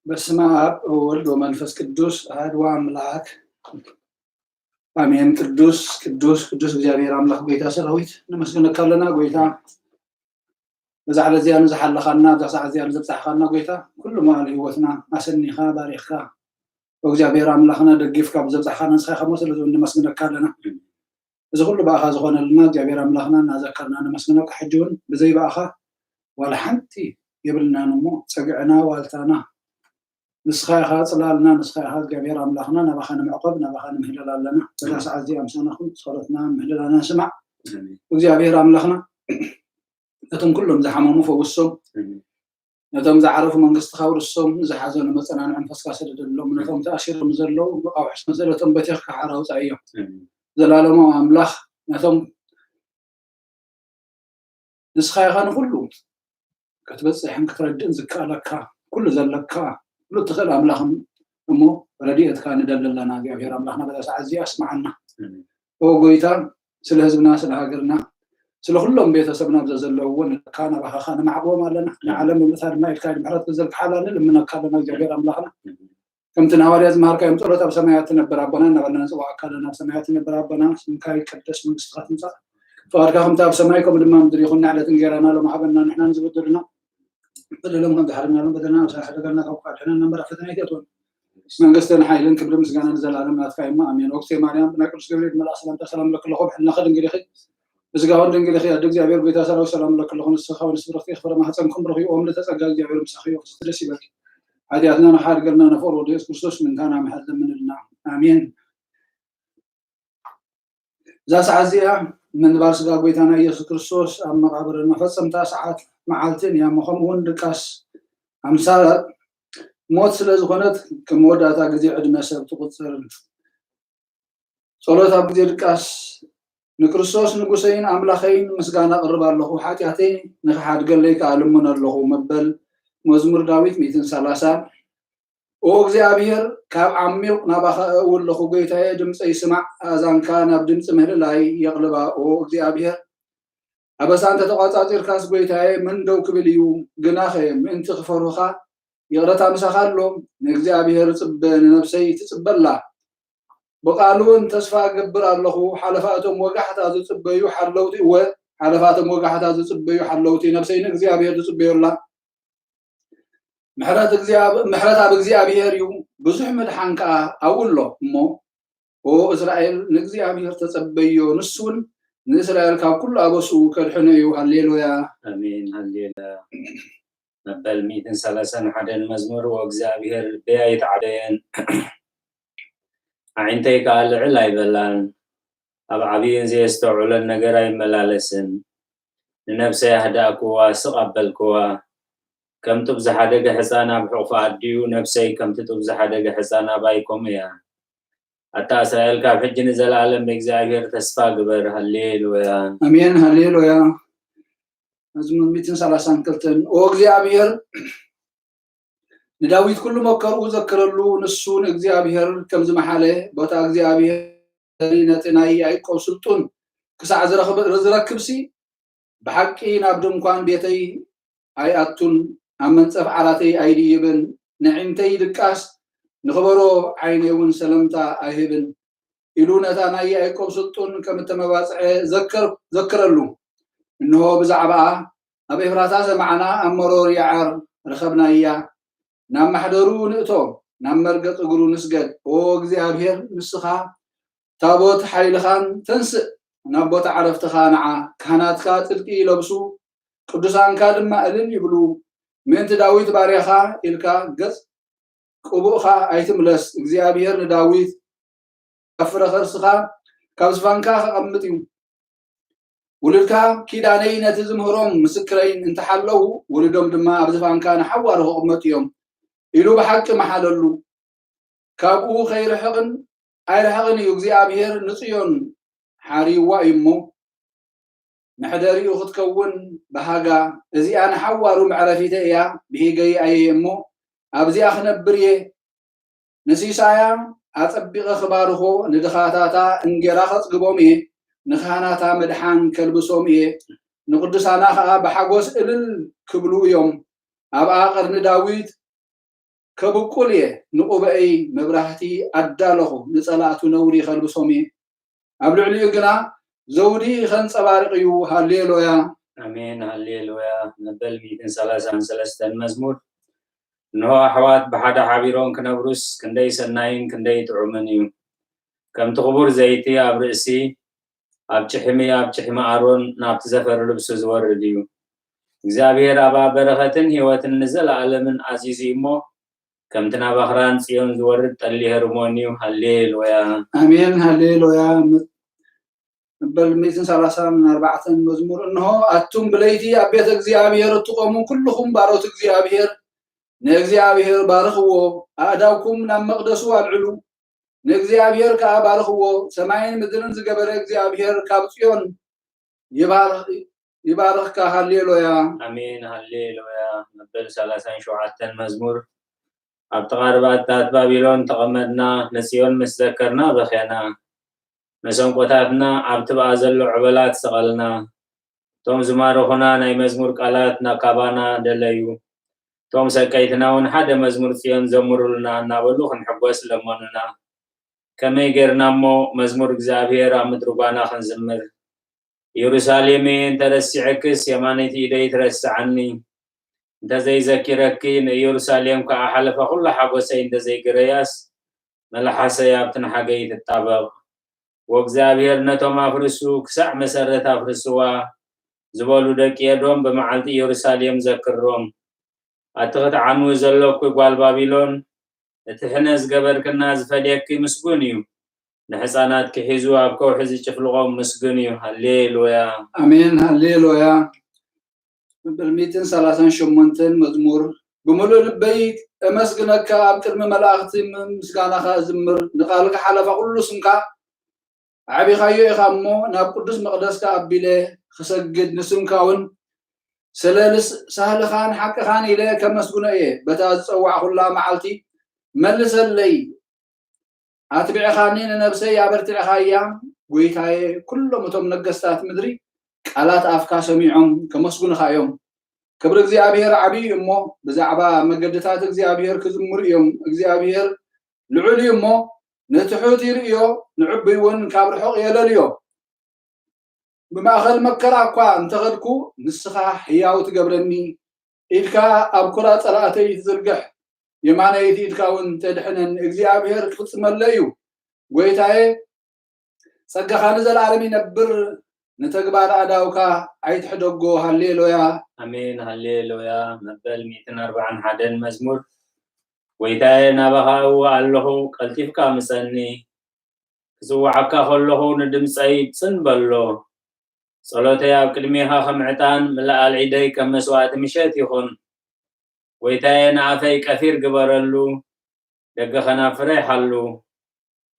በስመ አብ ወወልድ ወመንፈስ ቅዱስ አሐዱ አምላክ አሜን። ቅዱስ ቅዱስ ቅዱስ እግዚኣብሔር አምላክ ጎይታ ሰራዊት ነመስግነካ ኣለና። ጎይታ በዛ ዕለት እዚኣ ንዝሓለኻና፣ ኣብዛ ሰዓት እዚኣ ንዘብፃሕኻና ጎይታ ኩሉ መዋዕል ህይወትና ኣሰኒኻ ባሪኽካ እግዚኣብሔር ኣምላኽና ደጊፍካ ብዘብፃሕኻና ንስኻ ኢኻ እሞ ስለዚ እውን ነመስግነካ ኣለና። እዚ ኩሉ ብኣኻ ዝኾነልና እግዚኣብሔር ኣምላኽና እናዘከርና ነመስግነካ። ሕጂ እውን ብዘይ ብኣኻ ዋላ ሓንቲ የብልናን እሞ ጸግዕና ዋልታና ንስኻ ኢኻ ጽላልና፣ ንስኻ ኢኻ እግዚኣብሔር ኣምላኽና። ናባኻ ንምዕቆብ ናባኻ ንምህለል ኣለና። በዛ ሰዓት እዚኣ ምሳና ኩን ጸሎትና ምህለላና ስማዕ እግዚኣብሔር ኣምላኽና። ነቶም ኩሎም ዝሓመሙ ፈውሶም፣ ነቶም ዝዓረፉ መንግስትኻ ውርሶም፣ ንዝሓዘኑ መጸናንዒ መንፈስካ ሰደደሎም፣ ነቶም ተኣሲሮም ዘለዉ ብቃውሒ ሰንሰለቶም በቲኽካ ሓራ ኣውጻእዮም። ዘላለማዊ ኣምላኽ ነቶም ንስኻ ኢኻ ንኹሉ ክትበጽሕን ክትረድእን ዝከኣለካ፣ ኩሉ ዘለካ ኩሉ ትኽእል ኣምላኽ እሞ ረድኤትካ ንደሊ ኣለና። እግዚኣብሔር ኣምላኽና በዛ ሰዓት እዚኣ ኣስምዓና። ኦ ጎይታ፣ ስለ ህዝብና፣ ስለ ሃገርና፣ ስለ ኩሎም ቤተሰብና ኣብዛ ዘለውዎ ንልካ ናባኻኻ ንማዕብቦም ኣለና። ንዓለም ብምእታ ድማ ኢድካ ምሕረት ክዘልግሓላ ንልምነካ ኣለና እግዚኣብሔር ኣምላኽና። ከምቲ ንሃዋርያ ዝመሃርካዮም ጸሎት ኣብ ሰማያት ትነብር ኣቦና እናበልና ንጽዋዕካ ኣለና። ኣብ ሰማያት ትነብር ኣቦና ስምካ ይቀደስ መንግስትካ ትምጻእ ፍቃድካ ከምቲ ኣብ ሰማይ ከምኡ ድማ ምድሪ ይኹን። ንዕለት እንጌራና ሎም ሃበና ንሕና ንዝበደሉና በደሎም ከም ዝሓለናሎም በደልና ንስኻ ሕደገልና ካብ ክፋእ ድሕነና እምበር ኣብ ፈተና ኣይተእትወና። መንግስትን ሓይልን ክብሪ ምስጋና ንዘለኣለም ናትካ እሞ ኣሜን። ኦክሴ ማርያም ብናይ ቅዱስ ገብርኤል መልኣክ ሰላምታ ሰላም ለክለኹ ብሕልናኺ ድንግል ኢኺ ብስጋውን ድንግል ኢኺ ኣደ እግዚኣብሔር ጎይታ ሰራዊት ሰላም ለክለኹ ንስኻ ንስብርኽቲ ክፍረ ማህፀንኩም ብሩኽ እዩ ኦም ለተጸጋ እግዚኣብሔር ምሳኺ እዩ ደስ ይበልኪ። ሓጢኣትና ንሓድገልና ነፈር ወደ የሱስ ክርስቶስ ምንካና ምሕረት ለምንልና ኣሜን። እዛ ሰዓት እዚኣ ምንባር ስጋ ጎይታና ኢየሱስ ክርስቶስ ኣብ መቓብር መፈጸምታ ሰዓት መዓልትን እያ። ከምኡ እውን ድቃስ ኣምሳል ሞት ስለ ዝኾነት ከም መወዳእታ ግዜ ዕድመ ሰብ ትቑጽር። ጸሎት ኣብ ግዜ ድቃስ ንክርስቶስ ንጉሰይን ኣምላኸይን ምስጋና ኣቕርብ ኣለኹ፣ ሓጢኣተይ ንኽሓድገለይ ከኣ ልምን ኣለኹ መበል መዝሙር ዳዊት ሚእትን ሰላሳ። ኦ እግዚኣብሔር፣ ካብ ዓሚቕ ናባኻ እእዊ ኣለኹ፣ ጎይታየ፣ ድምፀይ ስማዕ፣ ኣእዛንካ ናብ ድምፂ ምህልላይ የቕልባ። ኦ እግዚኣብሔር፣ ኣበሳ እንተ ተቋጻጺርካስ፣ ጎይታየ፣ መን ደው ክብል እዩ? ግናኸ ምእንቲ ክፈርሁኻ፣ ይቕረታ ምሳኻ ኣሎ። ንእግዚኣብሔር እጽበ፣ ንነብሰይ ትጽበ ኣላ። ብቓሉ እውን ተስፋ እገብር ኣለኹ። ሓለፋ እቶም ወጋሕታ ዝጽበዩ ሓለውቲ፣ እወ፣ ሓለፋ እቶም ወጋሕታ ዝጽበዩ ሓለውቲ፣ ነብሰይ ንእግዚኣብሔር ትጽበዮ ኣላ። ምሕረት እግዚኣብ-፣ ምሕረት ኣብ እግዚኣብሔር እዩ፣ ብዙሕ ምድሓን ከኣ ኣብኡ ኣሎ። እሞ፣ ኦ እስራኤል፣ ንእግዚኣብሔር ተጸበዮ፣ ንሱ እውን ንእስራኤል ካብ ኩሉ ኣበስኡ ከድሕኖ እዩ። ሃሌሉያ። ኣሜን፣ ሃሌሉያ። መበል ሚእትን ሰላሳን ሓደን መዝሙር፣ ወእግዚኣብሔር ልበይ ኣይተዓበየን፣ ኣዒንተይ ከኣ ልዕል ኣይበላን፣ ኣብ ዓብይን ዘየስተውዕሎን ነገር ኣይመላለስን። ንነብሰይ ኣህዳእክዋ፣ ስቕ ኣበልክዋ። ከም ጡብ ዝሓደገ ሕፃን ኣብ ሕቑፋ ኣዲኡ፣ ነብሰይ ከምቲ ጡብ ዝሓደገ ሕፃን ኣባይ ከምኡ እያ። ኣታ እስራኤል፣ ካብ ሕጂ ንዘለኣለም ብእግዚኣብሔር ተስፋ ግበር። ሃሌሉያ። ኣሜን፣ ሃሌሉያ። መዝሙር ሚእትን ሰላሳን ክልተን። ኦ እግዚኣብሔር፣ ንዳዊት ኩሉ መከርኡ ዘክረሉ፣ ንሱ ንእግዚኣብሔር ከም ዝመሓለ፣ ቦታ እግዚኣብሔር ነቲ ናይ ያዕቆብ ስልጡን ክሳዕ ዝረኽብ-፣ ዝረክብሲ፣ ብሓቂ ናብ ድንኳን ቤተይ ኣይኣቱን፣ ኣብ መንጸፍ ዓራተይ ኣይድይብን፣ ንዒንተይ ድቃስ፣ ንኽበሮ ዓይነይ እውን ሰለምታ ኣይህብን። ኢሉ ነታ ናይ ያዕቆብ ስልጡን ከም እተመባጽዐ ዘከር-፣ ዘክረሉ። እንሆ ብዛዕባኣ ኣብ ኤፍራታ ሰማዕና፣ ኣብ መሮር ያዓር ረኸብናያ። ናብ ማሕደሩ ንእቶ፣ ናብ መርገጽ እግሩ ንስገድ። ኦ እግዚኣብሔር፣ ንስኻ ታቦት ሓይልኻን ተንስእ፣ ናብ ቦታ ዓረፍትኻ ንዓ። ካህናትካ ጽድቂ ይለብሱ፣ ቅዱሳንካ ድማ እልል ይብሉ። ምእንቲ ዳዊት ባርያኻ ኢልካ ገጽ ቅቡእኻ ኣይትምለስ። እግዚኣብሔር ንዳዊት ካብ ፍረ ከርስኻ፣ ካብ ዝፋንካ ከቐምጥ እዩ። ውሉድካ ኪዳነይ ነቲ ዝምህሮም ምስክረይን እንተሓለዉ፣ ውሉዶም ድማ ኣብ ዝፋንካ ንሓዋሩ ክቕመጡ እዮም ኢሉ ብሓቂ መሓለሉ። ካብኡ ከይርሕቕን ኣይርሕቕን እዩ። እግዚኣብሔር ንጽዮን ሓርይዋ እዩ እሞ፣ መሕደሪኡ ክትከውን ብሃጋ። እዚኣ ንሓዋሩ መዕረፊተይ እያ፣ ብሂገይ ኣየ እሞ፣ ኣብዚኣ ክነብር እየ። ንሲሳያ ኣጸቢቐ ክባርኾ፣ ንድኻታታ እንጌራ ከጽግቦም እየ፣ ንካህናታ ምድሓን ከልብሶም እየ፣ ንቅዱሳና ኸኣ ብሓጎስ እልል ክብሉ እዮም። ኣብኣ ቀርኒ ዳዊት ከብቁል እየ፣ ንቑበኤይ መብራህቲ ኣዳለኹ፣ ንጸላእቱ ነውሪ ከልብሶም እየ። ኣብ ልዕሊኡ ግና ዘውዲ ከንጸባርቕ እዩ። ሃሌሉያ። ኣሜን ሃሌሉያ። መበል ሚእትን ሰላሳን ሰለስተን መዝሙር። እንሆ ኣሕዋት ብሓደ ሓቢሮም ክነብሩስ ክንደይ ሰናይን ክንደይ ጥዑምን እዩ። ከምቲ ክቡር ዘይቲ ኣብ ርእሲ ኣብ ጭሕሚ ኣብ ጭሕሚ ኣሮን ናብቲ ዘፈሪ ልብሱ ዝወርድ እዩ። እግዚኣብሔር ኣብ በረኸትን ህይወትን ንዘለኣለምን ኣዚዙ እሞ ከምቲ ናብ ኣኽራን ጽዮን ዝወርድ ጠሊ ሄርሞን እዩ። ሃሌሉያ። ኣሜን ሃሌሉያ። መበል ሚእትን ሰላሳን ኣርባዕተን መዝሙር። እንሆ ኣቱም ብለይቲ ኣብ ቤተ እግዚኣብሔር እትቆሙ ኩልኹም ባሮት እግዚኣብሔር ንእግዚኣብሔር ባርኽዎ፣ ኣእዳውኩም ናብ መቕደሱ ኣልዕሉ፣ ንእግዚኣብሔር ከኣ ባርኽዎ። ሰማይን ምድርን ዝገበረ እግዚኣብሔር ካብ ጽዮን ይባርኽ- ይባርኽካ። ሃሌሉያ። ኣሜን ሃሌሉያ። መበል ሰላሳን ሸውዓተን መዝሙር። ኣብ ጥቓ ርባታት ባቢሎን ተቐመጥና፣ ንጽዮን ምስ ዘከርና በኼና። መሰንቆታትና ኣብ ትብኣ ዘሎ ዕበላት ሰቐልና። እቶም ዝማረኹና ናይ መዝሙር ቃላት ናብ ካባና ደለዩ። እቶም ሰቀይትና እውን ሓደ መዝሙር ጽዮን ዘምሩልና እናበሉ ክንሕጎስ ለመኑና። ከመይ ጌርና እሞ መዝሙር እግዚኣብሔር ኣብ ምድሪ ጓና ክንዝምር? ኢየሩሳሌመይ እንተረሲዐክስ የማነይቲ ኢደይ ትረስዓኒ። እንተዘይዘኪረኪ ንኢየሩሳሌም ከኣ ሓለፋ ኩሉ ሓጎሰይ እንተዘይግረያስ መልሓሰይ ኣብቲ ንሓገይ ትጣበቕ። ወእግዚኣብሔር ነቶም ኣፍርሱ ክሳዕ መሰረት ኣፍርስዋ ዝበሉ ደቂ ኤዶም ብመዓልቲ ኢየሩሳሌም ዘክሮም። ኣቲ ክትዓንዊ ዘለኩ ጓል ባቢሎን፣ እቲ ሕነ ዝገበርክና ዝፈልየኪ ምስጉን እዩ። ንሕፃናት ክሒዙ ኣብ ከውሒ ዝጭፍልቖም ምስጉን እዩ። ሃሌሉያ። ኣሜን ሃሌሉያ። መበል ሚእትን ሰላሳን ሸሞንተን መዝሙር። ብምሉእ ልበይ እመስግነካ፣ ኣብ ቅድሚ መላእኽቲ ምስጋናኻ እዝምር። ንቓልካ ሓለፋ ኩሉ ስምካ ኣዕቢኻዮ ኢኻ እሞ ናብ ቅዱስ መቕደስካ ኣቢለ ክሰግድ ንስምካ እውን ስለ ልስ- ሳህልኻን ሓቅኻን ኢለ ከመስግኖ እየ። በታ ዝጸዋዕኹላ መዓልቲ መልሰለይ። ኣትቢዕኻኒ ንነብሰይ ኣበርቲዕኻያ። ጎይታየ፣ ኩሎም እቶም ነገስታት ምድሪ ቃላት ኣፍካ ሰሚዖም ከመስግኑኻ እዮም። ክብሪ እግዚኣብሔር ዓብዪ እዩ እሞ ብዛዕባ መገድታት እግዚኣብሔር ክዝምሩ እዮም። እግዚኣብሔር ልዑል እዩ እሞ ንትሑት ይርእዮ፣ ንዕቡይ እውን ካብ ርሑቕ የለልዮ። ብማእኸል መከራ እኳ እንተኸድኩ ንስኻ ሕያው ትገብረኒ፣ ኢድካ ኣብ ኩራ ጸላእተይ ትዝርግሕ፣ የማነይቲ ኢድካ እውን ተድሕነኒ። እግዚኣብሔር ክፍጽመለይ እዩ። ጎይታየ፣ ጸጋኻ ንዘለኣለም ይነብር፣ ንተግባር ኣእዳውካ ኣይትሕደጎ። ሃሌሉያ። ኣሜን ሃሌሉያ። መበል ሚእትን ኣርባዓን ሓደን መዝሙር። ጎይታየ፣ ናባኻ እወ ኣለኹ፣ ቀልጢፍካ ምጸኒ። ክጽውዓካ ከለኹ ንድምጸይ ጽን በሎ። ጸሎተይ ኣብ ቅድሜኻ ከም ዕጣን፣ ምልኣል ኢደይ ከም መስዋእቲ ምሸት ይኹን። ጎይታየ፣ ንኣፈይ ቀፊር ግበረሉ፣ ደገ ከናፍረይ ሓሉ።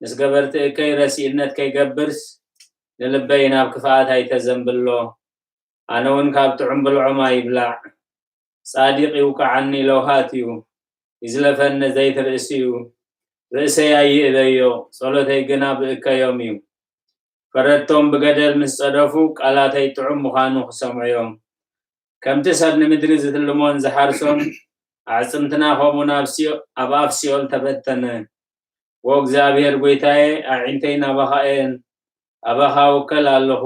ምስ ገበርቲ እከይ ረሲእነት ከይገብርስ፣ ንልበይ ናብ ክፍኣት ኣይተዘንብሎ። ኣነ እውን ካብ ጥዑም ብልዖም ኣይብላዕ። ጻዲቕ ይውቃዓኒ ለውሃት እዩ፣ ይዝለፈኒ ዘይት ርእሲ እዩ። ርእሰይ ኣይእበዮ፣ ጸሎተይ ግና ብእከዮም እዩ። ፈረድቶም ብገደል ምስ ጸደፉ፣ ቃላተይ ጥዑም ምዃኑ ክሰምዑ እዮም። ከምቲ ሰብ ንምድሪ ዝትልሞን ዝሓርሶን፣ ኣዕጽምትና ከምኡ ናብ ሲኦ- ኣብ ኣፍ ሲኦል ተበተነ። ዎ እግዚኣብሔር ጐይታየ፣ ኣዒንተይ ናባኻ እየን፣ ኣባኻ እውከል ኣለኹ።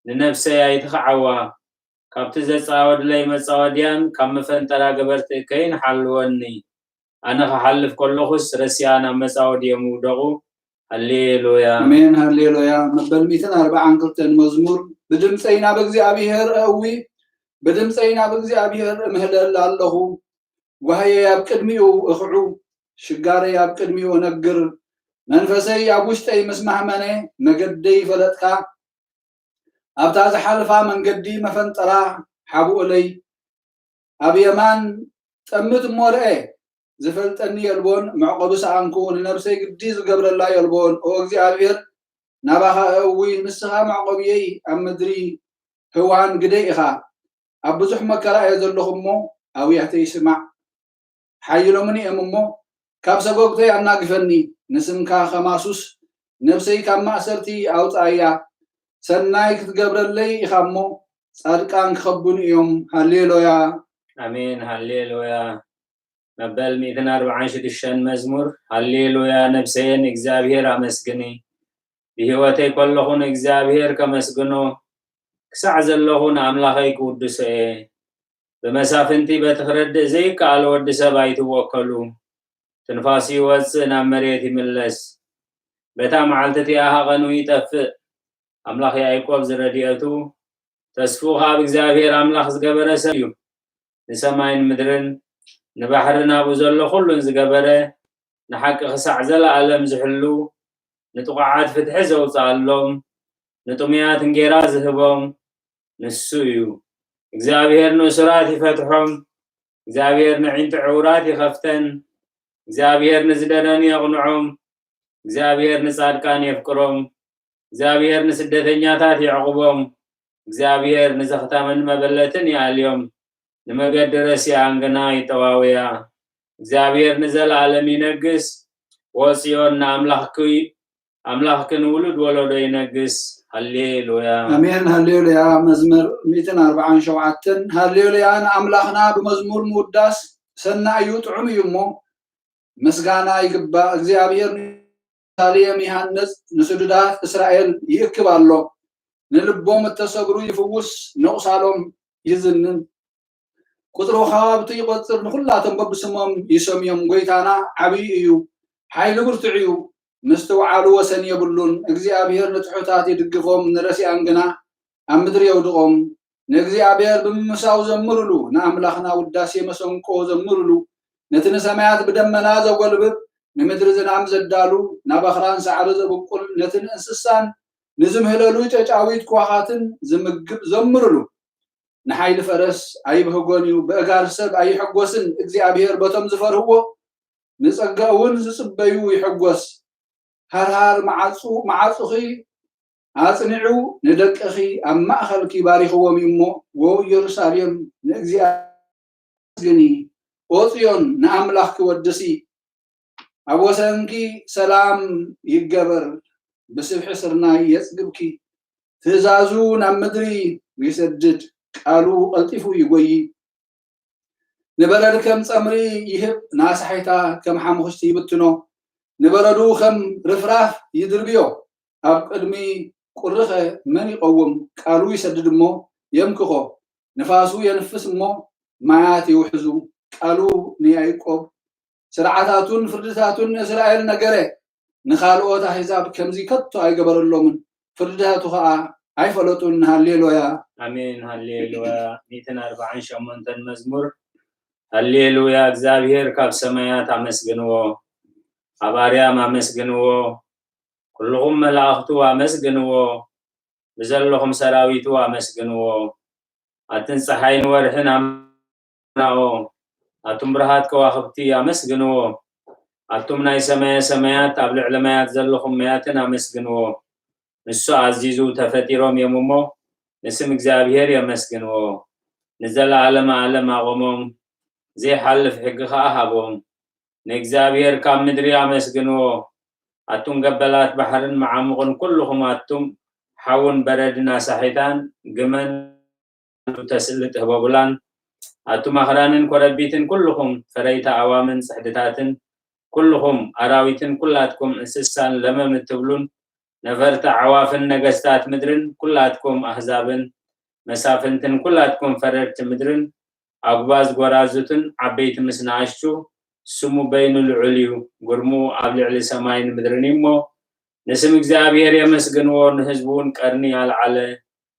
ንነፍሰይ ኣይትኽዓዋ፣ ካብቲ ዘጻወድለይ መጻወድያን ካብ መፈንጠራ ገበርቲ እከይን ሓልወኒ። ኣነ ክሓልፍ ከለኹስ ረሲኣ ናብ መጻወድዮም ይውደቑ። ሃሌሉያ። ኣሜን ሃሌሉያ። መበል ሚእትን ኣርባዓን ክልተን መዝሙር። ብድምፀይ ናብ እግዚኣብሔር እእዊ፣ ብድምፀይ ናብ እግዚኣብሔር እምህለል ኣለኹ። ጓህየይ ኣብ ቅድሚኡ እኽዑ፣ ሽጋረይ ኣብ ቅድሚኡ እነግር። መንፈሰይ ኣብ ውሽጠይ ምስ ማህመነ፣ መገደይ ፈለጥካ። ኣብታ ዝሓልፋ መንገዲ መፈንጠራ ሓብኡለይ። ኣብ የማን ጠምት እሞ ርኤ፣ ዝፈልጠኒ የልቦን፣ መዕቆቢ ሰኣንኩ፣ ንነብሰይ ግዲ ዝገብረላ የልቦን። ኦ እግዚኣብሔር፣ ናባኻ እእዊ፣ ንስኻ መዕቆብየይ፣ ኣብ ምድሪ ህዋን ግደይ ኢኻ። ኣብ ብዙሕ መከራ እየ ዘለኹ እሞ፣ ኣውያተይ ስማዕ። ሓይሎምን እዮም እሞ፣ ካብ ሰጎግተይ ኣናግፈኒ። ንስምካ ከማሱስ ነብሰይ ካብ ማእሰርቲ ኣውጽኣያ። ሰናይ ክትገብረለይ ኢኻ እሞ፣ ጻድቃን ክኸቡኒ እዮም። ሃሌሉያ። ኣሜን ሃሌሉያ። መበል ሚእትን ኣርብዓን ሽዱሽተን መዝሙር። ሃሌሉያ፣ ነፍሰየ ንእግዚኣብሔር ኣመስግኒ። ብህይወተይ ከለኹ ንእግዚኣብሔር ከመስግኖ፣ ክሳዕ ዘለኹ ንኣምላኸይ ክውድሶ እየ። ብመሳፍንቲ በቲ ክረድእ ዘይከኣል ወዲ ሰብ ኣይትወከሉ። ትንፋሱ ይወጽእ፣ ናብ መሬት ይምለስ። በታ መዓልቲ እቲኣ ሃቐኑ ይጠፍእ። ኣምላኽ ያዕቆብ ዝረድኤቱ፣ ተስፍኡ ኸኣ ኣብ እግዚኣብሔር ኣምላኽ ዝገበረ ሰብ እዩ። ንሰማይን ምድርን ንባሕርን ኣብኡ ዘሎ ኹሉን ዝገበረ፣ ንሓቂ ክሳዕ ዘለኣለም ዝሕሉ፣ ንጥቑዓት ፍትሒ ዘውጽኣሎም፣ ንጥሙያት እንጌራ ዝህቦም ንሱ እዩ። እግዚኣብሔር ንእሱራት ይፈትሖም፣ እግዚኣብሔር ነዒንቲ ዕውራት ይኸፍተን፣ እግዚኣብሔር ንዝደነኑ የቕንዖም፣ እግዚኣብሔር ንጻድቃን የፍቅሮም፣ እግዚኣብሔር ንስደተኛታት የዕቑቦም፣ እግዚኣብሔር ንዘኽታምን መበለትን ይኣልዮም፣ ንመገዲ ረሲኣን ግና ይጠዋውያ። እግዚኣብሔር ንዘለኣለም ይነግስ፣ ኦ ጽዮን ንኣምላኽኪ፣ ኣምላኽኪ ንውሉድ ወለዶ ይነግስ። ሃሌሉያ። ኣሜን፣ ሃሌሉያ። መዝሙር ሚእትን ኣርብዓን ሸውዓተን። ሃሌሉያ ንኣምላኽና ብመዝሙር ምውዳስ ሰናይ እዩ፣ ጥዑም እዩ እሞ፣ ምስጋና ይግባእ። እግዚኣብሔር ንኢየሩሳሌም ይሃንጽ፣ ንስዱዳት እስራኤል ይእክብ ኣሎ። ንልቦም እተሰብሩ ይፍውስ፣ ነቑሳሎም ይዝንን። ቁጽሪ ወኻብቲ ይቖጽር፣ ንኹላቶም በብስሞም ይሰምዮም። ጐይታና ዓብዪ እዩ፣ ሓይሉ ብርቱዕ እዩ፣ ምስትውዓሉ ወሰን የብሉን። እግዚኣብሔር ንትሑታት ይድግፎም፣ ንረሲኣን ግና ኣብ ምድሪ የውድቖም። ንእግዚኣብሔር ብምምሳው ዘምሩሉ፣ ንኣምላኽና ውዳሴ መሰንቆ ዘምሩሉ። ነቲ ንሰማያት ብደመና ዘጎልብብ፣ ንምድሪ ዝናም ዘዳሉ፣ ናብ ኣኽራን ሳዕሪ ዘብቁል፣ ነቲ ንእንስሳን ንዝምህለሉ ጨጫዊት ክዋኻትን ዝምግብ ዘምሩሉ። ንሓይሊ ፈረስ ኣይብህጎን እዩ፣ በእጋር ሰብ ኣይሕጎስን። እግዚኣብሔር በቶም ዝፈርህዎ፣ ንጸጋ እውን ዝጽበዩ ይሕጎስ። ሃርሃር መዓጹ-፣ መዓጹኺ ኣጽኒዑ፣ ንደቅኺ ኣብ ማእከልኪ ባሪኽዎም እዩ እሞ፣ ዎ ኢየሩሳሌም ንእግዚኣብሔር ኣመስግኒ፣ ኦ ጽዮን ንኣምላኽኪ ወድሲ። ኣብ ወሰንኪ ሰላም ይገበር፣ ብስብሒ ስርናይ የጽግብኪ። ትእዛዙ ናብ ምድሪ ይሰድድ፣ ቃሉ ቀልጢፉ ይጎዪ። ንበረድ ከም ጸምሪ ይህብ፣ ንኣሳሒታ ከም ሓሙኽሽቲ ይብትኖ። ንበረዱ ከም ርፍራፍ ይድርብዮ። ኣብ ቅድሚ ቁሪኸ መን ይቐውም? ቃሉ ይሰድድ እሞ የምክኾ። ንፋሱ የንፍስ እሞ ማያት ይውሕዙ። ቃሉ ንያዕቆብ ስርዓታቱን ፍርድታቱን ንእስራኤል ነገረ። ንኻልኦት ኣህዛብ ከምዚ ከቶ ኣይገበረሎምን፣ ፍርድታቱ ኸኣ ኣይፈለጡን። ሃሌሉያ። ኣሜን፣ ሃሌሉያ። ሚእትን ኣርብዓን ሸሞንተን መዝሙር። ሃሌሉያ፣ እግዚኣብሔር ካብ ሰማያት ኣመስግንዎ፣ ኣብ ኣርያም ኣመስግንዎ፣ ኩልኹም መላእኽቱ ኣመስግንዎ፣ ብዘለኹም ሰራዊቱ ኣመስግንዎ። ኣትን ጸሓይን ወርሕን ኣምናኦ፣ ኣቱም ብርሃት ከዋኽብቲ ኣመስግንዎ። ኣቱም ናይ ሰማየ ሰማያት፣ ኣብ ልዕሊ ማያት ዘለኹም ማያትን ኣመስግንዎ። ንሱ ኣዚዙ ተፈጢሮም እዮም እሞ፣ ንስም እግዚኣብሔር የመስግንዎ። ንዘለዓለመ ዓለም ኣቖሞም፣ ዘይሓልፍ ሕጊ ኸኣ ሃቦም። ንእግዚኣብሔር ካብ ምድሪ ኣመስግንዎ። ኣቱም ገበላት ባሕርን መዓሙቕን፣ ኩልኹም ኣቱም ሓውን በረድን ኣሳሒታን ግመን ተስእሊ ትህበቡላን፣ ኣቱም ኣኽራንን ኮረቢትን፣ ኩልኹም ፈረይቲ ኣዋምን ጽሕድታትን፣ ኩልኹም ኣራዊትን፣ ኩላትኩም እንስሳን ለመም እትብሉን፣ ነፈርቲ ኣዕዋፍን ነገስታት ምድርን፣ ኩላትኩም ኣህዛብን መሳፍንትን፣ ኩላትኩም ፈረድቲ ምድርን፣ ኣጉባዝ ጐራዙትን ዓበይቲ ምስ ንኣሽቱ፣ ስሙ በይኑ ልዑል እዩ፣ ግርምኡ ኣብ ልዕሊ ሰማይን ምድርን እዩ እሞ፣ ንስም እግዚኣብሔር የመስግንዎ፣ ንህዝቡ እውን ቀርኒ ኣልዓለ።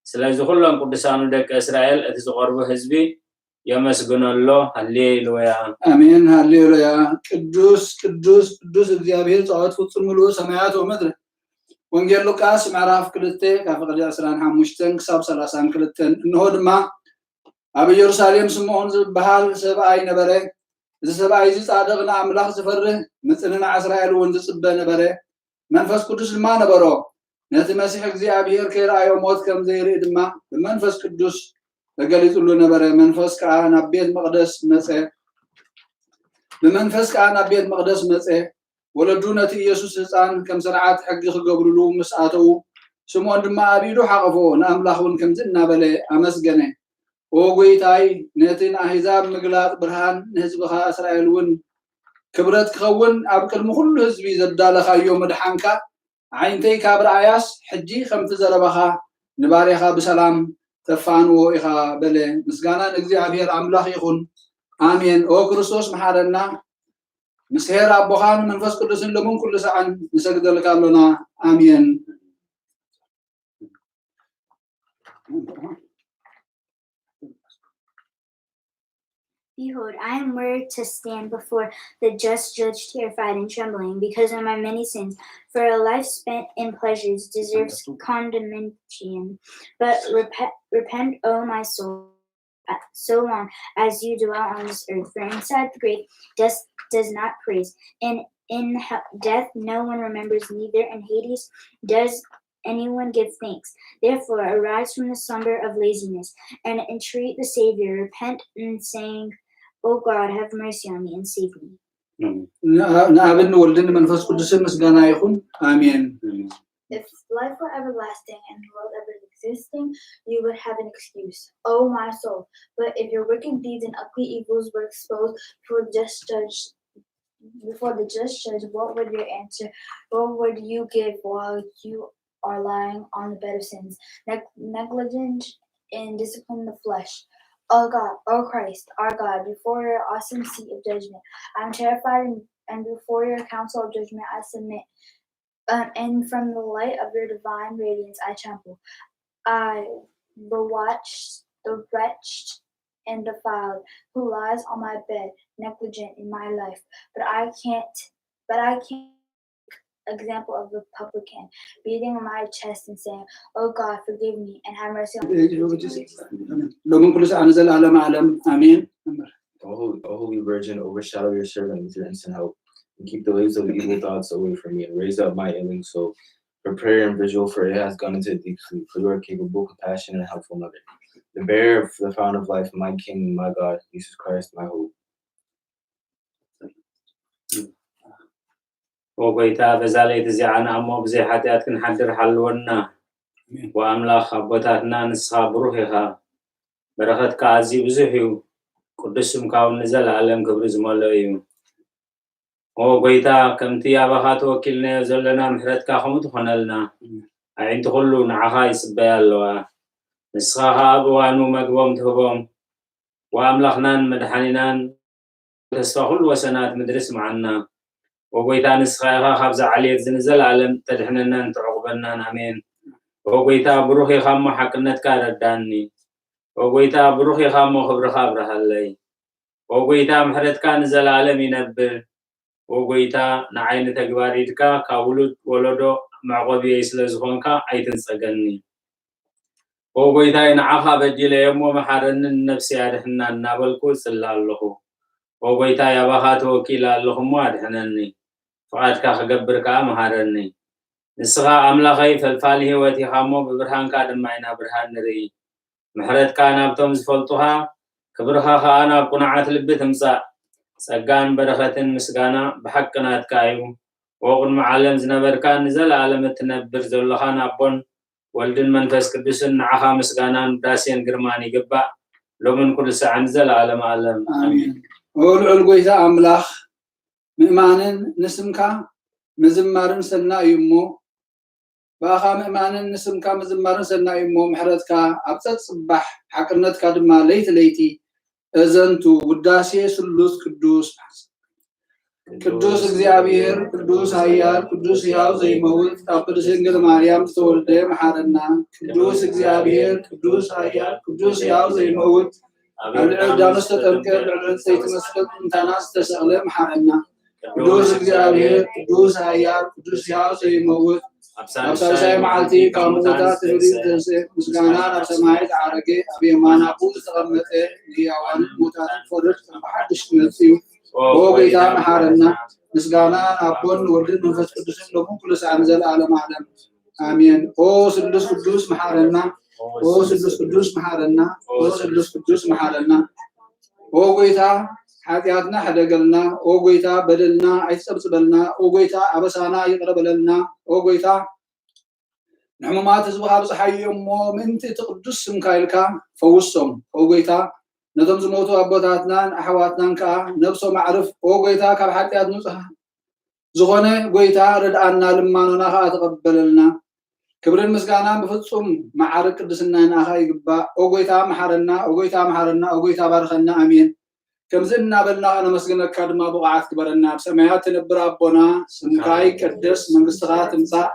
ስለዚ ኩሎም ቅዱሳኑ ደቂ እስራኤል፣ እቲ ዝቐርቡ ህዝቢ የመስግኖ ኣሎ። ሃሌሉያ። ኣሜን፣ ሃሌሉያ። ቅዱስ፣ ቅዱስ፣ ቅዱስ እግዚኣብሔር ጸባኦት ፍጹም ምሉእ ሰማያት ወምድሪ። ወንጌል ሉቃስ ምዕራፍ ክልተ ካብ ፍቕዲ ዕስራን ሓሙሽተን ክሳብ ሰላሳን ክልተን። እንሆ ድማ ኣብ ኢየሩሳሌም ስምዖን ዝበሃል ሰብኣይ ነበረ። እዚ ሰብኣይ እዚ ጻድቕ፣ ንኣምላኽ ዝፈርህ፣ ምጽንናዕ እስራኤል እውን ዝጽበ ነበረ። መንፈስ ቅዱስ ድማ ነበሮ። ነቲ መሲሕ እግዚኣብሔር ከይረኣዮ ሞት ከም ዘይርኢ ድማ ብመንፈስ ቅዱስ ተገሊጹሉ ነበረ። መንፈስ ከኣ ናብ ቤት መቕደስ መጸ። ብመንፈስ ከኣ ናብ ቤት መቕደስ መጸ። ወለዱ ነቲ ኢየሱስ ህጻን ከም ስርዓት ሕጊ ክገብሩሉ ምስ ኣተዉ፣ ስምዖን ድማ ኣብ ኢዱ ሓቐፎ፣ ንኣምላኽ እውን ከምዚ እናበለ ኣመስገነ። ኦ ጎይታይ፣ ነቲ ንኣህዛብ ምግላጽ ብርሃን፣ ንህዝብኻ እስራኤል እውን ክብረት ክኸውን፣ ኣብ ቅድሚ ኩሉ ህዝቢ ዘዳለኻዮ ምድሓንካ፣ ዓይንተይ ካብ ረኣያስ፣ ሕጂ ከምቲ ዘረባኻ ንባርያኻ ብሰላም ተፋንዎ ኢኻ በለ። ምስጋና ንእግዚኣብሔር ኣምላኽ ይኹን። ኣሜን። ኦ ክርስቶስ መሓረና፣ ምስ ኄር ኣቦኻን መንፈስ ቅዱስን ሎምን ኩሉ ሰዓን ንሰግደልካ ኣሎና። ኣሜን። Behold, I am worthy to stand before the just judge, terrified and trembling because of my many sins. For a life spent in pleasures deserves condemnation. But repent, repent, O my soul, so long as you dwell on this earth. For inside the grave, death does not praise, and in death no one remembers, neither in Hades does anyone give thanks. Therefore, arise from the slumber of laziness and entreat the Savior. Repent and saying, O God, have mercy on me and save me. ንኣብን ወልድን መንፈስ ቅዱስን ምስጋና ይኹን። ኣሜን። If life were everlasting and the world ever existing, you would have an excuse, O my soul. But if your wicked deeds and ugly evils were exposed before the just judge, before the just judge, what would your answer? What would you give while you are lying on the bed of sins, neg- negligent in discipline the flesh? O God, O Christ, our God, before your awesome seat of judgment, I am terrified, and, and before your council of judgment, I submit. Um, and from the light of your divine radiance, I tremble. I bewatched the wretched and defiled who lies on my bed, negligent in my life. But I can't, but I can't example of the publican, beating my chest and saying, O God, forgive me and have mercy on me. ሎምን ኩሉ ሰዓት ንዘለዓለም ዓለም ኣሜን። O Holy, o Holy Virgin, overshadow your servant with your instant help, and keep the waves of evil thoughts away from me, and raise up my ailing soul for prayer and vigil, for it has gone into a deep sleep, for you are capable, compassionate, and helpful mother, the bearer of the fountain of life, my King, my God, Jesus Christ, my hope. ኦ ጎይታ፣ በዛ ለይቲ እዚኣ ንኣሞ ብዘይ ሓጢኣት ክንሓድር ሓልወና። ወኣምላኽ ኣቦታትና፣ ንስኻ ብሩኽ ኢኻ። በረኸትካ ኣዝዩ ብዙሕ እዩ። ቅዱስ ስምካ እውን ንዘለኣለም ክብሪ ዝመልኦ እዩ። ኦ ጎይታ፣ ከምቲ ኣባኻ ተወኪልናዮ ዘለና ምሕረትካ ከምኡ ትኾነልና። ኣዒንቲ ኩሉ ንዓኻ ይጽበያ ኣለዋ። ንስኻ ኸኣ ኣብ እዋኑ መግቦም ትህቦም። ወኣምላኽናን መድሓኒናን ተስፋ ኩሉ ወሰናት ምድሪ ስምዓና። ኦ ጎይታ፣ ንስኻ ኢኻ ካብዚ ዓሌት እዚ ንዘለኣለም ተድሕነናን ተዕቑበናን። ኣሜን። ኦ ጎይታ፣ ብሩኽ ኢኻ እሞ ሓቅነትካ ረዳኒ። ኦ ጎይታ፣ ብሩኽ ኢኻ እሞ ክብርኻ ኣብርሃለይ። ኦ ጎይታ፣ ምሕረትካ ንዘለኣለም ይነብር። ኦ ጎይታ፣ ንዓይ ንተግባር ኢድካ ካብ ውሉድ ወለዶ መዕቆቢየይ ስለ ዝኾንካ ኣይትንጸገኒ። ኦ ጎይታይ፣ ንዓኻ በዲለ እየ እሞ መሓረኒ፣ ንነፍሰይ ኣድሕና እናበልኩ እጽሊ ኣለኹ። ኦ ጎይታይ፣ ኣባኻ ተወኪለ ኣለኹ እሞ ኣድሕነኒ። ፍቓድካ ክገብር ከኣ መሃረኒ። ንስኻ ኣምላኸይ ፈልፋሊ ህይወት ኢኻ እሞ ብብርሃንካ ድማ ኢና ብርሃን ንርኢ። ምሕረትካ ናብቶም ዝፈልጡኻ፣ ክብርኻ ኸኣ ናብ ቅኑዓት ልቢ ትምጻእ። ጸጋን በረኸትን ምስጋና ብሓቂ ናትካ እዩ። ኦ ቅድሚ ዓለም ዝነበርካን ንዘለኣለም እትነብር ዘሎኻን ኣቦን ወልድን መንፈስ ቅዱስን ንዓኻ ምስጋናን ውዳሴን ግርማን ይግባእ፣ ሎምን ኩሉ ሳዕን ንዘለኣለም ኣለም። ኣሜን። ኦ ልዑል ጎይታ ኣምላኽ፣ ምእማንን ንስምካ ምዝማርን ሰናይ እዩ እሞ፣ ብኣኻ ምእማንን ንስምካ ምዝማርን ሰናይ እዩ እሞ፣ ምሕረትካ ኣብ ጸጽባሕ፣ ሓቅነትካ ድማ ለይቲ ለይቲ። እዘንቱ ውዳሴ ስሉስ ቅዱስ ቅዱስ እግዚኣብሔር፣ ቅዱስ ኃያል፣ ቅዱስ ሕያው ዘይመውት፣ ካብ ቅድስት ድንግል ማርያም ዝተወልደ መሓረና። ቅዱስ እግዚኣብሔር፣ ቅዱስ ኃያል፣ ቅዱስ ሕያው ዘይመውት፣ ኣብ ልዕሊ ዮርዳኖስ ተጠምቀ፣ ልዕሊ ዕንጸይቲ መስቀል ምእንታና ዝተሰቕለ መሓረና። ቅዱስ እግዚኣብሔር፣ ቅዱስ ኃያል፣ ቅዱስ ሕያው ዘይመውት፣ ኣብ ሳልሳይ መዓልቲ ካብ ምዉታት ክብሪ ዝተንስአ፣ ምስጋና ናብ ሰማይ ዝዓረገ፣ ኣብ የማን ኣቦኡ ዝተቐመጠ፣ ንህያዋንን ምዉታትን ክፈርድ ከም ብሓድሽ ክመጽእ እዩ። ኦ ጎይታ መሓረና። ምስጋና ንኣቦን ንወልድን መንፈስ ቅዱስን ሎምን ኩሉ ሰዓት ንዘለዓለም ዓለም። ኣሜን። ኦ ስሉስ ቅዱስ መሓረና። ኦ ስሉስ ቅዱስ መሓረና። ኦ ስሉስ ቅዱስ መሓረና። ኦ ጎይታ ሓጢኣትና ሕደገልና። ኦ ጎይታ በደልና ኣይትጸብጽበልና። ኦ ጎይታ ኣበሳና ይቕረ በለልና። ኦ ጎይታ ንሕሙማት ህዝብኻ ኣብጽሓዮ እሞ፣ ምእንቲ እቲ ቅዱስ ስምካ ኢልካ ፈውሶም። ኦ ጎይታ፣ ነቶም ዝሞቱ ኣቦታትናን ኣሕዋትናን ከኣ ነብሶም ኣዕርፍ። ኦ ጎይታ፣ ካብ ሓጢኣት ንጹሕ ዝኾነ ጎይታ ርድኣና፣ ልማኖና ከኣ ተቐበለልና። ክብርን ምስጋናን ብፍጹም መዓርግ ቅድስና ንኣኻ ይግባእ። ኦ ጎይታ፣ መሓረና፣ ኦ ጎይታ፣ መሓረና፣ ኦ ጎይታ፣ ባርኸና። ኣሜን። ከምዚ እናበልና ነመስግነካ ድማ ብቑዓት ግበረና። ኣብ ሰማያት ትነብር ኣቦና፣ ስምካ ይቀደስ፣ መንግስትኻ ትምጻእ፣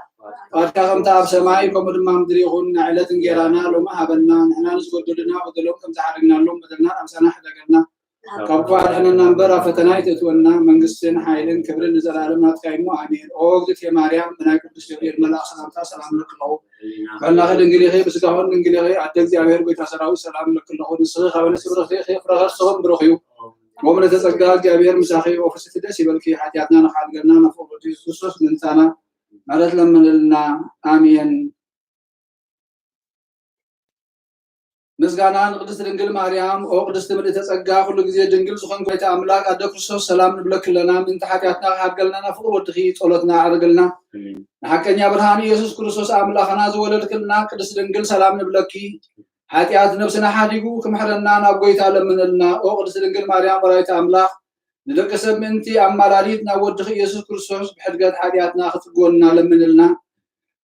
ፍቓድካ ከምታ ኣብ ሰማይ ከምኡ ድማ ኣብ ምድሪ ይኹን። ናይ ዕለት እንጌራና ሎሚ ሃበና፣ ንሕና ንዝበደሉና በደሎም ከም ዝሓረግናሎም በደልና፣ ኣምሳና ሕደገልና፣ ካብ ክፉእ ኣድሕነና እምበር ኣብ ፈተና ኣይተእትወና፣ መንግስትን ሓይልን ክብርን ንዘለኣለም ናትካ እዩ እሞ፣ ኣሜን። ኦ እግዝእትየ ማርያም፣ ብናይ ቅዱስ ገብርኤል መልኣኽ ሰላምታ ሰላም እብለኪ ኣለኹ። በላኺ ድንግል ኢኺ፣ ብስጋኹን ድንግል ኢኺ። ኣደ እግዚኣብሔር ጎይታ ሰራዊት ሰላም እብለኪ ኣለኹ። ንስኺ ካብ ኣንስቲ ብርኽቲ ኢኺ፣ ፍረ ከርስኽን ብሩኽ እዩ። ወምልእተ ጸጋ እግዚኣብሔር ምሳኺ፣ ኦ ፍስሕቲ ደስ ይበልኪ። ሓጢኣትና ንኽሓድገልና ንፍቕር ወዲ የሱስ ክርስቶስ ምእንታና ምሕረት ለምንልና። ኣሜን። ምስጋና ንቅድስት ድንግል ማርያም። ኦ ቅድስት ምልእተ ጸጋ፣ ኩሉ ግዜ ድንግል ዝኾንኪ ወላዲተ ኣምላክ ኣደ ክርስቶስ፣ ሰላም ንብለኪ ኣለና። ምእንቲ ሓጢኣትና ክሓድገልና ናብ ፍቕሪ ወድኺ ጸሎትና ኣዕርግልና። ኣሜን። ንሓቀኛ ብርሃን ኢየሱስ ክርስቶስ ኣምላኽና ዝወለድክልና ቅድስት ድንግል፣ ሰላም ንብለኪ። ሓጢኣት ነብስና ሓዲጉ ክምሕረና ናብ ጎይታ ለምንልና። ኦ ቅድስት ድንግል ማርያም ወላዲተ ኣምላኽ፣ ንደቂ ሰብ ምእንቲ ኣማላዲት ናብ ወድኺ ኢየሱስ ክርስቶስ ብሕድገት ሓጢኣትና ክትጽግወና ለምንልና።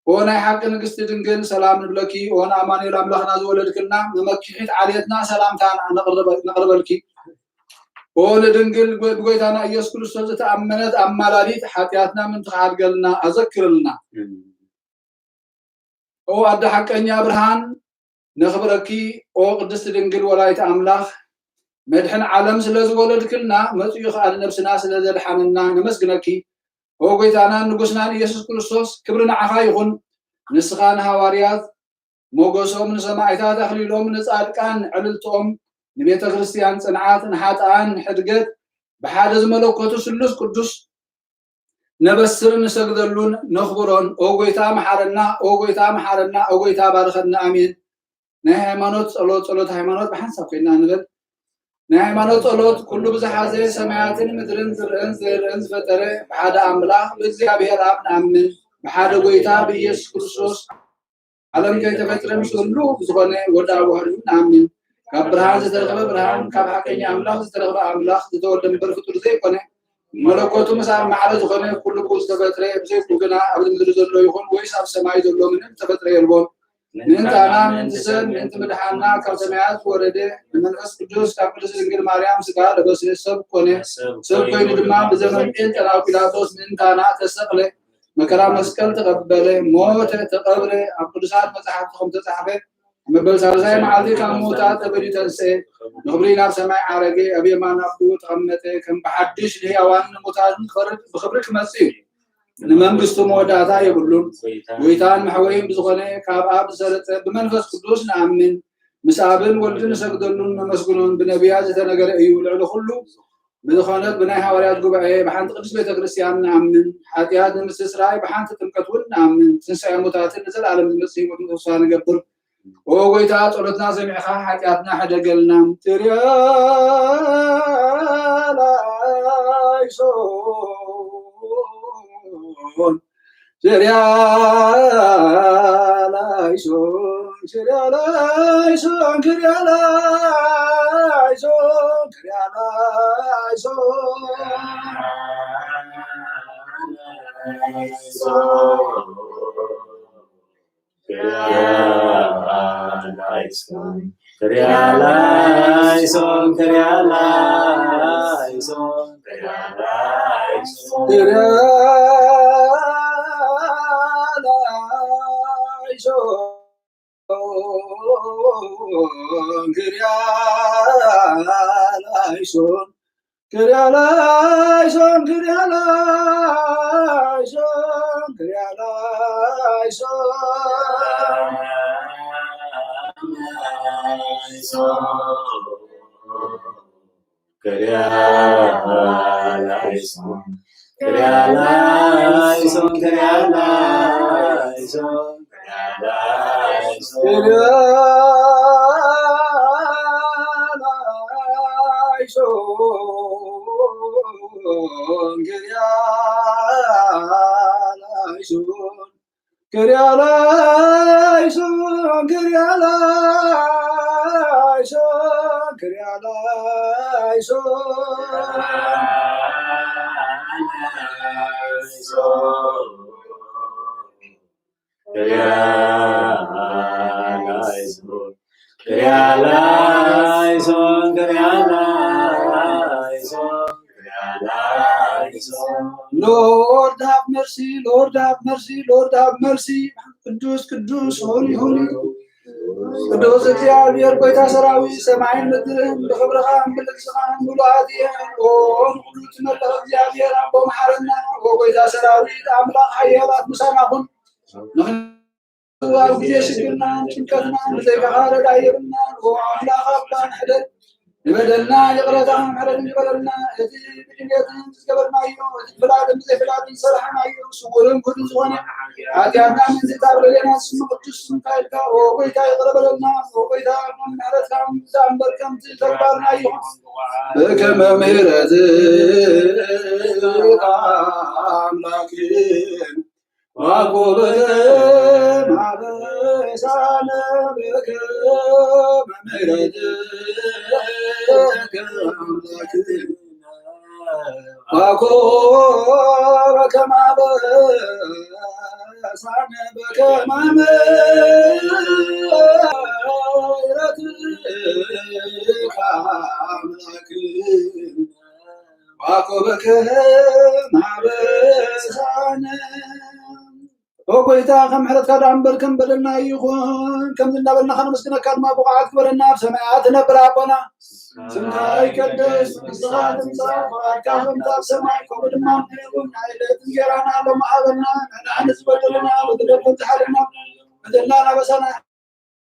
ኦ ናይ ሓቂ ንግስቲ ድንግል፣ ሰላም ንብለኪ። ኦ ንኣማኑኤል ኣምላኽና ዝወለድክልና መመኪሒት ዓሌትና፣ ሰላምታ ነቕርበ-፣ ነቕርበልኪ። ኦ ንድንግል ጎ-፣ ብጎይታና ኢየሱስ ክርስቶስ ዝተኣመነት ኣማላዲት፣ ሓጢኣትና ምእንቲ ክሓድገልና ኣዘክርልና። ኦ ኣደ ሓቀኛ ብርሃን፣ ነኽብረኪ። ኦ ቅድስቲ ድንግል ወላዲተ ኣምላኽ፣ መድሕን ዓለም ስለ ዝወለድክልና፣ መጺኡ ኸኣ ንነብስና ስለ ዘድሓነና ነመስግነኪ። ኦ ጎይታናን ንጉስናን ኢየሱስ ክርስቶስ፣ ክብሪ ንዓኻ ይኹን። ንስኻ ንሃዋርያት ሞገሶም፣ ንሰማዕታት ኣኽሊሎም፣ ንጻድቃን ዕልልትኦም፣ ንቤተ ክርስቲያን ጽንዓት፣ ንሓጥኣን ሕድገት፣ ብሓደ ዝመለኮቱ ስሉስ ቅዱስ ነበስርን ንሰግደሉን ነኽብሮን። ኦ ጎይታ መሓረና፣ ኦ ጎይታ መሓረና፣ ኦ ጎይታ ባርኸና። ኣሜን። ናይ ሃይማኖት ጸሎት፣ ጸሎት ሃይማኖት ብሓንሳብ ኮይና ንበል። ናይ ሃይማኖት ጸሎት ኩሉ ብዝሓዘ ሰማያትን ምድርን ዝርእን ዘይርእን ዝፈጠረ ብሓደ ኣምላኽ ብእግዚኣብሔር ኣብ ንኣምን፣ ብሓደ ጎይታ ብኢየሱስ ክርስቶስ ዓለም ከይተፈጥረ ምስ ኩሉ ብዝኾነ ወዲ ኣብ ዋህዱ ንኣምን። ካብ ብርሃን ዝተረኽበ ብርሃን፣ ካብ ሓቀኛ ኣምላኽ ዝተረኽበ ኣምላኽ፣ ዝተወልደ እምበር ፍጡር ዘይኮነ፣ መለኮቱ ምስ ኣብ ማዕረ ዝኾነ፣ ኩሉ ብኡ ዝተፈጥረ፣ ብዘይ ብኡ ግና ኣብዚ ምድሪ ዘሎ ይኹን ወይስ ኣብ ሰማይ ዘሎ ምንም ዝተፈጥረ የልቦን። ምእንታና፣ ምእንቲ ሰብ፣ ምእንቲ ምድሓንና ካብ ሰማያት ዝወረደ፣ ብመንፈስ ቅዱስ ካብ ቅድስት ድንግል ማርያም ስጋ ለበሰ፣ ሰብ ኮነ። ሰብ ኮይኑ ድማ ብዘመን ጴንጠናዊ ጲላጦስ ምእንታና ተሰቕለ፣ መከራ መስቀል ተቐበለ፣ ሞተ፣ ተቐብረ፣ ኣብ ቅዱሳት መጻሕፍቲ ከም ተጻሕፈ፣ መበል ሳልሳይ መዓልቲ ካብ ምዉታት ተፈልዩ ተንስኤ፣ ንኽብሪ ናብ ሰማይ ዓረገ፣ ኣብ የማን ኣቦኡ ተቐመጠ፣ ከም ብሓድሽ ንህያዋን ንሙታትን ክፈርድ ብኽብሪ ክመጽእ እዩ። ንመንግስቱ መወዳእታ የብሉን። ጎይታን መሕወይን ብዝኾነ ካብ ኣብ ዝሰረጸ ብመንፈስ ቅዱስ ንኣምን፣ ምስ ኣብን ወልድን ንሰግደሉን ነመስግኖን፣ ብነቢያት ዝተነገረ እዩ። ልዕሊ ኩሉ ብዝኾነት ብናይ ሃዋርያት ጉባኤ ብሓንቲ ቅድስት ቤተ ክርስቲያን ንኣምን፣ ሓጢኣት ንምስትስራይ ብሓንቲ ጥምቀት እውን ንኣምን፣ ትንሳኤ ሙታትን ንዘለኣለም ዝመጽእ ህይወትን ተስፋ ንገብር። ኦ ጎይታ፣ ጸሎትና ሰሚዕኻ ሓጢኣትና ሕደገልና። ትርያ ላይሶን፣ ትርያ ላይሶን፣ ትርያ ላይሶን፣ ትርያ ላይሶን፣ ትርያ ላይሶን። ክርያላይሶን፣ ክርያላይሶን፣ ክርያላይሶን፣ ክርያላይሶን። ክርያላይሶን፣ ክርያላይሶን፣ ክርያላይሶን፣ ክርያላይሶን፣ ክርያላይሶን። ክርያላይሶን፣ ክርያላይሶን፣ ክርያላይሶን፣ ክርያላይሶን። ክርያላይሶን፣ ክርያላይሶን፣ ክርያላይሶን። Lord have mercy, Lord have mercy, Lord have mercy. ቅዱስ ቅዱስ ሆሊ ሆሊ ቅዱስ እግዚኣብሔር ጎይታ ሰራዊት ሰማይን ምድርን ብክብርኻን ብልግስኻን ምሉኣት እየን። ኦ ንኩሉ ትመልኽ እግዚኣብሔር ኣቦ መሓረና። ኦ ጎይታ ሰራዊት ኣምላኽ ሓያላት ምሳና ኩን። ንሕና ኣብ ግዜ ሽግርናን ጭንቀትናን ብዘይካኻ ረዳኢ የብልናን። ኦ ኣምላኽ ኣባ ንሕደግ ንበደልና ይቕረታ ምሕረት ይግበረልና። እቲ ብድልየትን ዝገበርናዮ እቲ ብፍላጥን ብዘይፍላጥን ዝሰራሕናዮ ስውርን ግሁድን ዝኾነ ሓጢኣትና ምንዝታ ብለለና ስም ቅዱስ ስምካ ኢልካ ኦ ጎይታ ይቕረ በለልና። ኦ ጎይታ ምሕረትካ ምንዝታ እምበር ከምቲ ተግባርና ይኹን በከመ ምሕረትካ ኣምላክን ኦ ጎይታ፣ ከም ምሕረትካ ደኣ እምበር ከም በደልና ይኹን። ከምዚ እናበልና ከነመስግነካ ድማ ብቑዓት ግበረና። ኣብ ሰማያት ትነብር ኣቦና፣ ስምካ ይቀደስ፣ መንግስትኻ ትምጻእ፣ ፍቓድካ ከምቲ ኣብ ሰማይ ከምኡ ድማ ኣብ ምድሪ ይኹን። ናይ ዕለት እንጀራና ሎሚ ሃበና። ንሕና ንዝበደሉና በደሎም ከምዝሓለና፣ በደልና ኣበሳና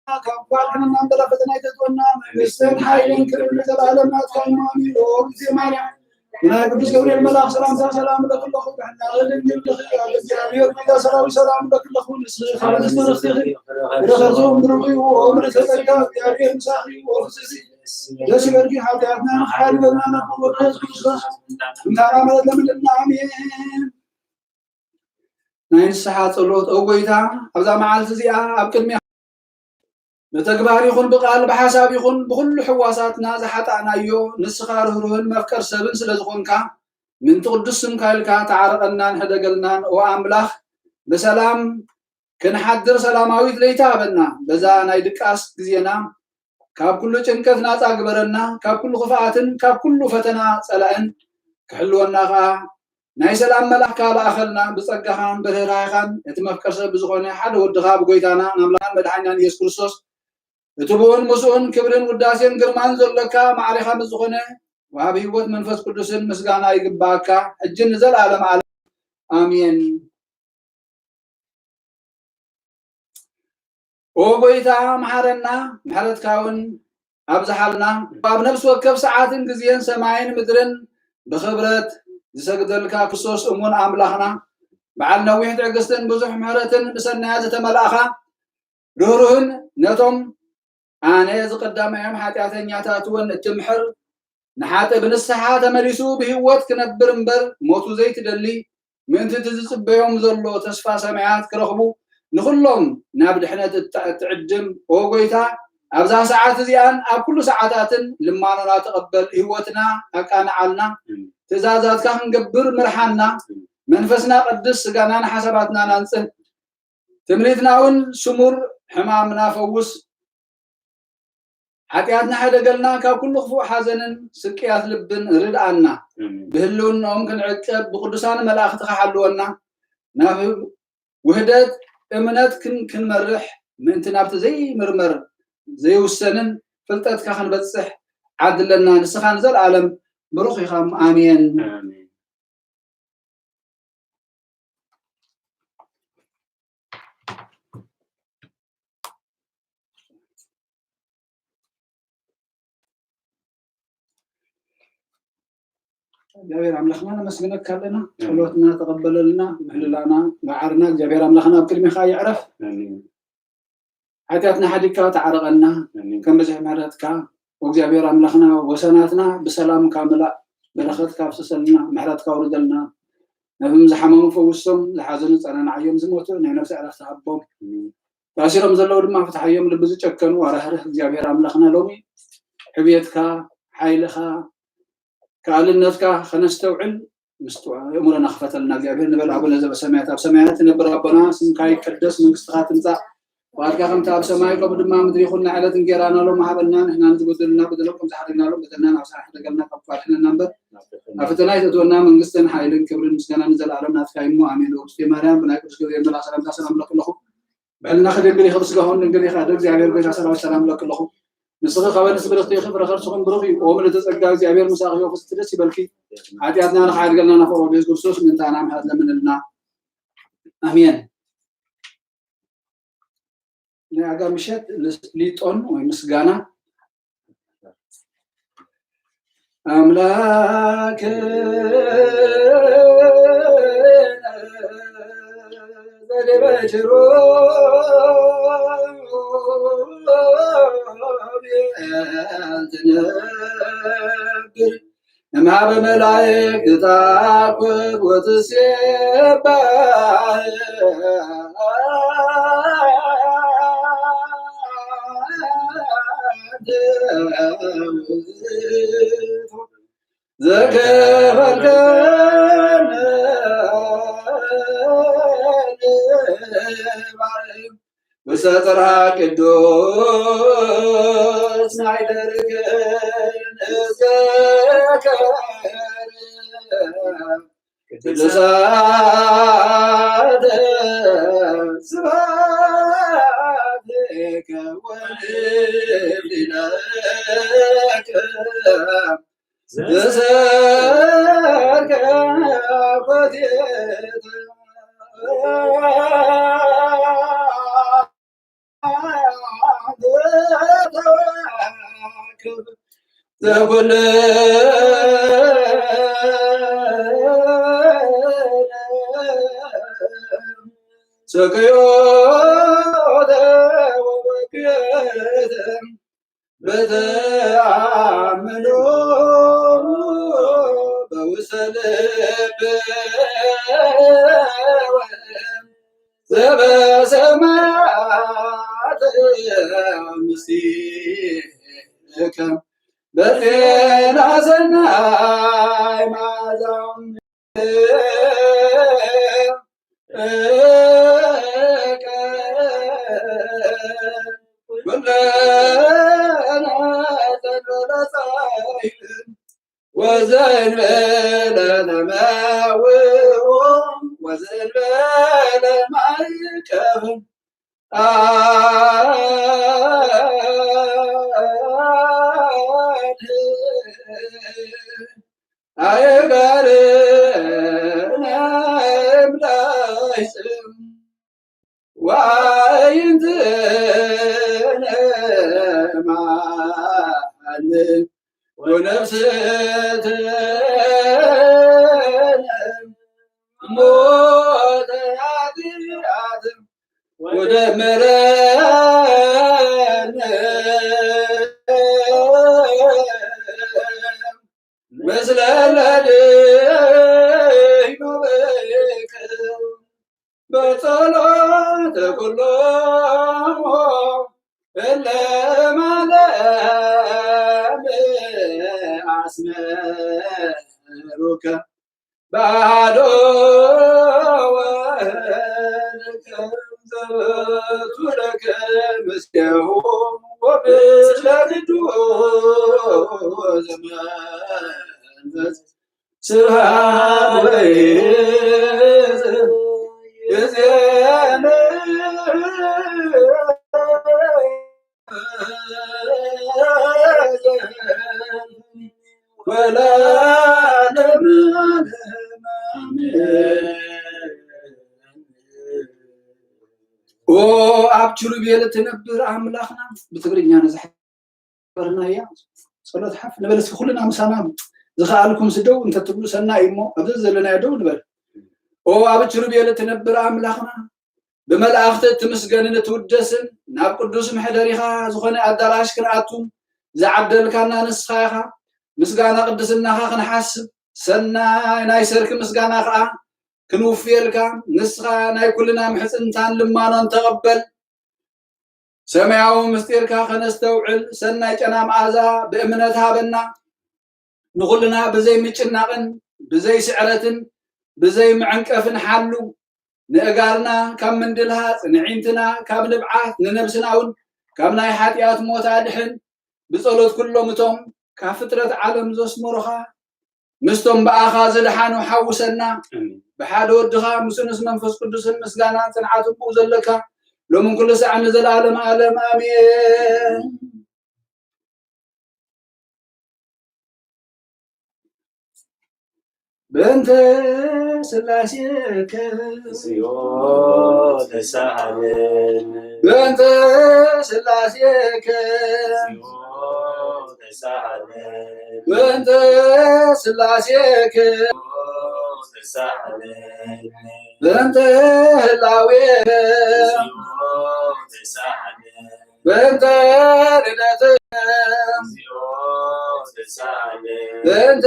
ካብ ጓልሕንና እምበር ኣብ ፈተና ኣይተእትወና። መንግስትን ሓይልን ክብርን ንዘለኣለም ናትካ እዩ። ኣሜን። ኦ ግዜ ማርያም፣ ብናይ ቅዱስ ገብርኤል መልኣኽ ሰላምታ ሰላም እለኪ ኣለኹ። ብሕና ድንግል ኢኺ፣ ኣብ እግዚኣብሔር ጎይታ ሰራዊት ሰላም እለኪ ኣለኹ። ንስኺ ካብ ኣንስቲ ተረኺኺ፣ ብረኸትኩም ብሩኽ እዩ። ኦ ምልዕተ ጸጋ፣ እግዚኣብሔር ምሳኺ እዩ። ኦ ፍስሲ ደስ ይበልኪ፣ ሓጢኣትና ንኽሓልፈና ናብ ክቡር ወድኻ የሱስ ክርስቶስ እንታና ማለት ለምንና። ኣሜን። ናይ ንስሓ ጸሎት። ኦ ጎይታ፣ ኣብዛ መዓልቲ እዚኣ ኣብ ቅድሚ ብተግባር ይኹን ብቃል ብሓሳብ ይኹን ብኹሉ ሕዋሳትና ዝሓጣእናዮ ንስኻ ርህሩህን መፍቀር ሰብን ስለ ዝኾንካ ምንቲ ቅዱስ ስምካ ኢልካ ተዓረቐናን ሕደገልናን። ኦ ኣምላኽ ብሰላም ክንሓድር ሰላማዊት ለይቲ ሃበና። በዛ ናይ ድቃስ ግዜና ካብ ኩሉ ጭንቀት ናጻ ግበረና። ካብ ኩሉ ክፍኣትን ካብ ኩሉ ፈተና ጸላእን ክሕልወና ከኣ ናይ ሰላም መልኣኽካ ለኣኸልና። ብጸጋኻን ብርህራሄኻን እቲ መፍቀር ሰብ ብዝኾነ ሓደ ወድኻ ብጎይታና ኣምላኽን መድሓኒናን ኢየሱስ ክርስቶስ እቲ ብኡን ምስኡን ክብርን ውዳሴን ግርማን ዘሎካ ማዕሪኻ ምስ ዝኾነ ወሃቢ ህይወት መንፈስ ቅዱስን ምስጋና ይግባኣካ ሕጂ ንዘለኣለም ዓለም ኣሜን። ኦ ጎይታ መሓረና፣ ምሕረትካ እውን ኣብዝሓልና። ኣብ ነፍሲ ወከፍ ሰዓትን ግዜን ሰማይን ምድርን ብኽብረት ዝሰግደልካ ክርስቶስ እሙን ኣምላኽና፣ በዓል ነዊሕ ትዕግስትን ብዙሕ ምሕረትን ብሰናያት ዝተመላእኻ ርህሩህን ነቶም ኣነ እዚ ቀዳማዮም ሓጢኣተኛታት እውን እትምሕር ንሓጥእ ብንስሓ ተመሊሱ ብህይወት ክነብር እምበር ሞቱ ዘይትደሊ ምእንቲ እቲ ዝጽበዮም ዘሎ ተስፋ ሰማያት ክረኽቡ ንኹሎም ናብ ድሕነት እታ-፣ እትዕድም። ኦ ጎይታ፣ ኣብዛ ሰዓት እዚኣን ኣብ ኩሉ ሰዓታትን ልማኖና ተቐበል፣ ህይወትና ኣቃንዓልና፣ ትእዛዛትካ ክንገብር ምርሓና፣ መንፈስና ቀድስ፣ ስጋናን ሓሳባትናን ኣንጽህ፣ ትምኒትና እውን ስሙር፣ ሕማምና ፈውስ፣ ሓጢኣትና ሕደገልና፣ ካብ ኩሉ ክፉእ ሓዘንን ስቅያት ልብን ርድኣና። ኣሜን። ብህልውናኦም ክንዕቀብ ብቅዱሳን መላእኽትኻ ሓልወና። ናብ ውህደት እምነት ክን-፣ ክንመርሕ ምእንቲ ናብቲ ዘይምርመር ዘይውሰንን ፍልጠትካ ክንበጽሕ ዓድለና። ንስኻ ንዘለኣለም ብሩኽ ኢኻ። ኣሜን። ኣሜን። እግዚኣብሔር ኣምላኽና ነመስግነካ ኣለና። ኣሜን። ጸሎትና ተቐበለልና፣ ምህልላና፣ መዓርና እግዚኣብሔር ኣምላኽና ኣብ ቅድሜኻ ይዕረፍ። ኣሜን። ሓጢኣትና ሓዲግካ ተዓረቐና። ኣሜን። ከም ብዝሒ ምሕረትካ እግዚኣብሔር ኣምላኽና ወሰናትና ብሰላምካ ምላእ፣ በረኸትካ ኣፍስሰልና፣ ምሕረትካ ኣውርደልና። ነቶም ዝሓመሙ ፈውሶም፣ ዝሓዘኑ ጸናንዓዮም፣ ዝሞቱ ናይ ነፍሲ ዕረፍቲ ሃቦም። ኣሜን። ታሲሮም ዘለዉ ድማ ፍትሓዮም፣ ልቢ ዝጨከኑ ኣራህርህ እግዚኣብሔር ኣምላኽና ሎሚ ዕብየትካ፣ ሓይልኻ፣ ከኣልነትካ ከነስተውዕል ምስጡ ኣእምሮና ክፈተልና እግዚኣብሔር ንበል። ኣቡነ ዘበሰማያት፣ ኣብ ሰማያት ትነብር ኣቦና፣ ስምካ ይቀደስ፣ መንግስትኻ ትምጻእ፣ ፍቓድካ ከምቲ ኣብ ሰማይ ከምኡ ድማ ምድሪ ይኹን። ንዕለት እንጌራና ሎም ሃበና፣ ንሕና ንዝበደሉና በደሎም ከም ዝሓደግናሎም በደልና፣ ናብ ስራሕ ደገልና ካብ ክፉእ ኣድሕነና እምበር፣ ኣብ ፈተና ኣይተእትወና፣ መንግስትን ሓይልን ክብርን ምስጋናን ንዘለኣለም ናትካ እዩ እሞ፣ ኣሜን። ውእቱ ማርያም፣ ብናይ ቅዱስ ገብርኤል መልኣክ ሰላምታ ሰላም እብለኪ ኣለኹ። ብሕልና ክድንግል ኢኺ፣ ብስጋኹን ድንግል ኢኻ፣ ኣደ እግዚኣብሔር ጎይታ ሰራዊት ሰላም እብለኪ ኣለኹ። ንስኺ ከበ ንስብርኽቲ ኢኺ፣ ፍረ ከርስኹም ብሩኽ እዩ። ኦ ምልእተ ጸጋ፣ እግዚኣብሔር ምሳኺ እዩ፣ ፍስቲ ደስ ይበልኪ። ሓጢኣትና ንኽሓድገልና ናፍቆ ኢየሱስ ክርስቶስ ምእንታና ምሕረት ለምንልና። ኣሜን። ናይ ኣጋ ምሸት ልስ- ሊጦን ወይ ምስጋና ኣምላክ ዘደበ ችሮብየል ትነብር እምሃበ መላእክት ታኩብ ወትሴባህ ዘከፈልከነ ውስተ ጽርሐ ቅዱስ ናይ ደርግን ዘከር ቅዱሳት ስብሐት ወልዕል ለከ ዘሰርገ ኮቴተ ዘኩለ ሰቅዮተ ወበክየተ በተአምኖ በውስተ ልብ ዘበሰማያት ምስሌከ በዜና ሰናይ መዓዛም ወዘእንበለ ነማውኦ ወዘእንበለ ማይቀብ አድህን። አይጋርነ እምላይጽም ወአይንትነ ማን ወነፍስትነ ሞተ ኃጢአት ወደመረነ ምስለ ለልዩ በይቅ በጸሎተ ኩሎሙ እለ ማለም አስመሩከ ባዶ ወልከ ዘበቱ ለከ ምስሌሁ ወምስለ ቅዱስ መንፈስ ስብሐት ወይእዜነ ወለዓለመ ዓለም አሜን። ኦ ኣብ ኪሩቤል እትነብር ኣምላኽና፣ ብትግርኛ ነዛ በርናያ ጸሎት ሓፍ ንበል እስኪ ኩልና ምሳና ዝኸኣልኩም ስደው እንተትብሉ ሰናይ እዩ እሞ ኣብዚ ዘለናዮ ደው ንበል። ኦ ኣብ ኪሩቤል እትነብር ኣምላኽና ብመላእኽቲ እትምስገንን እትውደስን ናብ ቅዱስ መሕደሪኻ ዝኾነ ኣዳራሽ ክንኣቱ ዝዓደልካና ንስኻ ኢኻ። ምስጋና ቅድስናኻ ክንሓስብ ሰናይ ናይ ሰርኪ ምስጋና ኸዓ ክንውፍየልካ ንስኻ ናይ ኩልና ምሕጽንታን ልማኖን ተቐበል። ሰማያዊ ምስጢርካ ከነስተውዕል ሰናይ ጨና መዓዛ ብእምነት ሃበና። ንኹልና ብዘይ ምጭናቕን ብዘይ ስዕረትን ብዘይ ምዕንቀፍን ሓሉ። ንእጋርና ካብ ምንድልሃጽ፣ ንዒንትና ካብ ንብዓት፣ ንነብስና እውን ካብ ናይ ሓጢኣት ሞት ኣድሕን። ብጸሎት ኩሎም እቶም ካብ ፍጥረት ዓለም ዘስመሩኻ ምስቶም ብኣኻ ዝደሓኑ ሓውሰና። ኣሜን። ብሓደ ወድኻ ምስኡንስ መንፈስ ቅዱስን ምስጋናን ጽንዓትን ብኡ ዘለካ ሎምን ኩሉ ሳዕ ንዘለኣለም ኣለም ኣሜን። በእንተ ስላሴከ እግዚኦ ተሳሃለነ። በእንተ ስላሴከ እግዚኦ ተሳሃለነ። በእንተ ስላሴከ ተሳሃለነ። በእንተ ህላዌከ እግዚኦ ተሳሃለነ። በእንተ ልደትከ እግዚኦ ተሳሃለ። በእንተ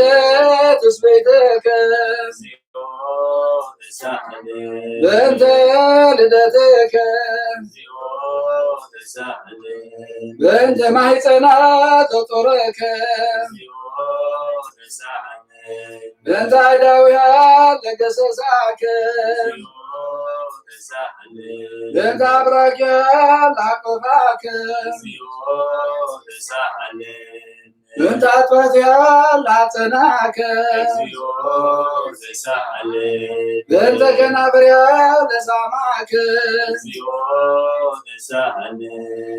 ትስብእትከ እግዚኦ ተሳሃለ። በእንተ ልደትከ እግዚኦ ተሳሃለ። በእንተ ማህፀና ተጦረከ እግዚኦ ተሳሃለ። በእንተ ኣእዳውያ ለገሰሳከ እግዚኦ ተሳሃለ። በእንተ ኣብራክያ ላቆፋከ እግዚኦ ተሳሃለ። በእንተ ኣጥባትያ ላጸናከ እግዚኦ ተሳሃለ። በእንተ ከናፍርያ ለሳማከ እግዚኦ ተሳሃለ።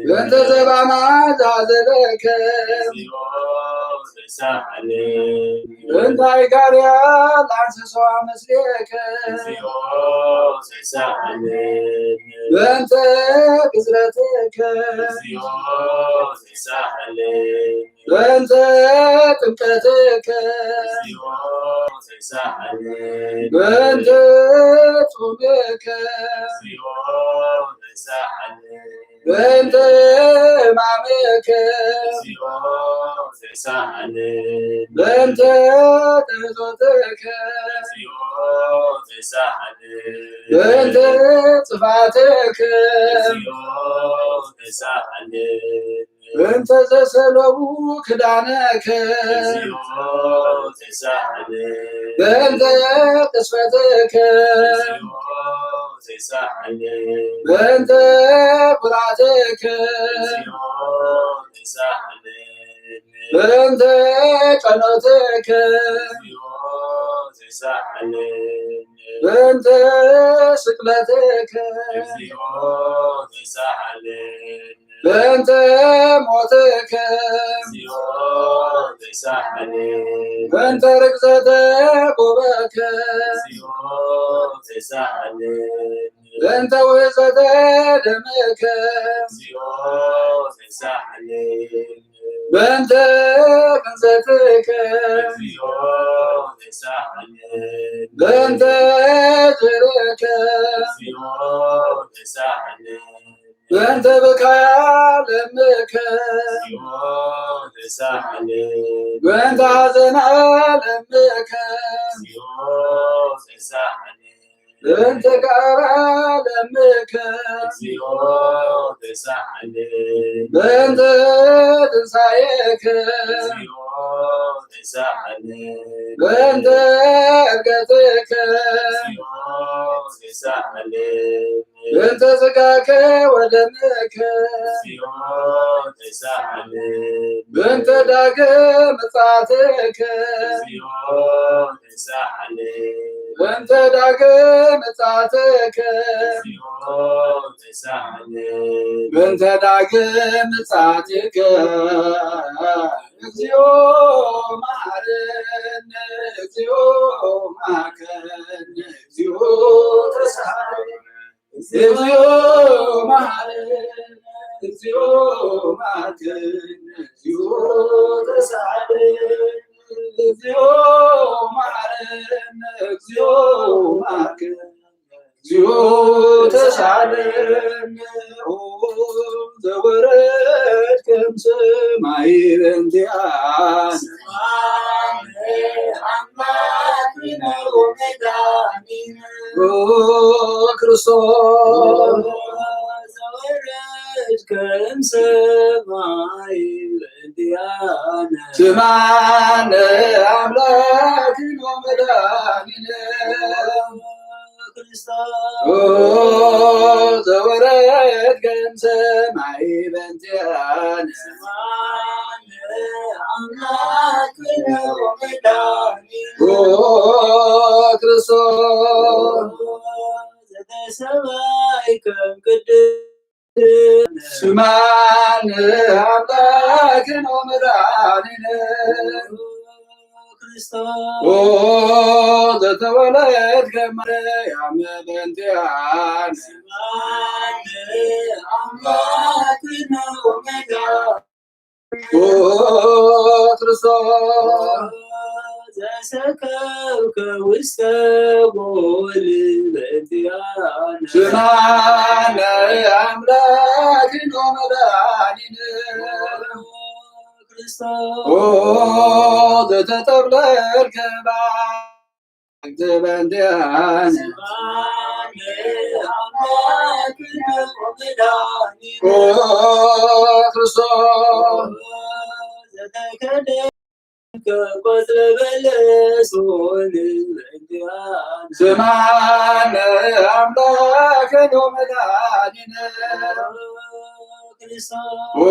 በእንተ ዘባና ዛዘለከ እግዚኦ ተሳሃለ። በእንተ ኣይጋርያ ላንሰሶ ምስሌከ እግዚኦ ተሳሃለ። በእንተ ግዝረትከ እግዚኦ ተሳሃለ። በእንተ ጥምቀትከ እግዚኦ ተሳሃለ። በእንተ ጾምከ እግዚኦ ተሳሃለ። በእንተ ሕማምከ እግዚኦ ተሳሃለ። በእንተ ትሕቶትከ እግዚኦ ተሳሃለ። በእንተ ጽፋትከ እግዚኦ ተሳሃለ። በእንተ ዘሰለቡ ክዳነከ እግዚኦ ተሳሃለ። በእንተ ቅስፈትከ እግዚኦ ተሳሃለ። በእንተ ኩራትከ እግዚኦ ተሳሃለ። በእንተ ቀኖትከ እግዚኦ ተሳሃለ። በእንተ ስቅለትከ እግዚኦ ተሳሃለ። በእንተ ሞትከ እግዚኦ ተሳሃለ። በእንተ ርግዘተ ጎበከ እግዚኦ ተሳሃለ። በእንተ ውህዘተ ደምከ እግዚኦ ተሳሃለ። በእንተ ግንዘትከ እግዚኦ ተሳሃለ። በእንተ ዝርእከ እግዚኦ ተሳሃለ። በእንተ ብካ ለምከ እግዚኦ ተሳሃለ። በእንተ ሐዘና ለምከ እግዚኦ ተሳሃለ። በእንተ ጋራ ለምከ እግዚኦ ተሳሃለ። በእንተ ትንሳኤከ እግዚኦ ተሳሃለ። በእንተ ዕርገትከ እግዚኦ ተሳሃለ። በእንተ ስጋከ ወደምከ እግዚኦ ተሳሃለ። በእንተ ዳግም ምጽኣትከ እግዚኦ ተሳሃለ። በእንተ ዳግም ምጽኣትከ እግዚኦ ተሳሃለ። በእንተ ዳግም ምጽኣትከ እግዚኦ መሐረነ፣ እግዚኦ መሐረነ፣ እግዚኦ ተሳሃለ። እግዚኦ መሐረነ፣ እግዚኦ መሐረነ፣ እግዚኦ ተሳሃለ። እግዚኦ መሐረነ፣ እግዚኦ መሐረነ፣ እግዚኦ ተሳሃለነ። ኦ ዘወረድከ እምሰማይ በእንቲኣነ። ኦ ክርስቶስ ዘወረድከ እምሰማይ ስማነ ኣምላክነ ወመድኃኒነ ክርስቶስ ዘወረድከ እምሰማይ በእንቲአነ። ስማነ ኣምላክነ ወመድኃኒነ ክርስቶስ ዘተሰማይ ከም ቅድስ ስማነ ኣምላክነ ወመድኃኒነ ክርስቶስ ኦ ዘተወለድከ ማርያም በእንቲአነ። ስማነ ኣምላክነ ወመድኃኒነ ኦ ክርስቶስ ዘሰከብከ ውስተ ጎል በእንቲአነ። ስማነ ኣምላክነ ወመድኃኒነ ክርስቶስ ኦ ዘተጠብለልከ ባሕቲ በእንቲአነ። ስማነ ኣምላክነ ወመድኃኒነ ኦ ክርስቶስ ዘተከደ ከቆጽለ በለስ ሆን በእንቲአነ። ስማነ ኣምላክነ ወመድኃኒነ ክርስቶስ ኦ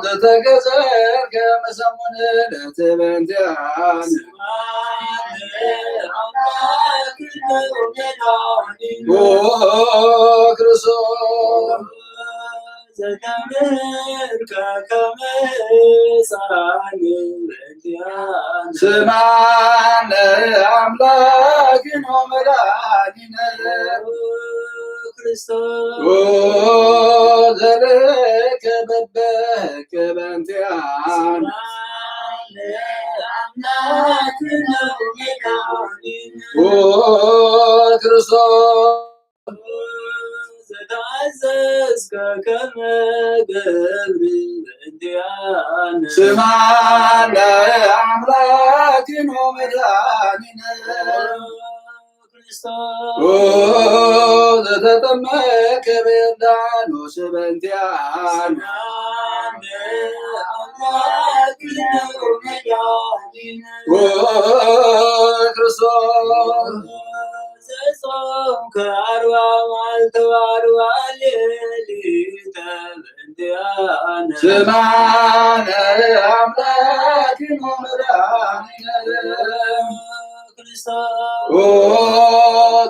ዘተገዘርከ መሰሙን ለትበንቲአነ። ስማነ ኣምላክነ ወመድኃኒነ ኦ ክርስቶስ ዘተምህርከ ከመ ሕፃን በእንቲአነ። ስማነ ኣምላክነ ወመድኃኒነ ክርስቶስ ኦ ዘልከ በበከ በእንቲአነ። ስማነ ኣምላክነ ወመድኃኒነ ኦ ክርስቶስ ዘተአዘዝከ ከመ ገብር በእንቲአነ። ስማነ ኣምላክነ ወመድኃኒነ ክርስቶስ ኦ ዘተጠመከ በዮርዳኖስ በእንቲአነ። ስማነ ኣምላክነ ወመድኃኒነ ኦ ክርስቶስ ዘጾምከ አርባ መዓልተ ወአርባ ሌሊተ በእንቲአነ። ስማነ አምላክነ ወመድኃኒነ ክርስቶስ ኦ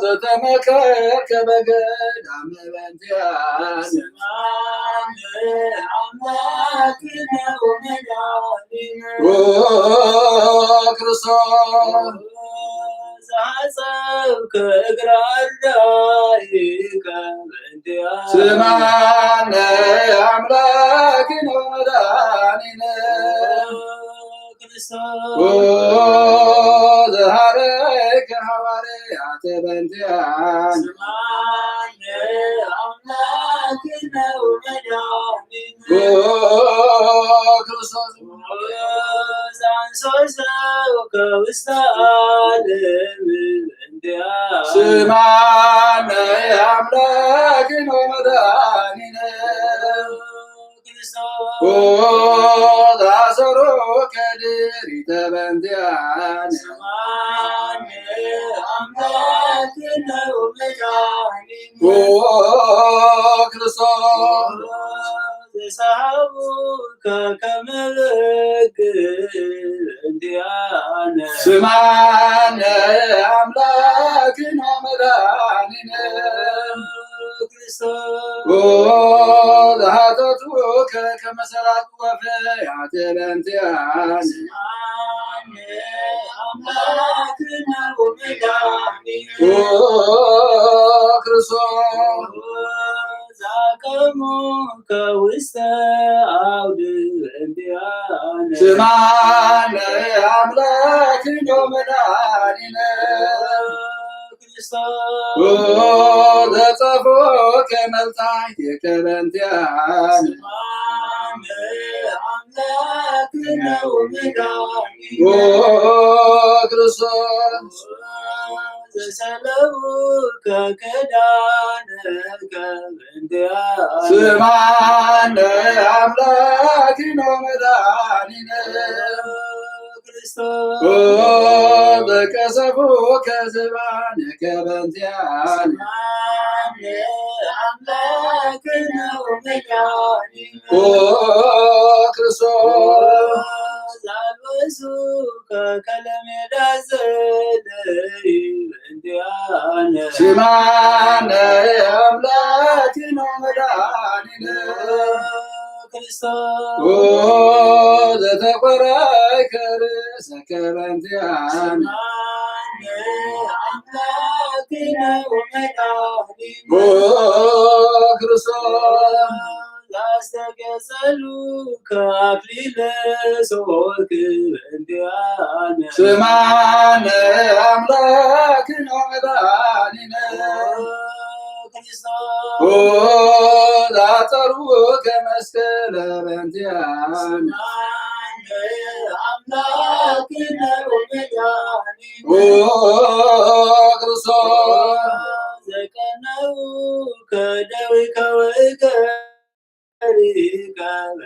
ዘተመከርከ በገዳም በእንቲአነ። ስማነ አምላክነ ወመድኃኒነ ኦ ክርስቶስ ዘሐጸብከ እግረ አርዳኢከ በእንቲአነ። ስማነ አምላክነ ወመድኃኒነ ክርስቶስ ኦ ዘሐረይከ ሐዋርያተ በእንቲአነ። ስማነ አምላክነ ወመድኃኒነ ኦ ክርስቶስ ኦ ዘአንሶ ሰብከ ውስተ ዓለም በእንቲአነ። ስማነ አምላክነ ወመድኃኒነ ክርስቶስ ኦ ዘአሰሮ ከድሪተ በእንቲአነ። ስማነ አምላክነ ወመድኃኒነ ኦ ክርስቶስ ዘሰሐቡከ ከመ በግ በእንቲአነ። ስማነ አምላክነ ወመድኃኒነ ክርስቶስ ኦ ዘሐተቱከ ከመ ሰራቁ ወፈያት በእንቲአነ። ስማነ አምላክነ ወመድኃኒነ ኦ ክርስቶስ ዛቀሙከ ውስተ አውድ በእንቲአነ። ስማነ አምላክነ ወመድኃኒነ ክርስቶስ ኦ ዘጸፎከ መልጣይከ በእንቲአነ። ስማነ አምላክነ ወመድኃኒነ ኦ ክርስቶስ ዘሰለውከ ክዳንከ እንዲያነ። ስማነ አምላኪነ መድኃኒነ። ክርስቶስ። ኦ በከሰፉከ ዝባንከ በእንቲአነ። ስማነ አምላኪነ መድኃኒነ። ኦ ክርስቶስ። ዛልበሱ ከከለሜዳ ዘለይ እንዲያነ። ስማነ አምላኪነ መድኃኒነ። ክርስቶስ። ኦ ዘተቆራይ ከርሰ ከበንቲያን። ስማነ አምላኪነ ወመድኃኒነ። ኦ ክርስቶስ። ላስተገጸሉ ከአክሊለ ሶክ እንዲያነ። ስማነ አምላኪነ ወመድኃኒነ። ክርስቶስ። ኦ ላጸሩ ከመስቀለ በንቲያን። ስማነ አምላኪነ ወመድኃኒነ። ኦ ክርስቶስ። ዘቀነው ከደዊከ ወእገ ሪከ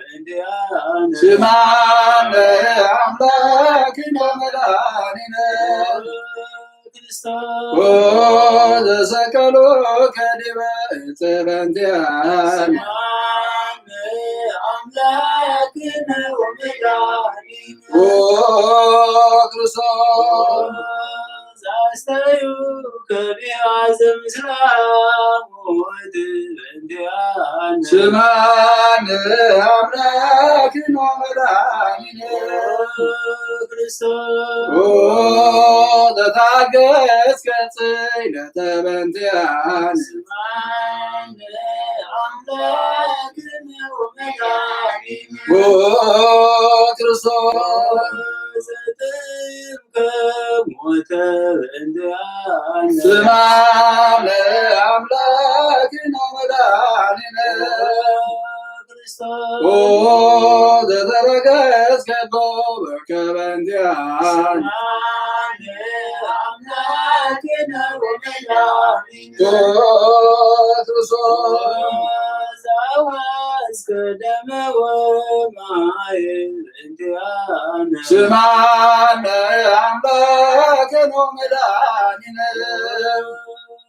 እንዲያነ። ስማነ አምላኪነ ወመድኃኒነ። ክርስቶስ። ኦ ዘሰቀሉ ከዲበ ዕፀ በንቲያን። ስማነ አምላኪነ ወመድኃኒነ። ኦ ክርስቶስ። ዛስተዩ ከቢያ ዘምስላ ሞት እንዲያነ። ስማነ አምላኪነ ወመድኃኒነ። ክርስቶስ። ኦ ዘታገስከ ጽይለተ በንቲያን። ስማነ አምላኪነ ወመድኃኒነ። ኦ ክርስቶስ። ዘጥምከ ሞተ እንዲያነ። ስማነ አምላኪነ ወመድኃኒነ። ክርስቶስ። ኦ ዘተረገጽከ በከበንቲያን። ስማነ አምላኪነ ወመድኃኒነ። ኦ ክርስቶስ። ዘወስከ ደመ ወማየ እንዲያነ። ስማነ አምላኪነ ወመድኃኒነ።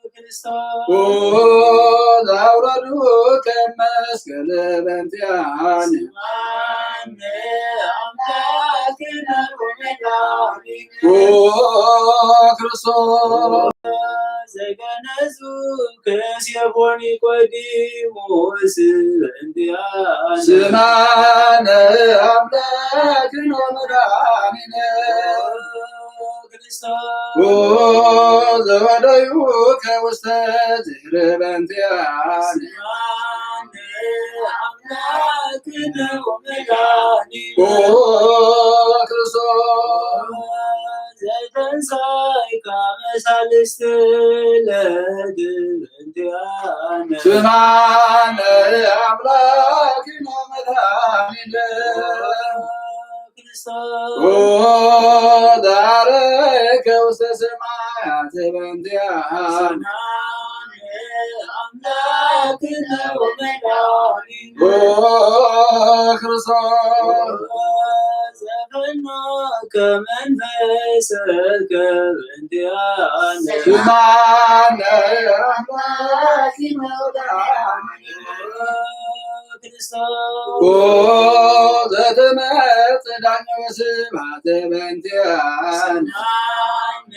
ክርስቶስ። ኦ ላውረዱ ከመስቀል በንቲያን። ስማነ አምላኪነ ወመድኃኒነ። ኦ ክርስቶስ። ዘገነዙ ከሴፎ ኒቆዲሞስ እንዲያነ። ስማነ አምላኪነ ወመድኃኒነ። ክርስቶስ። ኦ ዘወደዩ ከውስተ ዝህር በንቲያን። ስማነ አምላኪነ ወመድኃኒነ። ኦ ክርስቶስ። ዘተንሳይካ መሳልስት ለድንቲያነ። ስማነ አምላኪነ ወመድኃኒነ። ክርስቶስ። ኦ ዳረከ ውስተ ሰማያት በእንቲአነ። ስማነ አምላክነ ወመድኃኒነ። ኦ ክርስቶስ። ዘፈኖከ መንፈሰከ በእንቲአነ። ስማነ አምላኪነ ወመድኃኒነ። ክርስቶስ። ኦ ዘትመጽእ ዳኛ ወስብሐት በእንቲአነ። ስማነ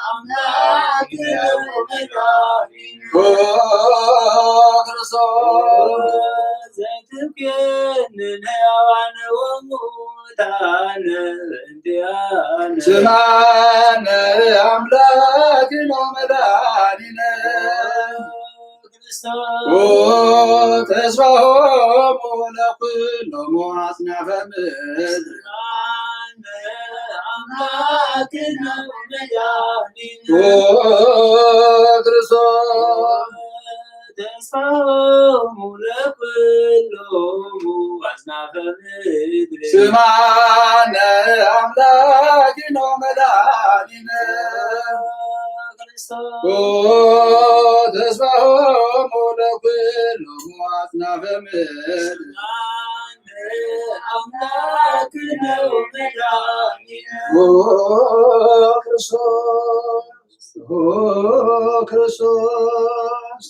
አምላክነ ወመድኃኒነ። ኦ ክርስቶስ። ዘትቤንን ሕያዋን ወሙታን በእንቲአነ። ስማነ አምላክነ ወመድኃኒነ። ክርስቶስ። ኦ ተስፋሆሙ ለኩሎሙ አጽናፈ ምድር። ስማነ አምላክነ ወመድኃኒነ። ኦ ክርስቶስ። ተስፋሆሙ ለኩሎሙ አጽናፈ ምድር። ስማነ አምላክነ ወመድኃኒነ። ኦ ተስፋሆሙ ለኩሎሙ አጽናፈ ምድር። አምላክ ነው መድኃኒነ። ኦ ክርስቶስ፣ ኦ ክርስቶስ።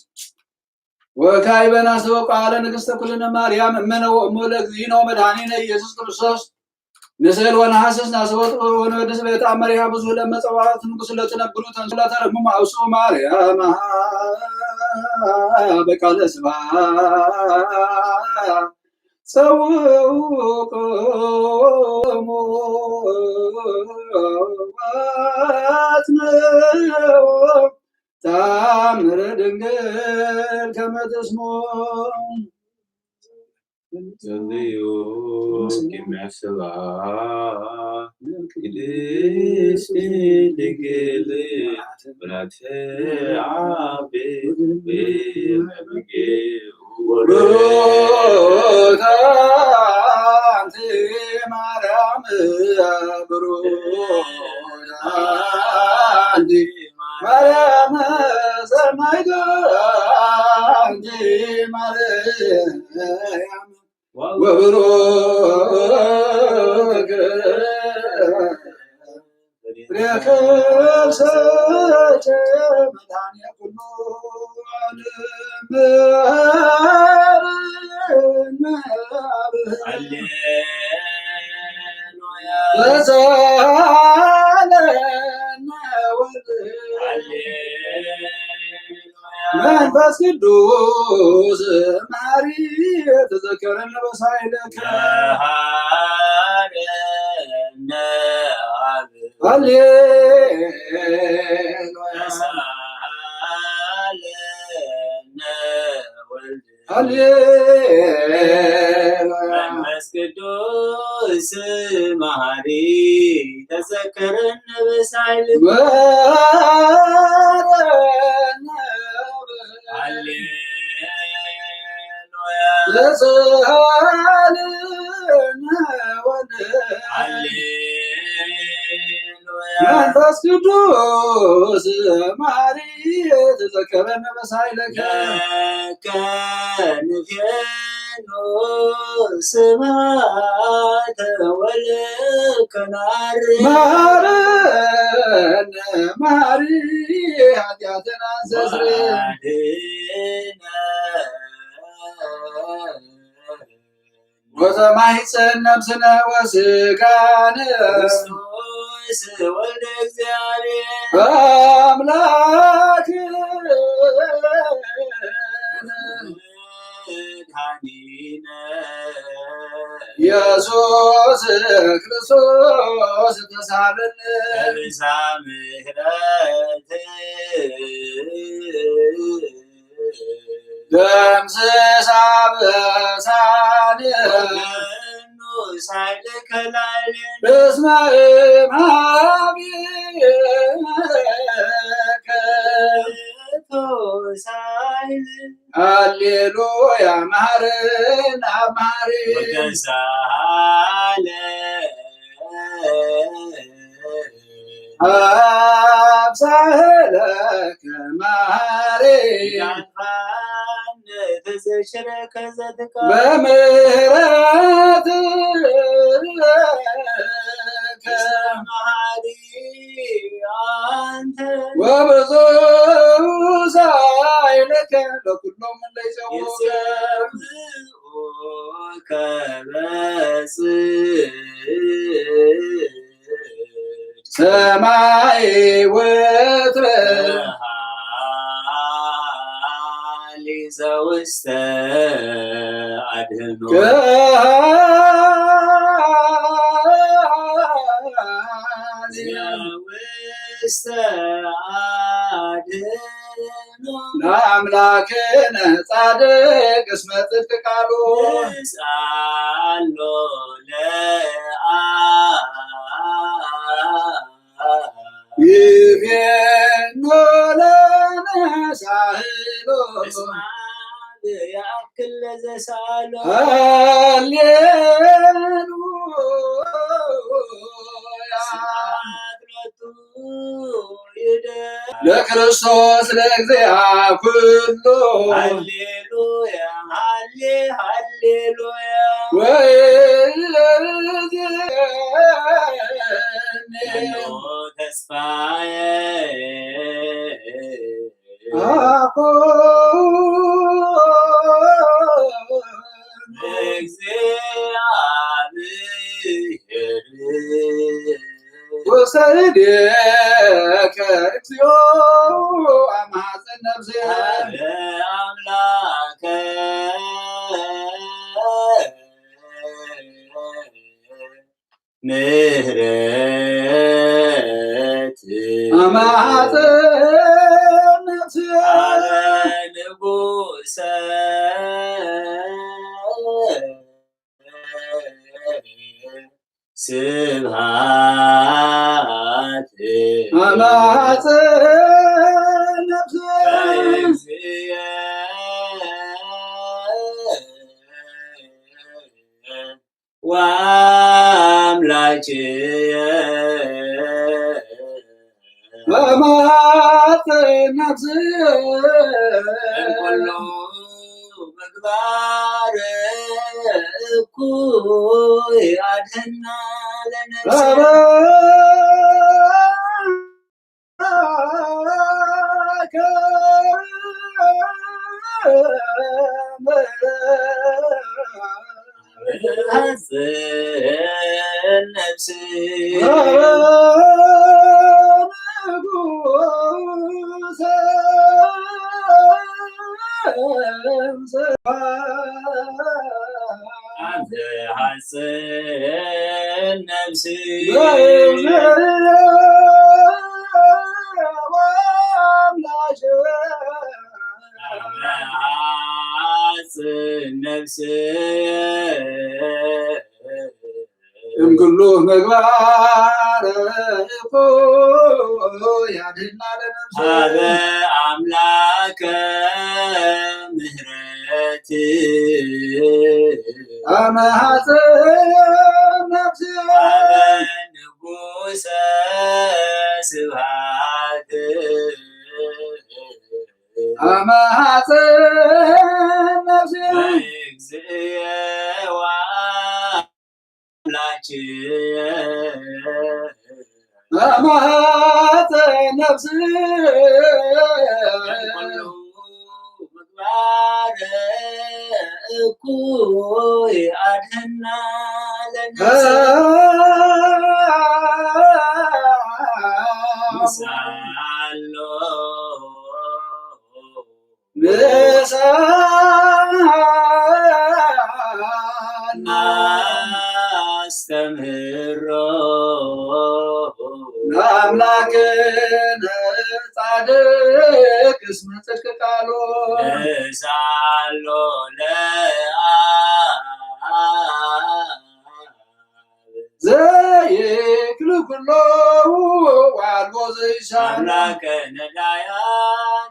ወካዕበ ናስተበቁ ቃለ ንግሥተ ኩልነ ማርያም እመነ ወእሞ ለእግዚእነ ወመድኃኒነ ኢየሱስ ክርስቶስ። ንስእል ወነሐስስ ናስተበቁ ወንወድስ በተአመሪሃ ብዙ ለመጸዋዕት ንጉሥ ለትነብሩ ተንሱ ለተረሙ ማውሱ ማርያም በቃለ ስብሐት ጸውዑ ቆሙ አጽንዑ ታምረ ድንግል ከመ ትስሞ። ጸልዩ ቅድሚያ ስብሐት ቅድስት ድንግል ብላቴ አቤ ወመጌ ወሩታ አንቲ ማርያም ብሩታ አንቲ ማርያም ሰማይቶ አንቲ ማርያም ወብሩክ ፍሬ ከርሥኪ መድኃኔ ኩሉ ዓለም። ሃሌሉያ። ተሳለነ ወልድ። ሃሌሉያ። መንፈስ ቅዱስ ማሪ ተዘከረነ በሳይለከ። ሃሌሉያ። ሃሌሉያ። ተሳለነ ወልድ። ሃሌሉያ። መንፈስ ቅዱስ መሐሪ ተዘከረነ በሳይል። መሐረነ። ሃሌሉያ። ተሳለነ ወልድ። ሃሌሉያ። መንፈስ ቅዱስ መሐሪ ተዘከረነ በሳይለከ። ለከ ንፌኑ ስብሐተ ወለከ ነዐርግ። መሐረነ መሐሪ ኃጢአተነ አስተስርይ። ወአድኅነነ። ወዘማይፀን ነፍስነ ወስጋነ። ክርስቶስ ወልደ እግዚአብሔር። አምላክ። መድኃኒነ። ኢየሱስ ክርስቶስ ተሳለነ። በብዝኃ ምሕረት። ደምስስ አበሳነ። ወመኑ ሳይልከ ላዕሌነ። እስመ እምሃቤከ። ሳይል። ሃሌሉያ። መሐረነ አብ መሐሪ። ወተሳለ። አብሳህለከ ማሬ። ተዘሽረከ ዘትካ። በምህረትከ። መሐሪ አንተ። ወብዙ ሳይለከ ለኩሎም ለይሰውከ። ይሰብኡከ በጽ ሰማይ ወትረ። ሊዘ ውስተ አድህኖ። ውስተ አድህኖ። ለአምላክነ ጻድቅ እስመ ጽድቅ ቃሉ። ንስአሎ ለአ ይፌኖ ለነ ሳህሎ። እስማ ያክል ለዘሳሎ። ሃሌሉያ። ስብሐት ሎቱ ይደ ለክርስቶስ ለእግዚአ ኩሉ። ሃሌሉያ፣ ሃሌ፣ ሃሌሉያ። ወይ ተስፋዬ። እግዚአብሔር። ውሰድከ እግዚኦ አማዘን ነፍሴ። አምላከ ምህረት አማዘን ነፍሴ። አለ ንጉሰ ስብሐት። አማዘን ነፍሴ። ለእግዚእ ወአምላኬ። አማዘን ነፍሴ። እምኩሉ ምግባር እኩይ አድህና ለነፍሴ። አንተ ሐጽን ነፍሲ። ሐጽን ነፍሲ። እምኩሉ ምግባር እኩይ አድህና ለነፍሲ። አበ አምላከ ምህረት። አመ ሐጽን ነፍሲ። አበ ንጉሰ ስብሐት። አመ ሐጽን ነፍሲ። እግዚእ ወአምላኬ። አመ ሐጽን ነፍሲ። እምኩሉ ምግባር እኩይ አድህና ለነፍሲ። ምሳሎ ምሳና አስተምህሮ ለአምላክነ ጻድቅ እስመ ጽድቅ ቃሉ። ምሳሎ ለአብ ዘይክል ኩሎ ዋልቦ ዘይሳን። አምላከ ነዳያን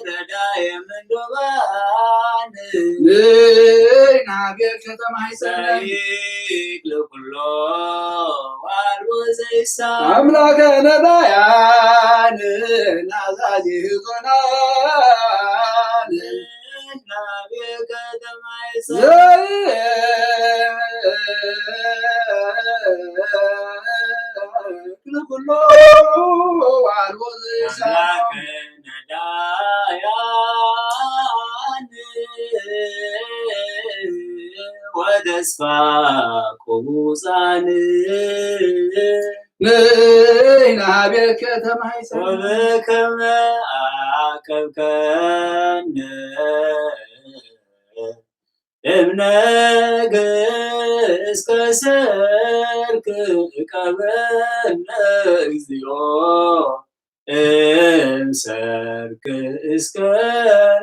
ረዳየ ምንዱባን። ንናቤል ከተማ ይሰናይ። ዘይክል ኩሎ ዋልቦ ዘይሳን። አምላከ ነዳያን ናዛዚ ህዞናን። ወተስፋ ቅቡጻን። ንሕና ቤከ ተማሕፀን። ወበከመ አቀብከነ እምነግ እስከ ሰርክ ቀበነ እግዚኦ እምሰርክ እስከ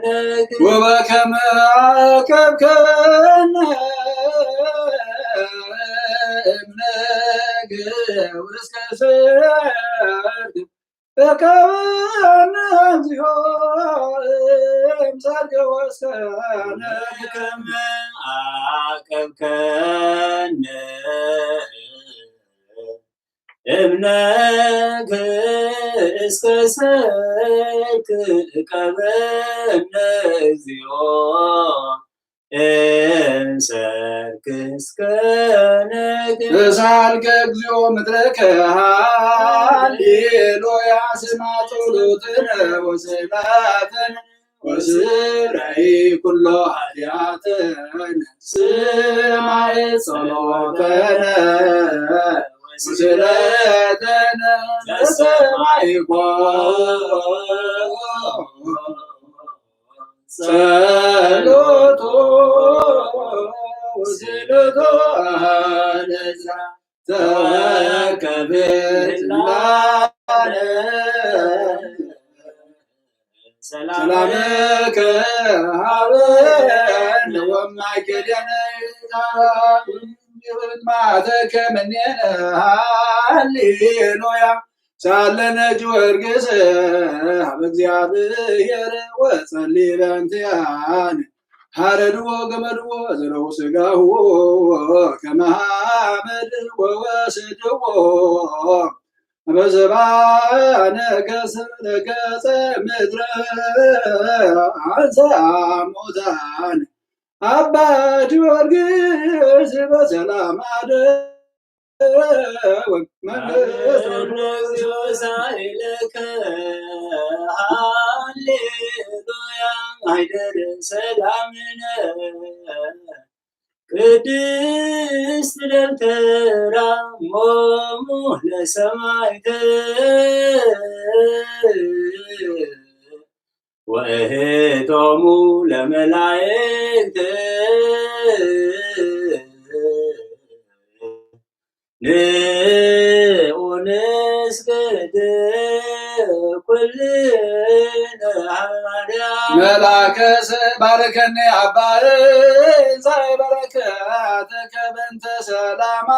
ነግ። ወበከመ አቀብከነ እምነግ እስከ ሰርክ ተቀበልነ እግዚኦ እምሰርክ ወሰነ። ከመ አቀብከነ እምነክ እስከ ሰይክ ቀበነ እግዚኦ እንሰርክ እስከ ነክ እሳልከ እግዚኦ ምድረከ ሃሌሉያ ስማ ጸሎትነ ወስላተነ ወስረይ ኩሎ ኃጢአተነ ስማይ ጸሎተነ ወስለተነ ለሰማይ ኮ ጸሎቶ ወስለቶ ለዛ ተወከፈ ላለ ሰላምከ ሀበነ ወማይከደነ ማተከ ምኔነ ሃሌሉያ ሳለነ ጊዮርጊስ ሀበ እግዚአብሔር ወጸሊ በእንቲአነ ሀረድዎ ገመድዎ ዘረው ስጋሁ ከመ ሐመድ ወወስድዎ በዘባነ ገሰ ለገጸ ምድረ አንሳ ሙታን አባ ጊዮርጊስ በሰላም አደወ መንግስት ሳይለከ ሃሌሉያ አይደር ሰላምነ ቅድስት ደብተራ ሞሙ ለሰማይተ ወእህቶሙ ለመላእክት ንኡንስግድ ኩልነ ሐዋርያ መልአከ ባርከኒ አባይ ዛይ በረከተከ በእንተ ሰላማ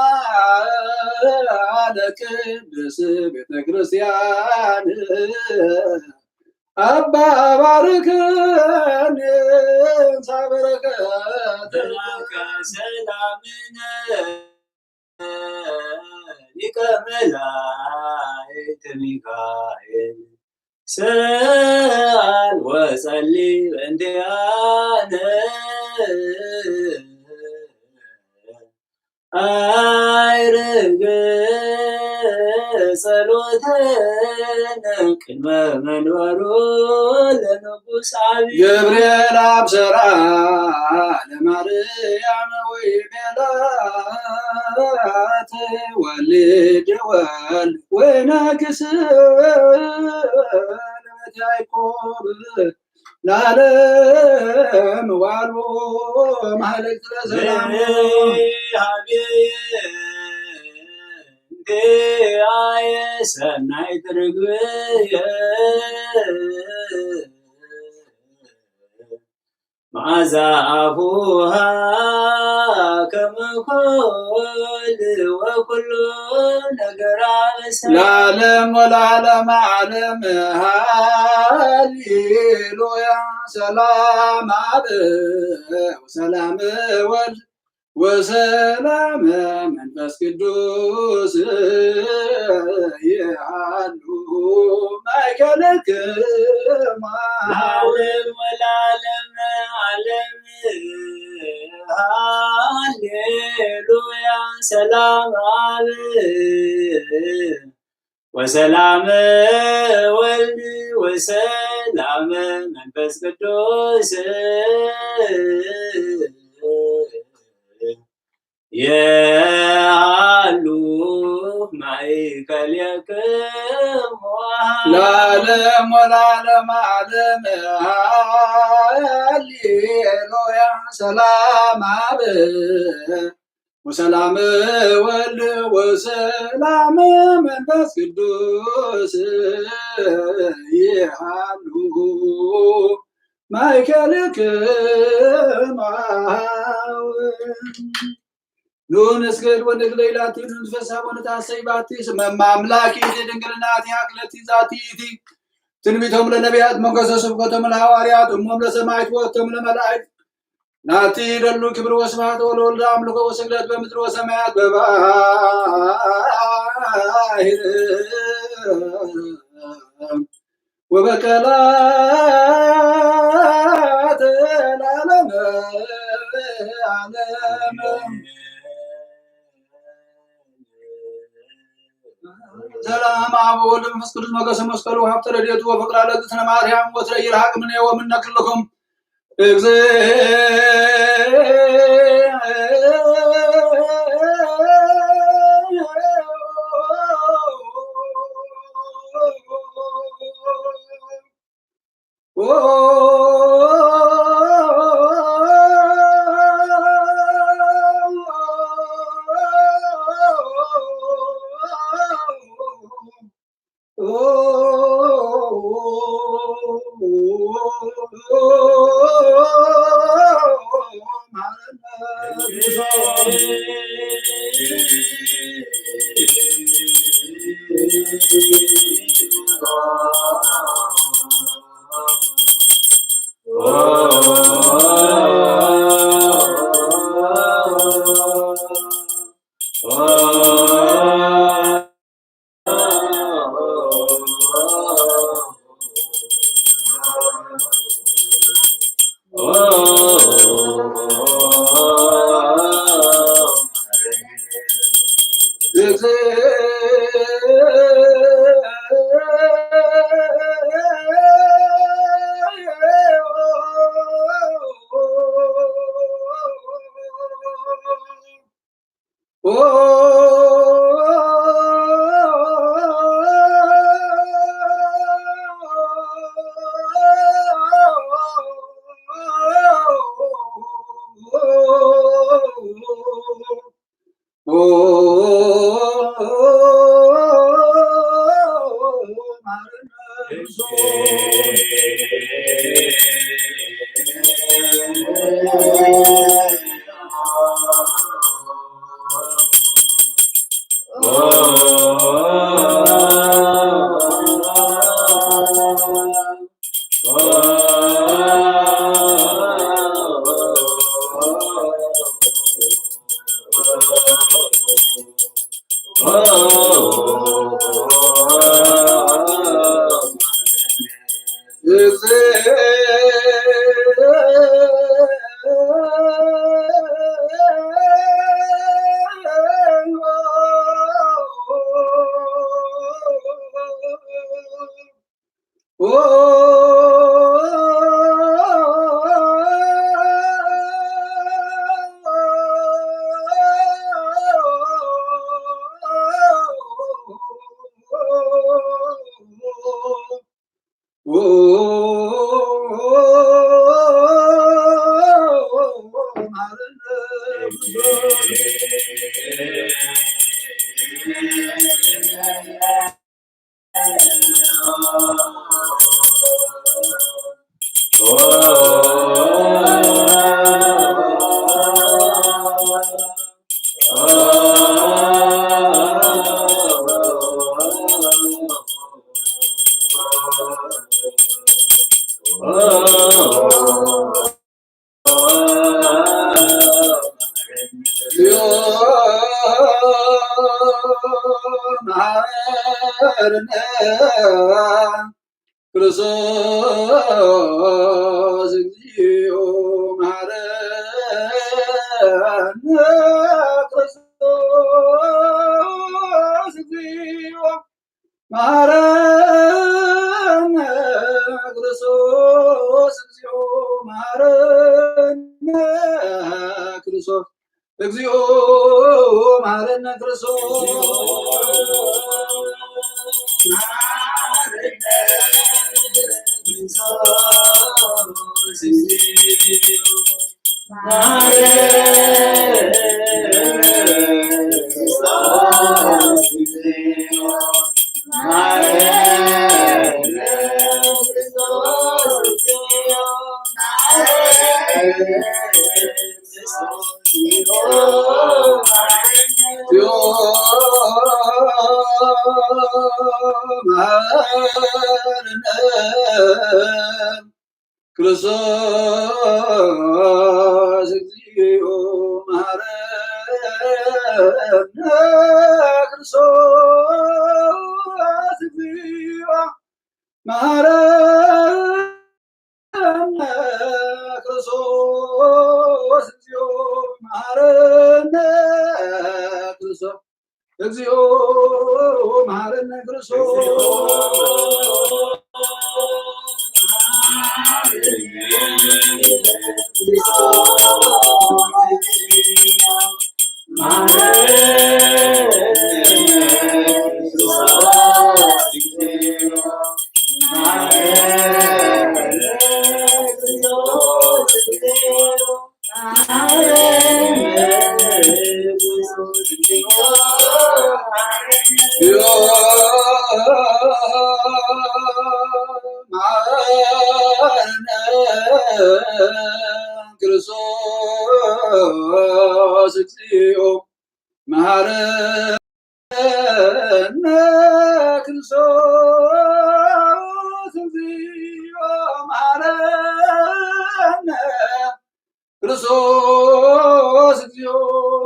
ለቅድስ ቤተ ክርስቲያን አባ ባርከኒ ዛይ በረከተከ ሰላምነ ሊቀ መላእክት ሚካኤል ሰአል ወጸሊ በእንቲአነ አይርግ ጸሎተነ ቅድመ መንበሩ ለንጉስ አብይ ገብርኤል አብሰራ ለማርያም ወይ ቤላት ወልድ ወልድ ወነግስ ለመት ያዕቆብ ለዓለም ዋሉ ማህሌት ለዘላሙ ሀቤ እንዴ አየ ሰናይ ትርግብየ መዓዛ አፉሃ ከመ ኮል ወኩሉ ነገራ በሰላም ለዓለም ወለዓለመ ዓለም ሃሌሉያ። ሰላም አብ ወሰላም ወልድ ወሰላም መንፈስ ቅዱስ ይሃሉ ማእከልክሙ ለዓለም ወለዓለመ ዓለም ሃሌሉያ። ሰላም አብ ወሰላም ወልድ ወሰላም መንፈስ ቅዱስ የሃሉ ማእከሌክሙ ለዓለም ወለዓለመ ዓለም ሃሌሉያ። ሰላም አብ ወሰላም ወልድ ወሰላም መንፈስ ቅዱስ ይሃሉ ማእከልክሙ። ኑ ንስገድ ወንግደይ ላቲ ንትፈሳ ወንታሰይ ባቲ ስመ ማምላኪ ድንግልና ቲሃክለቲ ዛቲ ኢቲ ትንቢቶም ለነቢያት መንገሶ ስብከቶም ለሐዋርያት እሞም ለሰማዕት ወእቶም ለመላእክት ናቲ ይደሉ ክብር ወስብሐት ወለወልድ ኣምልኮ ወስግደት በምድር ወሰማያት በባህር ወበቀላት ለዓለመ ዓለም። ሰላም አብ ወወልድ መንፈስ ቅዱስ ሞገሰ መስቀሉ ሀብተ ረድኤቱ ወፍቅራ ለእግዝእትነ ማርያም ወትረ ይርሃቅ ምኔ ወምነ ክልኩም። ክርስቶስ እግዚኦ መሐረነ። ክርስቶስ እግዚኦ መሐረነ። ክርስቶስ እግዚኦ መሐረነ። ክርስቶስ እግዚኦ መሐረነ። ክርስቶስ ክርስቶስ ክርስቶስ እግዚኦ መሐረነ፣ ክርስቶስ እግዚኦ መሐረነ፣ ክርስቶስ እግዚኦ መሐረነ፣ ክርስቶስ እግዚኦ መሐረነ ክርስቶስ። ክርስቶስ እግዚኦ መሐረነ፣ ክርስቶስ እግዚኦ መሐረነ፣ ክርስቶስ እግዚኦ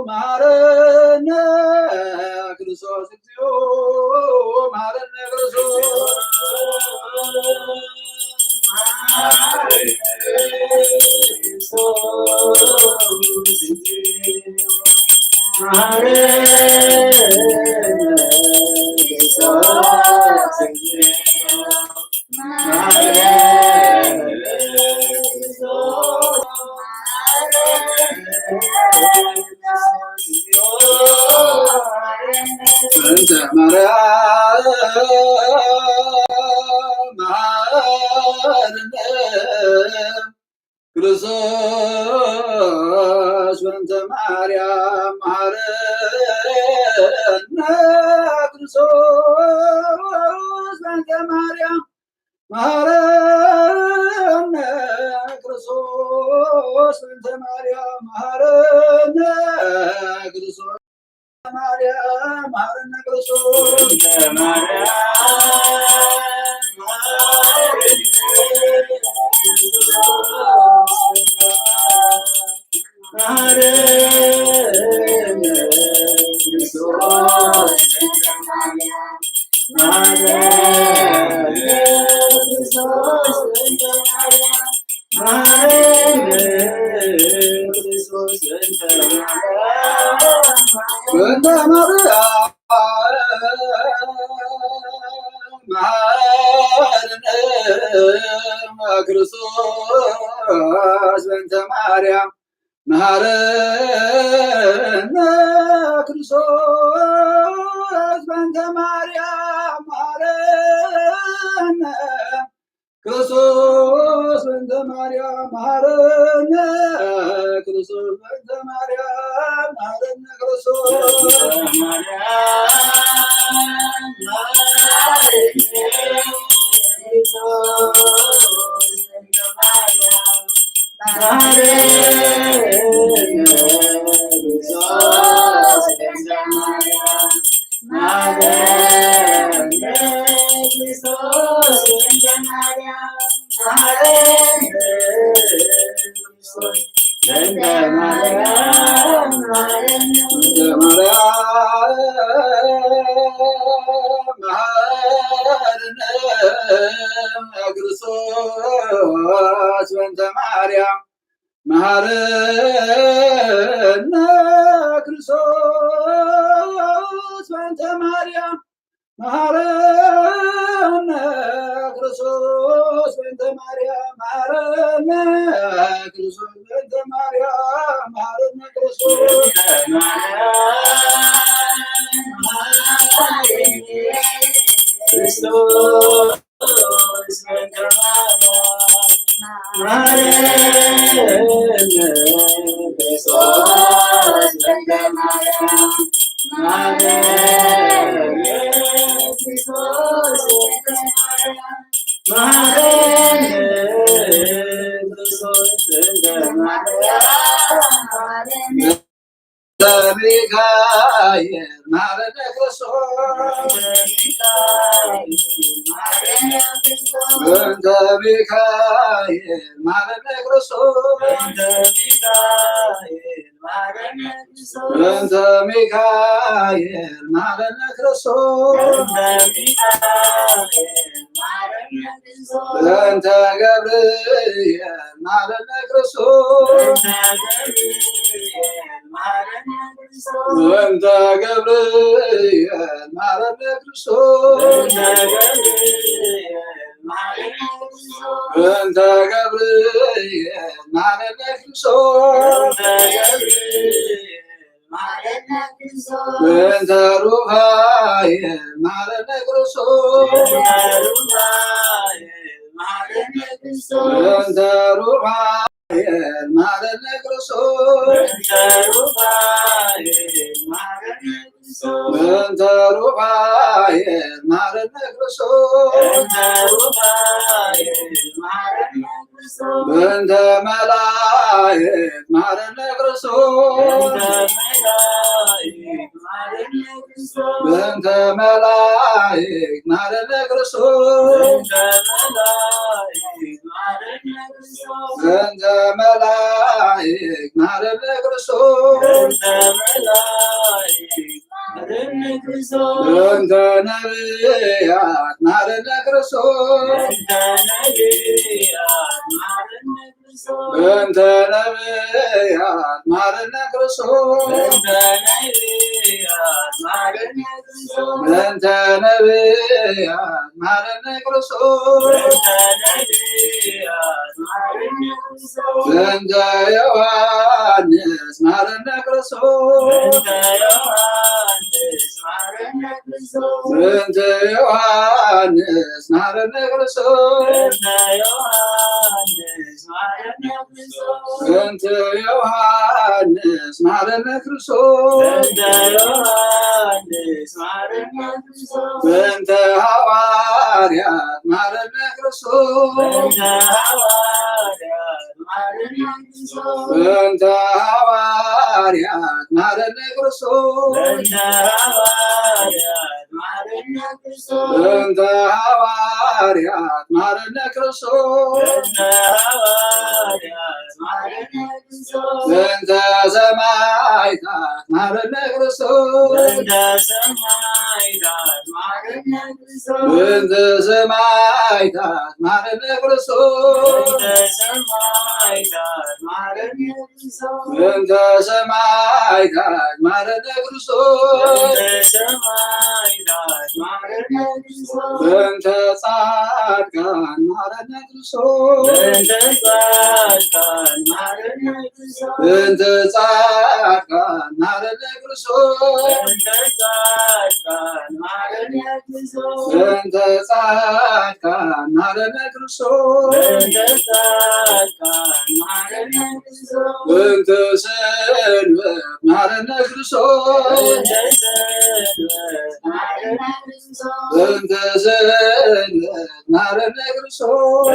መሐረነ፣ ክርስቶስ እግዚኦ መሐረነ፣ ክርስቶስ እንተ ማርያም መሐረነ፣ ክርስቶስ በእንተ ማርያም መሐረነ፣ ክርስቶስ በእንተ ማርያም መሐረነ፣ ክርስቶስ በእንተ ማርያም መሐረነ፣ ክርስቶስ ማርያም መሐረነ ክርስቶስ። በእንተ ማርያም መሐረነ ክርስቶስ፣ በእንተ ማርያም መሐረነ ክርስቶስ፣ በእንተ ማርያም መሐረነ ክርስቶስ በእንተ ማርያም መሐረነ፣ ክርስቶስ በእንተ ማርያም መሐረነ፣ ክርስቶስ ክርስቶስ በእንተ ማርያም መሐረነ፣ ክርስቶስ በእንተ ማርያም መሐረነ፣ ክርስቶስ በእንተ ማርያም መሐረነ፣ ክርስቶስ በእንተ ማርያም መሐረነ፣ ክርስቶስ ሚካኤል ማረነ ክርስቶስ። በእንተ ሚካኤል ማረነ ክርስቶስ። በእንተ ሚካኤል ማረነ ክርስቶስ። በእንተ ገብርኤል ማረነ ክርስቶስ። በእንተ ገብርኤል ማረነ ክርስቶስ። በእንተ ገብርኤል ማረነ ክርስቶስ። በእንተ ሩፋኤል ማረነ ክርስቶስ። በእንተ ሩፋኤል ማረነ ክርስቶስ። በእንተ ሩፋኤል ማረነ ክርስቶስ። በእንተ መላእክት ማረነ ክርስቶስ። በእንተ መላእክት ማረነ ክርስቶስ። በእንተ መላእክት ማረነ ክርስቶስ። በእንተ ነቢያት ማረነ ክርስቶስ። በእንተ ነቢያት ማረነ ክርስቶስ። በእንተ ነቢያት ማረነ ክርስቶስ። በእንተ ዮሐንስ ማረነ ክርስቶስ። በእንተ ዮሐንስ ማረነ ክርስቶስ። በእንተ ዮሐንስ ማረነ ክርስቶስ። በእንተ ሐዋርያት ማረነ ክርስቶስ። በእንተ ሐዋርያት ማረነ ክርስቶስ። በእንተ ሐዋርያት ማረነ ክርስቶስ። በእንተ ሰማዕታት ማረነ ክርስቶስ። በእንተ ሰማዕታት ማረነ ክርስቶስ። በእንተ ሰማዕታት ማረነ ክርስቶስ። በእንተ ጻድቃን ማረነ ክርስቶስ። በእንተ ጻድቃን ማረነ ክርስቶስ። በእንተ ጻድቃን ማረነ ክርስቶስ። በእንተ ሰንበት ማረነ ክርስቶስ። በእንተ ሰንበት ማረነ ክርስቶስ።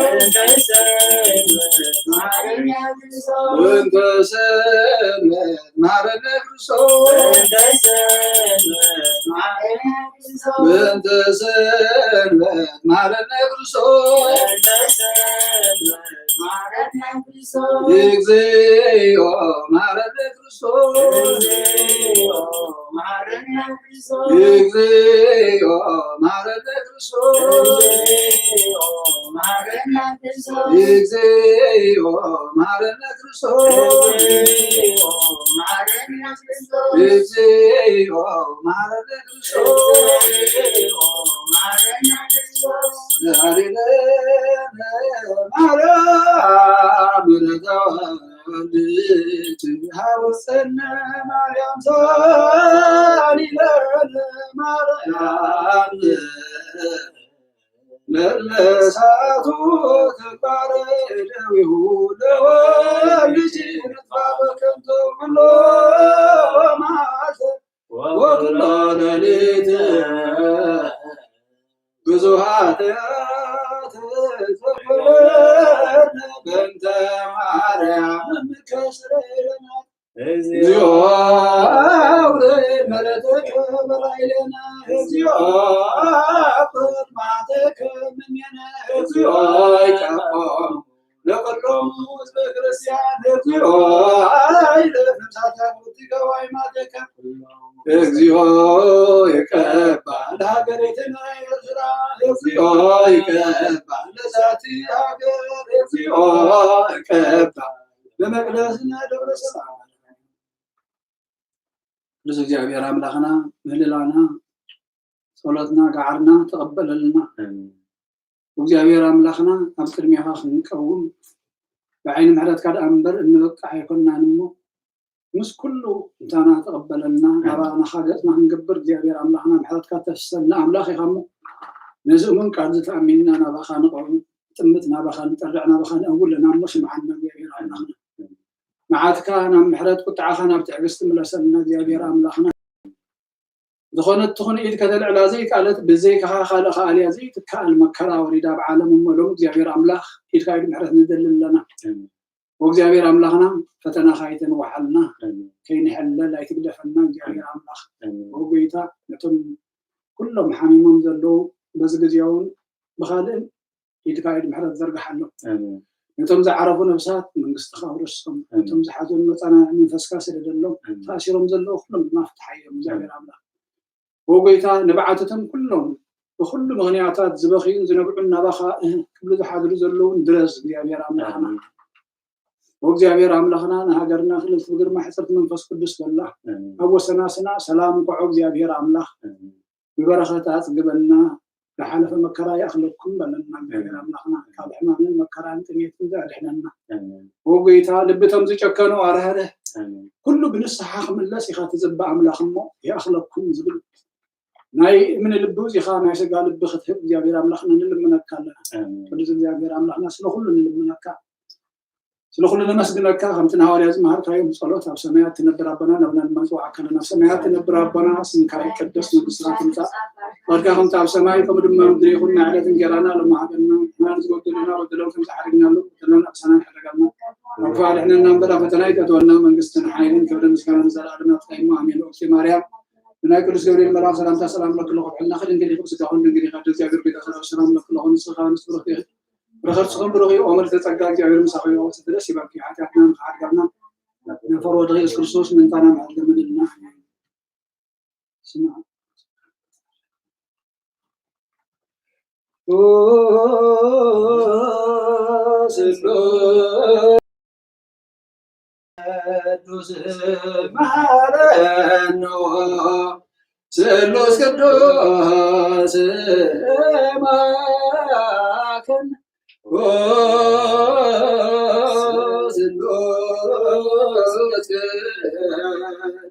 በእንተ ሰንበት ማረነ ክርስቶስ። በእንተ ሰንበት ማረነ ክርስቶስ። እግዚኦ ማረነ ክርስቶስ። እግዚኦ ማረነ ክርስቶስ። እግዚኦ ማረነ ክርስቶስ። እግዚኦ ማረነ ክርስቶስ። ማረነ ክርስቶስ። ማርያም ተወልድ ሀውሰነ ማርያም ሳሊለነ ማርያም ለለሳቱ ተግባረ ደዊሁ ለወልጅ ንጥፋ በከንቶ ኩሎ መዓልተ ወኩሎ ሌሊት ብዙ ኃጢአት ተኮነ በእንተ ማርያም ከስረይለና እግዚኦ እግዚኦ ይቀቦም ለኩሎም ህዝበ ክርስቲያን። እግዚኦ ኣይለፍም ሳታ ጉቲገዋይ ማደካ። እግዚኦ ይቀባ ለሃገሪትና ኤርትራ። እግዚኦ ይቀባ ለዛቲ ሃገር። እግዚኦ ይቀባ ለመቅደስና ደብረ ሰላም። ቅዱስ እግዚኣብሔር ኣምላኽና ምህልላና፣ ጸሎትና፣ ጋዕርና ተቐበለልና። እግዚኣብሔር ኣምላኽና ኣብ ቅድሜኻ ክንቀውም ብዓይኒ ምሕረትካ ደኣ እምበር እንበቅዕ ኣይኮንናን እሞ፣ ምስ ኩሉ እንታና ተቐበለልና። ናባኻ ገጽና ክንገብር እግዚኣብሔር ኣምላኽና ምሕረትካ ተፍሰልና ኣምላኽ ኢኻ እሞ፣ ነዚ እሙን ቃል እዚ ተኣሚንና ናባኻ ንቐውም። ጥምት ናባኻ ንጠርዕ፣ ናባኻ ንእውል ኣለና እሞ ስምዓና እግዚኣብሔር ኣምላኽና። መዓትካ ናብ ምሕረት፣ ቁጥዓኻ ናብ ትዕግስቲ ምለሰልና እግዚኣብሔር ኣምላኽና። ዝኾነት ትኹን ኢድ ከተልዕላ ዘይከኣለት፣ ብዘይካኻ ካልእ ከኣልያ ዘይትከኣል መከራ ወሪዳ ኣብ ዓለም እሞ ሎም እግዚኣብሔር ኣምላኽ ኢድካ ኢድ ምሕረት ንደሊ ኣለና። ወእግዚኣብሔር ኣምላኽና ፈተናኻ ኣይተንውሓልና፣ ከይንሕለል ኣይትግደፈና እግዚኣብሔር ኣምላኽ። ወጎይታ ነቶም ኩሎም ሓሚሞም ዘለዉ በዚ ግዜ እውን ብኻልእን ኢድካ ኢድ ምሕረት ዘርግሓሎም። ነቶም ዝዓረፉ ነብሳት መንግስትኻ ውረሶም። ነቶም ዝሓዘኑ መጻናንዒ መንፈስካ ስደደሎም። ተኣሲሮም ዘለዉ ኩሎም ድማ ፍትሓዮም እግዚኣብሔር ኣምላኽ። ወጎይታ ንብዓትቶም ኩሎም ብኩሉ ምኽንያታት ዝበኽዩን ዝነብዑን ናባኻ እህ ክብሉ ዝሓድሩ ዘለውን ድረስ እግዚኣብሔር ኣምላኽና። ወእግዚኣብሔር ኣምላኽና ንሃገርና ክልል ብግርማ ሕፅርት መንፈስ ቅዱስ በላ። ኣብ ወሰናስና ሰላም እንኳዖ እግዚኣብሔር ኣምላኽ ብበረኸት ኣጽግበና። ዝሓለፈ መከራ ይኣኽለኩም በለና እግዚኣብሔር ኣምላኽና። ካብ ሕማምን መከራን ጥሜትን ዘድሕነና። ወጎይታ ልብቶም ዝጨከኑ ኣርህርህ። ኩሉ ብንስሓ ክምለስ ኢኻ ትጽበ ኣምላኽ እሞ ይኣኽለኩም ዝብል ናይ እምኒ ልቢ ውዚኻ ናይ ስጋ ልቢ ክትህብ እግዚኣብሔር ኣምላኽና ንልምነካ ኣለና። ቅዱስ እግዚኣብሔር ኣምላኽና ስለ ኩሉ ንልምነካ። ስለ ኩሉ ነመስግነካ። ከምቲ ንሃዋርያ ዝመሃርካዮም ጸሎት ኣብ ሰማያት ትነብር ኣቦና ነብና ንመጽዋዕካ ኣለና። ኣብ ሰማያት ትነብር ኣቦና ስምካ ይቀደስ መንግስትካ ትምጻእ ፈቃድካ ከምቲ ኣብ ሰማይ ከምኡ ድማ ምድሪ ይኹን። ናይ ዕለት እንጀራና ሎሚ ሃበና። ንሕና ንዝበደሉና በደሎም ከም ዝሓረግናሉ በደልና ንክሳና ንሕረጋልና። ኣብ ክፋ ኣድሕነና እምበር ኣብ ፈተና ይተእትወና። መንግስትን ሓይልን ክብርን ምስጋናን ንዘለኣለም ናትካ እዩ። ኣሜን። ኦክሲ ማርያም ብናይ ቅዱስ ገብርኤል መልኣኽ ሰላምታ ሰላም ለክሎ ክብዕልና ክድንግል ይኽብ ስጋኹን ድንግል ይኸድ እግዚኣብሔር ቤተ ሰላም ሰላም ለክሎ ንስኻ ንስብርኽ ይኽድ ብረኸት ስኹም ብሩኽ እዩ። ኦመል ተጸጋ እግዚኣብሔር ምሳኹ ይወቅስ ደስ ይበልኪ። ሓጢኣትና ንኽሓድጋና ነፈር ወድኺ የሱስ ክርስቶስ ምንታና ምሕረት ለምንልና። ስማ ቅዱስ ማረኖ ስሉስ ቅዱስ ማክን ስሉስ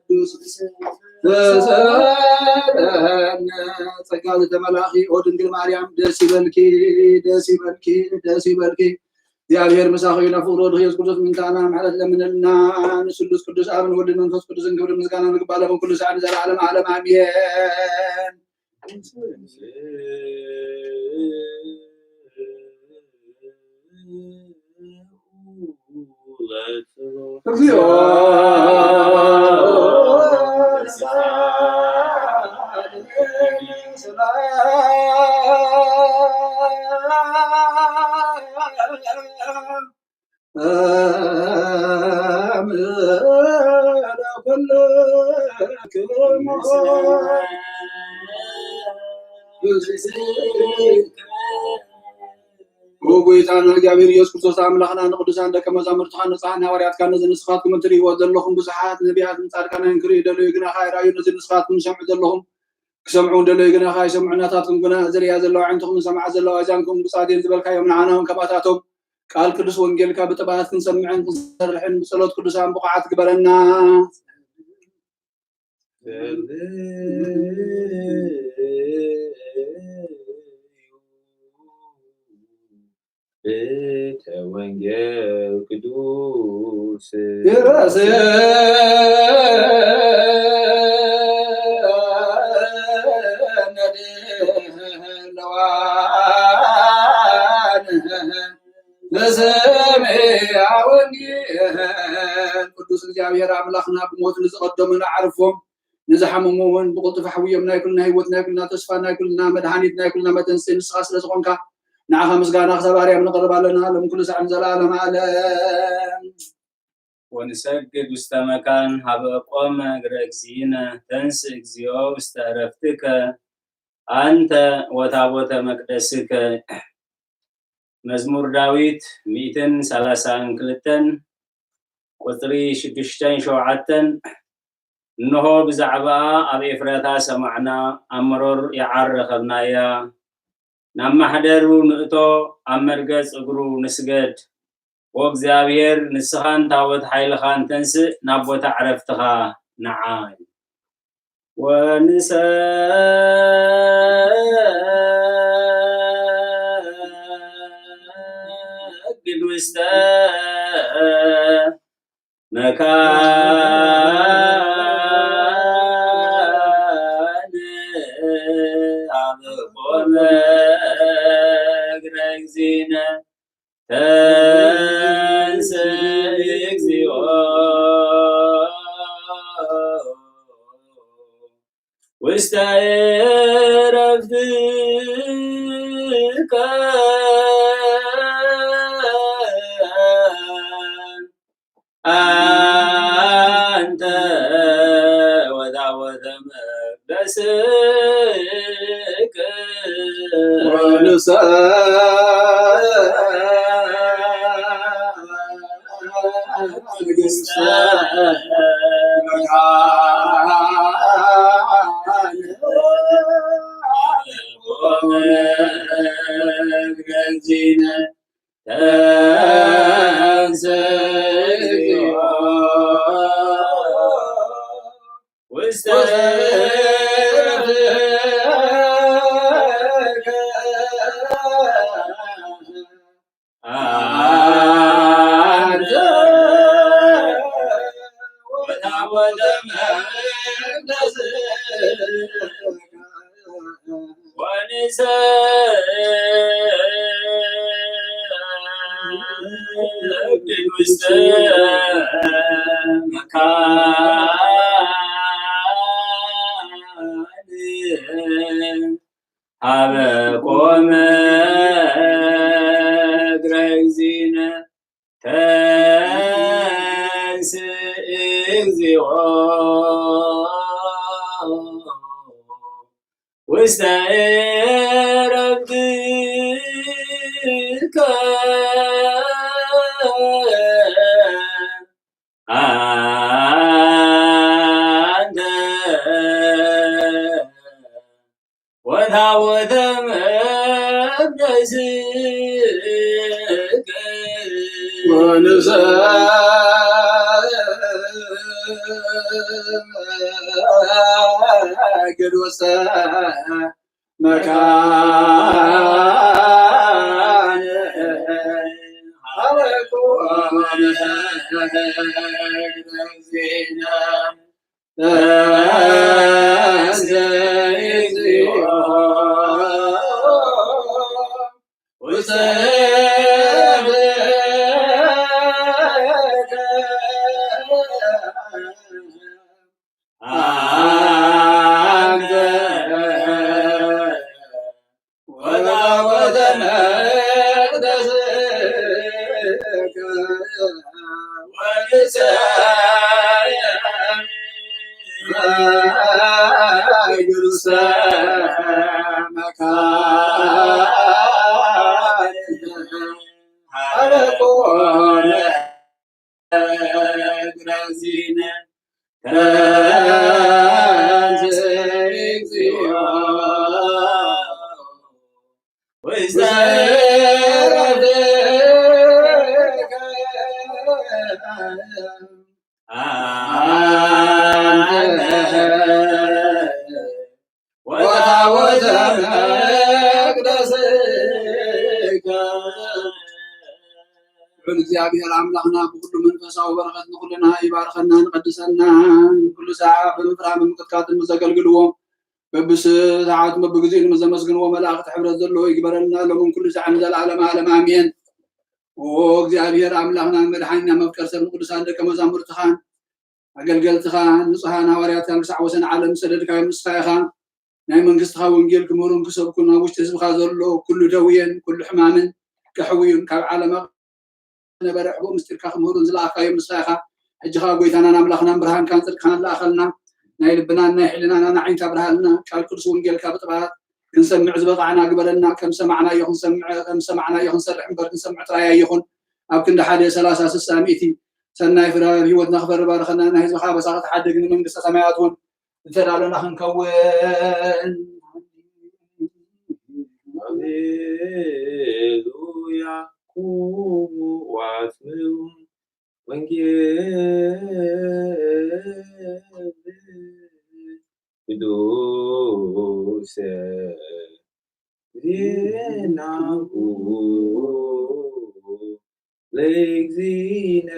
ቅዱስ ተሰለነ ጸጋ ዝተመላኺ ኦ ድንግል ማርያም ደስ ይበልኪ፣ ደስ ይበልኪ፣ ደስ ይበልኪ። እግዚኣብሔር ምሳኺ እዩ። ናብ ፍቕሪ ወድኺ የሱስ ክርስቶስ ምንታና ምሕረት ለምንልና። ንስሉስ ቅዱስ ኣብን ወልድን መንፈስ ቅዱስን ክብሪ ምስጋና ንግባለኹም ኩሉ ሰዓት ንዘለዓለም ዓለም ኣሜን። እግዚኦ ኦ ጎይታና እግዚኣብሔር ኢየሱስ ክርስቶስ ኣምላኽና ንቅዱሳን ደቀ መዛሙርትኻ ንጹሓን ሃዋርያትካ ነዚ ንስኻትኩም እትርእይዎ ዘለኹም ብዙሓት ነቢያትን ጻድቃንን ክርእዩ ደለዩ ግናኻ ኣይረኣዩ። ነዚ ንስኻትኩም ዝሰምዑ ዘለኹም ክሰምዑ ደለዩ ግናኻ ኣይሰምዑ። ናታትኩም ግና ዝርእያ ዘለዋ ኣዒንትኹም ዝሰምዓ ዘለዋ ኣእዛንኩም ብጻድየን ዝበልካዮም ንዓና እውን ከማታቶም ቃል ቅዱስ ወንጌልካ ብጥብዓት ክንሰምዕን ክንሰርሕን ብጸሎት ቅዱሳን ብቑዓት ግበረና። ቤተ ወንጌል ቅዱስ ድረስ ነድለዋን በሰማያ ወንጌል ቅዱስ እግዚኣብሔር ኣምላኽና ብሞት ንዝቐደሙ ንኣዕርፎም፣ ንዝሓመሙ እውን ብቕልጡፍ ኣሕውዮም። ናይ ኩልና ህይወት፣ ናይ ኩልና ተስፋ፣ ናይ ኩልና መድሃኒት፣ ናይ ኩልና መተንስኢ ንስኻ ስለ ዝኾንካ፣ ንዓኻ ምስጋና ክሳብ ኣርያም ነቕርብ ኣለና፣ ሎም ኩሉ ሳዕ ንዘለኣለም ዓለም። ወንሰግድ ውስተ መካን ሀበ ቆመ እግረ እግዚእነ። ተንስ እግዚኦ ውስተ ዕረፍትከ፣ ኣንተ ወታቦተ መቅደስከ። መዝሙር ዳዊት ሚእትን ሰላሳን ክልተን፣ ቁጽሪ ሽዱሽተን ሸውዓተን። እንሆ ብዛዕባኣ ኣብ ኤፍራታ ሰማዕና፣ ኣብ መሮር የዓር ረኸብናያ። ናብ ማሕደሩ ንእቶ፣ ኣብ መርገጽ እግሩ ንስገድ። ኦ እግዚኣብሔር፣ ንስኻን ታቦት ሓይልኻን ተንስእ፣ ናብ ቦታ ዕረፍትኻ ንዓይ። ወንሰግድ ውስተ መካን ሀበ ቆመ እግረ እግዚእነ። ተንስ እግዚኦ ውስተ ዕረፍትከ፣ ኣንተ ወታቦተ መቅደስከ። ወንሰግድ ውስተ መካን ሀበ ቆመ እግረ እግዚእነ። ተንስ እግዚኦ ውስተ ዕረፍትከ፣ ኣንተ ወታቦተ መቅደስከ። ወንሰግድ ውስተ መካን ሀበ ቆመ እግረ እግዚእነ። ተንስ እግዚኦ ውስተ ዕረፍትከ፣ ኣንተ ወታቦተ መቅደስከ። ወንሰግድ ውስተ መካን ሀበ ቆመ እግረ እግዚእነ። ተንስ እግዚኦ ውስተ ዕረፍትከ፣ ኣንተ ወታቦተ መቅደስከ። ወንሰግድ ውስተ መካን ሀበ ቆመ እግረ እግዚእነ። ተንስ እግዚኦ ውስተ ዕረፍትከ፣ ኣንተ ወታቦተ መቅደስከ። ልዑል እግዚኣብሔር ኣምላኽና ብኩሉ መንፈሳዊ በረኸት ንኩልና ይባርኸናን ይቐድሰናን። ኩሉ ሰዓት ብምፍራህን ብምንቅጥቃጥን ምስ ዘገልግልዎ፣ በብሰዓቱ በብግዚኡ ምስ ዘመስግንዎ መላእኽቲ ሕብረት ዘለዎ ይግበረልና፣ ሎምን ኩሉ ሰዓት ንዘለዓለመ ዓለም ኣሜን። ኦ እግዚኣብሔር ኣምላኽና መድሓኒና መፍቀር ሰብ ንቅዱሳን ደቀ መዛሙርትኻን ኣገልገልትኻን ንጹሃን ሃዋርያትካን ክሳዕ ወሰን ዓለም ዝሰደድካዮም ንስኻ ኢኻ። ናይ መንግስትኻ ወንጌል ክምህሩን ክሰብኩን ኣብ ውሽጢ ህዝብኻ ዘሎ ኩሉ ደውየን ኩሉ ሕማምን ከሕውዩን ካብ ዓለማ ነበረ ዕቡቕ ምስጢርካ ክምህሩን ዝለኣኻዮም ንስኻ ኢኻ። ሕጂ ኸኣ ጎይታናን ኣምላኽናን ብርሃንካን ጽድቅኻን ለኣኸልና። ናይ ልብናን ናይ ሕልናናን ኣዒንቲ ኣብርሃልና። ቃል ቅዱስ ወንጌልካ ብጥበባት ክንሰምዕ ዝበቓዕና ግበረና። ከም ሰማዕናዮ ክንሰምዕ፣ ከም ሰማዕናዮ ክንሰርሕ እምበር ክንሰምዕ ጥራይ ኣይኹን። ኣብ ክንዲ ሓደ ሰላሳ ስሳ ሚእቲ ሰናይ ፍረ ኣብ ህይወትና ክፈሪ ባርኸና። ናይ ህዝብኻ ኣበሳ ክትሓድግ ንመንግስተ ሰማያት እውን ዝተዳለና ክንከውን። ሃሌሉያ። ኩሙ ወአስምዑ ወንጌል ቅዱስ ዜናሁ ለእግዚእነ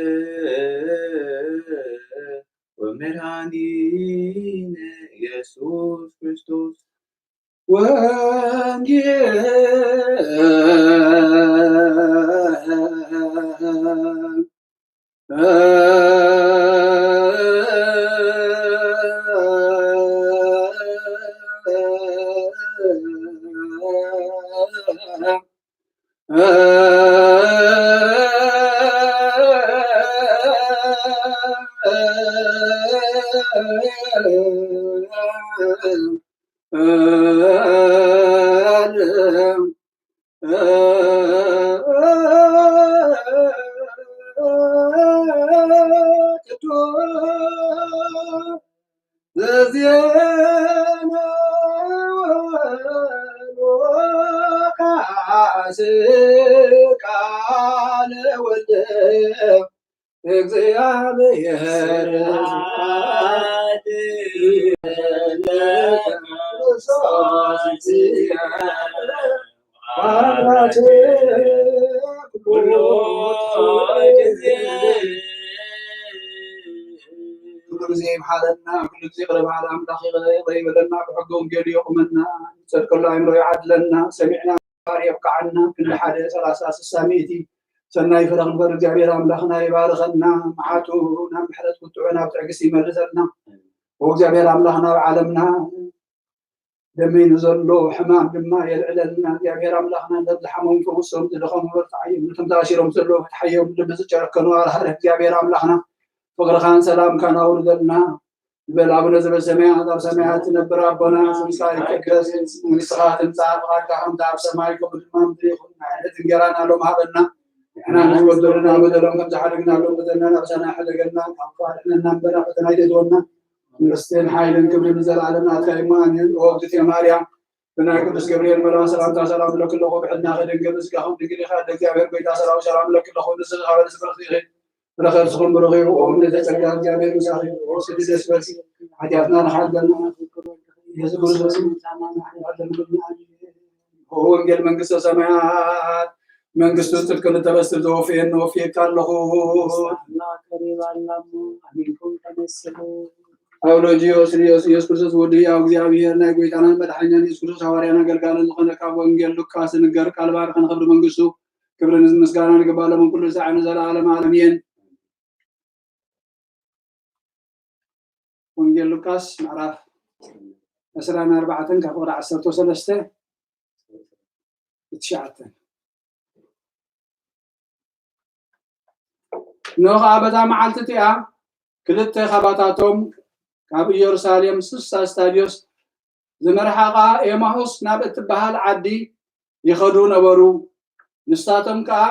ወመድኃኒነ ኢየሱስ ክርስቶስ ወንጌል ቅዱስ ዜና ወሉቃስ ቃለ ወልድ እግዚአብሔር ስብሐት ለክርስቶስ አምላክ ኩሉ ጊዜ ኩሉ ጊዜ ይምሓረና፣ ኩሉ ጊዜ ይቕረ በሃሊ ኣምላኽ ይቕረ ይቕረ ይበለና፣ ብሕገ ወንጌሉ የቑመና፣ ንጸድቀሉ ኣእምሮ ይዓድለና፣ ሰሚዕና የብቅዓና። ክንዲ ሓደ ሰላሳ ስሳ ሚእቲ ሰናይ ፍረ ክንፈሪ እግዚኣብሔር ኣምላኽና ይባርኸና፣ መዓቱ ናብ ምሕረት ቁጥዑ ናብ ትዕግስቲ ይመልሰልና። ወእግዚኣብሔር ኣምላኽና ኣብ ዓለምና ደመይ ንዘሎ ሕማም ድማ የልዕለልና። እግዚኣብሔር ኣምላኽና ነዚ ዝሓመሙ ፈውሶም፣ ዝደኸሙ በርትዓዮም፣ ነቶም ተኣሲሮም ዘለዉ ፍትሓዮም፣ ልቢ ዝጨከኑ ኣርሃረ እግዚኣብሔር ኣምላኽና ፍቕርኻን ሰላምካን ኣውርደልና። ንበል ኣቡነ ዘበሰማያት ኣብ ሰማያት ትነብር ኣቦና ስምካ ይቀደስ፣ መንግስትኻ ትምጻእ፣ ፍቓድካ ከምቲ ኣብ ሰማይ ከምኡ ድማ ምድሪ ይኹን። ናይ ዕለት እንጀራና ሎም ሃበና፣ ንሕና ንዝበደሉና በደሎም ከም ዝሓደግናሎም በደልና ናብሳና ሕደገልና፣ ካብ ክፉ ኣድሕነና እምበር ኣብ ፈተና ኣይተእትወና። መንግስትን ሓይልን ክብርን ንዘለኣለም ናትካ እዩ። ኣሜን። ኦ እግዝእትየ ማርያም፣ ብናይ ቅዱስ ገብርኤል መልኣክ ሰላምታ ሰላም እብለኪ ኣለኹ። ብሕልናኺ ድንግል፣ ብስጋኺ ድንግል ኢኺ። ኣደ እግዚኣብሔር ጎይታ ሰራዊት ሰላም እብለኪ ኣለኹ። ንስኺ ካብ ኣንስቲ ብርኽቲ ኢኺ፣ ፍረ ከርስኺ እውን ብሩኽ እዩ። ኦ ምልዕተ ጸጋ እግዚኣብሔር ምሳኺ፣ ኦ ስዲ ደስ ይበልኪ። ሓጢኣትና ንሓልፈልና፣ የሱስ ክርስቶስ ወንጌል መንግስተ ሰማያት መንግስቱ ጽድቅን እተበስር ዘወፍየኒ ወፍየካ ኣለኹ። ምስጋና ቀሪባ ኣላ እሞ ኣሜንኩም ተመስሉ። ኣውሎጂዮስ ሪዮስ ኢየሱስ ክርስቶስ ወዲ ሕያው እግዚኣብሔር ናይ ጎይታናን መድሓኛን ኢየሱስ ክርስቶስ ሃዋርያን ኣገልጋልን ዝኾነ ካብ ወንጌል ሉቃስ ዝንገር ቃል ባርኸ ንኽብሪ መንግስቱ ክብርን ምስጋናን ይግባእ ሎም ኩሉ ሳዕ ንዘለዓለም ኣሜን። ወንጌል ሉቃስ ምዕራፍ ዕስራን ኣርባዕተን ካብ ፍቕዲ ዓሰርተ ሰለስተ ትሽዓተን። እንሆ ኸዓ በታ መዓልቲ እቲኣ ክልተ ካባታቶም ካብ ኢየሩሳሌም ስሳ ስታድዮስ ዝመርሓቓ ኤማሁስ ናብ እትበሃል ዓዲ ይኸዱ ነበሩ። ንሳቶም ከኣ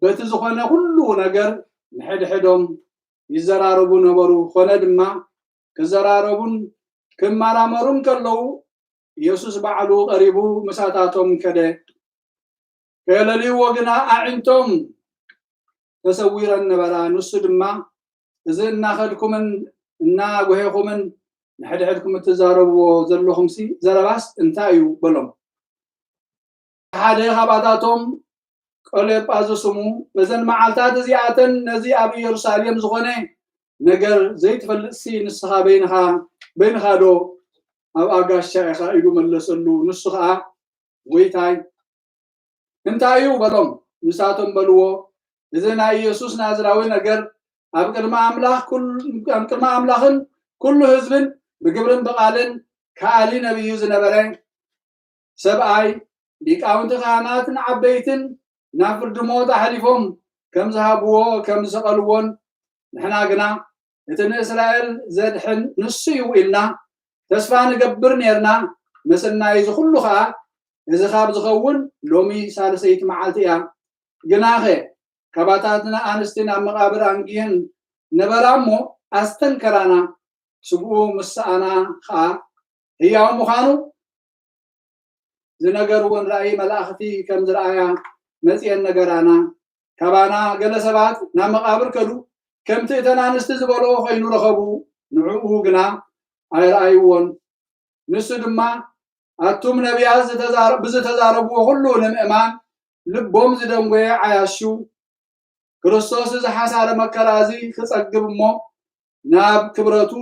በቲ ዝኾነ ኩሉ ነገር ንሕድሕዶም ይዘራረቡ ነበሩ። ኾነ ድማ ክዘራረቡን ክመራመሩን ከለዉ፣ ኢየሱስ ባዕሉ ቀሪቡ ምሳታቶም ከደ። ከየለልይዎ ግና ኣዒንቶም ተሰዊረን ነበራ። ንሱ ድማ፣ "እዚ እናኸድኩምን እናጎሄኹምን ንሕድሕድኩም እትዛረብዎ ዘለኹምሲ ዘረባስ እንታይ እዩ?" በሎም። ሓደ ካብኣታቶም ቀሌጳ ዝስሙ፣ "በዘን መዓልታት እዚኣተን ነዚ ኣብ ኢየሩሳሌም ዝኾነ ነገር ዘይትፈልጥሲ ንስኻ በይንኻ፣ በይንኻ ዶ ኣብኣ ጋሻ ኢኻ?" ኢሉ መለሰሉ። ንሱ ኸኣ፣ "ጐይታይ፣ እንታይ እዩ?" በሎም። ንሳቶም በልዎ፣ "እዚ ናይ ኢየሱስ ናዝራዊ ነገር ኣብ ቅድሚ ኣምላኽ ኩል-፣ ኣብ ቅድሚ ኣምላኽን ኩሉ ህዝብን ብግብርን ብቓልን ከኣሊ ነቢዩ ዝነበረ ሰብኣይ፣ ሊቃውንቲ ካህናትን ዓበይትን ናብ ፍርዲ ሞት ኣሕሊፎም ከም ዝሃብዎ፣ ከም ዝሰቐልዎን፣ ንሕና ግና እቲ ንእስራኤል ዘድሕን ንሱ እዩ ኢልና ተስፋ ንገብር ኔርና። ምስናይ እዚ ኩሉ ኸኣ፣ እዚ ካብ ዝኸውን ሎሚ ሳልሰይቲ መዓልቲ እያ። ግናኸ፣ ካባታትና ኣንስቲ ናብ መቓብር ኣንጊህን ነበራ እሞ ኣስተንከራና። ስግኡ ምስ ሰኣና ኸኣ፣ ህያው ምዃኑ ዝነገርወን ራእይ መላእኽቲ ከም ዝረኣያ መጺኤን ነገራና። ካባና ገለ ሰባት ናብ መቓብር ከዱ፣ ከምቲ እተን ኣንስቲ ዝበልኦ ኮይኑ ረኸቡ፣ ንዕኡ ግና ኣይረኣይዎን። ንሱ ድማ፣ ኣቱም ነቢያት ዝተዛረ-፣ ብዝተዛረብዎ ኩሉ ንምእማን ልቦም ዝደንጎየ ዓያሹ፣ ክርስቶስ እዚ ሓሳረ መከራ እዚ ክጸግብ እሞ ናብ ክብረቱ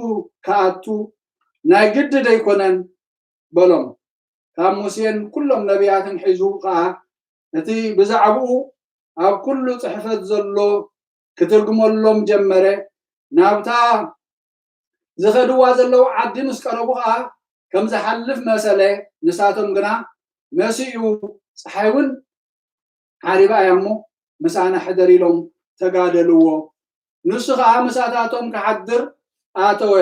ክኣቱ ናይ ግዲ ደይኮነን? በሎም። ካብ ሙሴን ኩሎም ነቢያትን ሒዙ ኸኣ እቲ ብዛዕባኡ ኣብ ኩሉ ጽሕፈት ዘሎ ክትርጉመሎም ጀመረ። ናብታ ዝኸድዋ ዘለዉ ዓዲ ምስ ቀረቡ ኸኣ ከም ዝሓልፍ መሰለ። ንሳቶም ግና፣ መሲኡ፣ ጸሓይ እውን ዓሪባ እያ እሞ ምሳና ሕደር፣ ኢሎም ተጋደልዎ። ንሱ ኸኣ ምሳታቶም ክሓድር ኣተወ።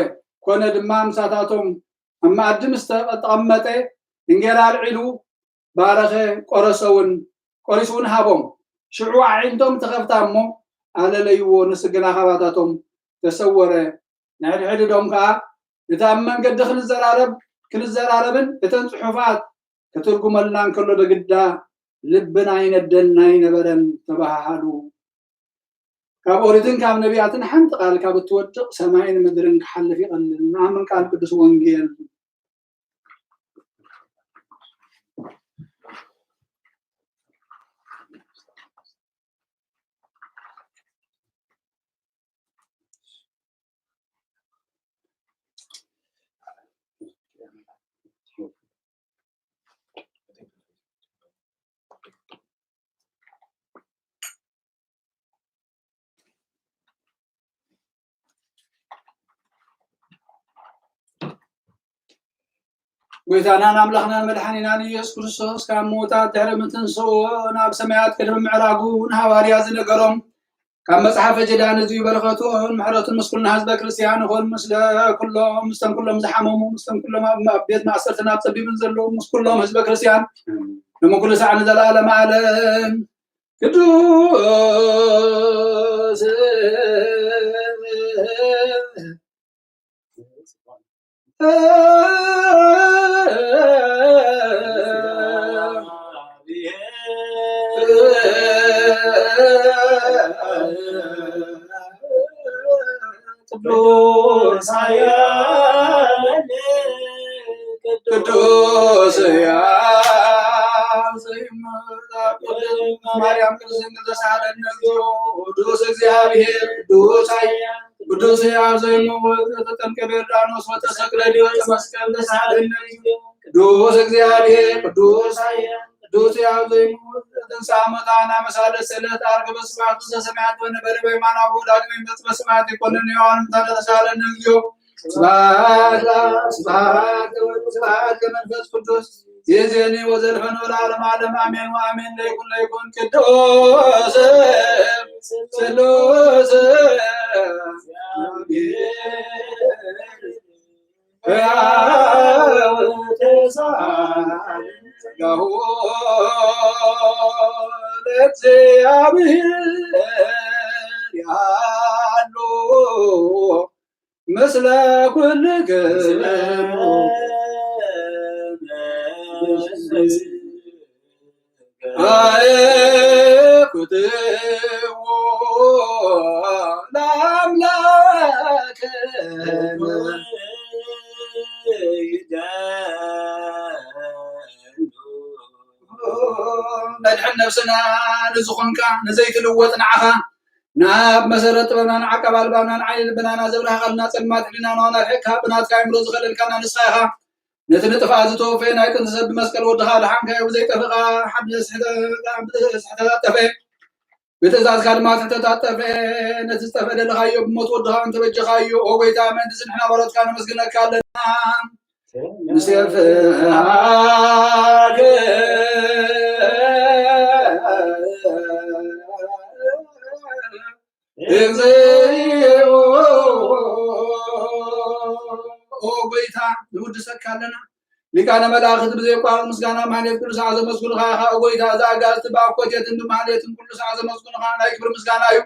ኮነ ድማ፣ ምሳታቶም ኣብ መኣዲ ምስ ተቐመጠ፣ እንጌራ ኣልዒሉ ባረኸ፣ ቆረሰ እውን፣ ቆሪሱ እውን ሃቦም። ሽዑ ኣዒንቶም ተኸፍታ እሞ ኣለለይዎ፣ ንሱ ግና ካባታቶም ተሰወረ። ንሕድሕድዶም ከኣ፣ እቲ ኣብ መንገዲ ክንዘራረብ፣ ክንዘራረብን እተን ጽሑፋት ክትርጉመልና እንከሎ፣ ደግዳ ልብና ይነደልና ኣይነበረን፣ ተበሃሃሉ። ካብ ኦሪትን ካብ ነቢያትን ሓንቲ ቃል ካብ እትወድቕ፣ ሰማይን ምድርን ክሓልፍ ይቐልል። ንኣምን ቃል ቅዱስ ወንጌል። ጎይታናን ኣምላኽናን መድሓኒናን ኢየሱስ ክርስቶስ ካብ ምዉታት ድሕሪ ምትንስኡ ናብ ሰማያት ቅድሚ ምዕራጉ ንሃዋርያ ዝነገሮም ካብ መጽሓፈ ጀዳን እዚ በረኸቱን ምሕረቱን ምስ ኩልና ህዝበ ክርስቲያን ይኹን። ምስለ ኩሎም፣ ምስቶም ኩሎም ዝሓመሙ፣ ምስቶም ኩሎም ኣብ፣ ኣብ ቤት ማእሰርትን ኣብ ጸቢብን ዘለዉ፣ ምስ ኩሎም ህዝበ ክርስቲያን፣ ኣሜን። ሎሚ ኩሉ ሳዕ ንዘለዓለመ ዓለም። ቅዱስ ቅዱስ ኃያል ቅዱስ ሕያው ዘይመውት ማርያም ቅድስት ድንግል ተሳሃለነ እግዚኦ። ቅዱስ እግዚአብሔር ቅዱስ ኃያል ቅዱስ ሕያው ዘይመውት ዘተጠምቀ በዮርዳኖስ ወተሰቅለ ዲበ መስቀል ተሳሃለነ እግዚኦ። ቅዱስ እግዚአብሔር ቅዱስ ኃያል ቅዱስ ሕያው ዘይመውት ዘተንሥአ እሙታን አመሳለ ሰለት አርገ በስብሐቱ ዘሰማያት ወነበረ በየማናሁ ዳግመ ይመጽእ በሰማያት ይኮንን ሕያዋን ሙታን ተሳሃለነ እግዚኦ። ስብሐት ለአብ፣ ስብሐት ለወልድ፣ ስብሐት ለመንፈስ ቅዱስ፣ ይእዜኒ ወዘልፈኒ ወለዓለመ ዓለም፣ አሜን ወአሜን። ለይኩን ለይኩን ቅዱስ ስሉስ ሕያው ተሳለሁ ለእግዚአብሔር ያሉ ምስለ ኩልክሙ አየኩትዎ ለአምላክነ። መድሕን ነብስና ንዝኾንካ ንዘይትልወጥ ንዓኻ ናብ መሰረት ጥበብናን ዓቀብ ኣልባብናን ዓይኒ ልብናና ዘብራህኻልና ጸልማት ሕሊናና ኣድሒቕካ ብናትካ ኣእምሮ ዝኸለልካና ንስኻ ኢኻ። ነቲ ንጥፍኣት ዝተወፈየ ናይ ጥንቲ ሰብ ብመስቀል ወድኻ ኣድሓንካዮ። ብዘይጠፍእ ሓድነት ስሕተት ኣጠፈ። ብትእዛዝካ ድማ ስሕተት ኣጠፈ። ነቲ ዝጠፍአ ደለኻዮ ብሞት ወድኻ እንተበጀኻዮ። ኦ ጎይታ፣ ምእንቲ እዚ ንሕና ባሮትካ ነመስግነካ ኣለና። ምስየ ፍርሃት እግዚኦ። ኦ ጎይታ፣ ንውድሰካ ኣለና። ሊቃነ መላእኽት ብዘየቋርጥ ምስጋና ማህሌት ቅዱሳን ዘመስግኑኻ ኢኻ። ኦ ጎይታ፣ እዛ ኣጋእዝቲ ብኣኮቴትን ብማህሌትን ኩሉ ሰዓት ዘመስግኑኻ ናይ ክብሪ ምስጋና እዩ።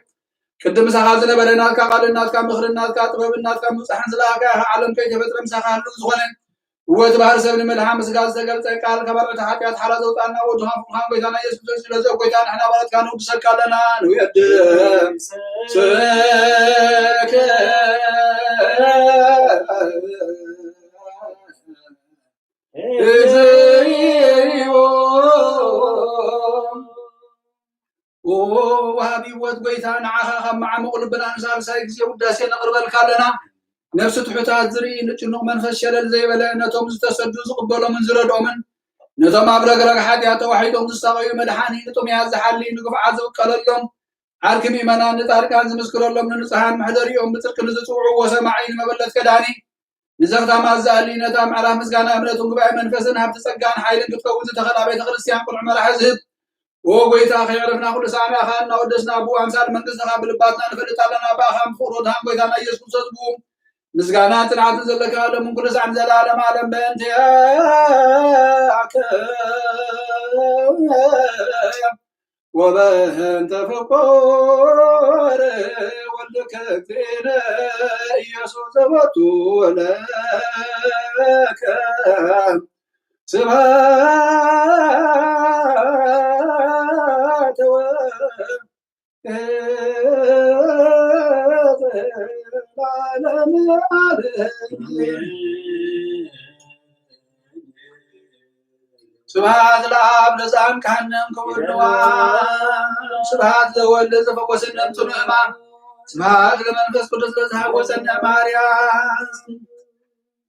ቅድም ምሳኻ ዝነበረ ናትካ ቃልን ናትካ ምኽርን ናትካ ጥበብን ናትካ ምብጻሕን ዝለኣኻ ኢኻ። ዓለም ከይተፈጥረ ምሳኻ ህሉው ዝኾነ እወ፣ እቲ ባህሪ ሰብ ንምድሓን ብስጋ ዝተገልጸ ቃል፣ ካብ ኣርዑት ሓጢኣት ሓራ ዘውጻና ወድኻ ፍቑርኻን ጎይታና ኢየሱስ ክርስቶስ፣ ስለዚ፣ ኦ ጎይታ፣ ንሕና ባሮትካ ንውድሰካ ኣለና፣ ንውየድም ስምከ። እግዚኦ። ኦ ወሃቢ ህይወት ጎይታ፣ ንዓኻ ካብ መዓሙቕ ልብና ንሳልሳይ ግዜ ውዳሴ ነቕርበልካ ኣለና። ነፍሲ ትሑታት ዝርኢ፣ ንጭኑቕ መንፈስ ሸለል ዘይበለ፣ ነቶም ዝተሰዱ ዝቕበሎምን ዝረድኦምን፣ ነቶም ኣብ ረግረግ ሓጢኣት ተዋሒጦም ዝሳቐዩ መድሓኒ፣ ንጥሙያት ዝሓሊ፣ ንግፉዓት ዝብቀለሎም፣ ዓርኪ ምእመናን ንጻድቃን ዝምስክረሎም፣ ንንጹሓን መሕደሪኦም ብጽድቂ ንዝጽውዕዎ ሰማዒ፣ ንመበለት ከዳኒ፣ ንዘኽታማት ዘኣሊ፣ ነታ ምዕራፍ ምስጋና እምነትን ጉባኤ መንፈስን ሃብቲ ጸጋን ሓይልን ክትከውን ዝተኸላ ቤተ ክርስቲያን ቅኑዕ መራሒ ዝህብ። ኦ ጎይታ፣ ከየዕረፍና ኩሉ ሰዓት ንኣኻ እናወደስና፣ ብኡ ኣምሳል መንግስትኻ ብልባትና ንፈልጥ ኣለና። ብኣኻ ብፍቕሩ ድሃን ጎይታና ኢየሱስ ክርስቶስ፣ ብኡ ምስጋና ጽንዓትን ዘለካ፣ ሎምን ኩሉ ሰዓት ንዘለዓለም ዓለም በእንቲኣከ ወበእንተ ፍቁር ወልድከ እግዚእነ ኢየሱስ ዘወቱ ለከ ስብሐት ወክብር ለዓለመ ዓለም። ስብሐት ለአብ ለዘአንቅሐነ እምክውድዋ። ስብሐት ለወልድ ለዘፈወሰነ እምጽኑ ሕማም። ስብሐት ለመንፈስ ቅዱስ ለዘሐወሰነ ማርያም።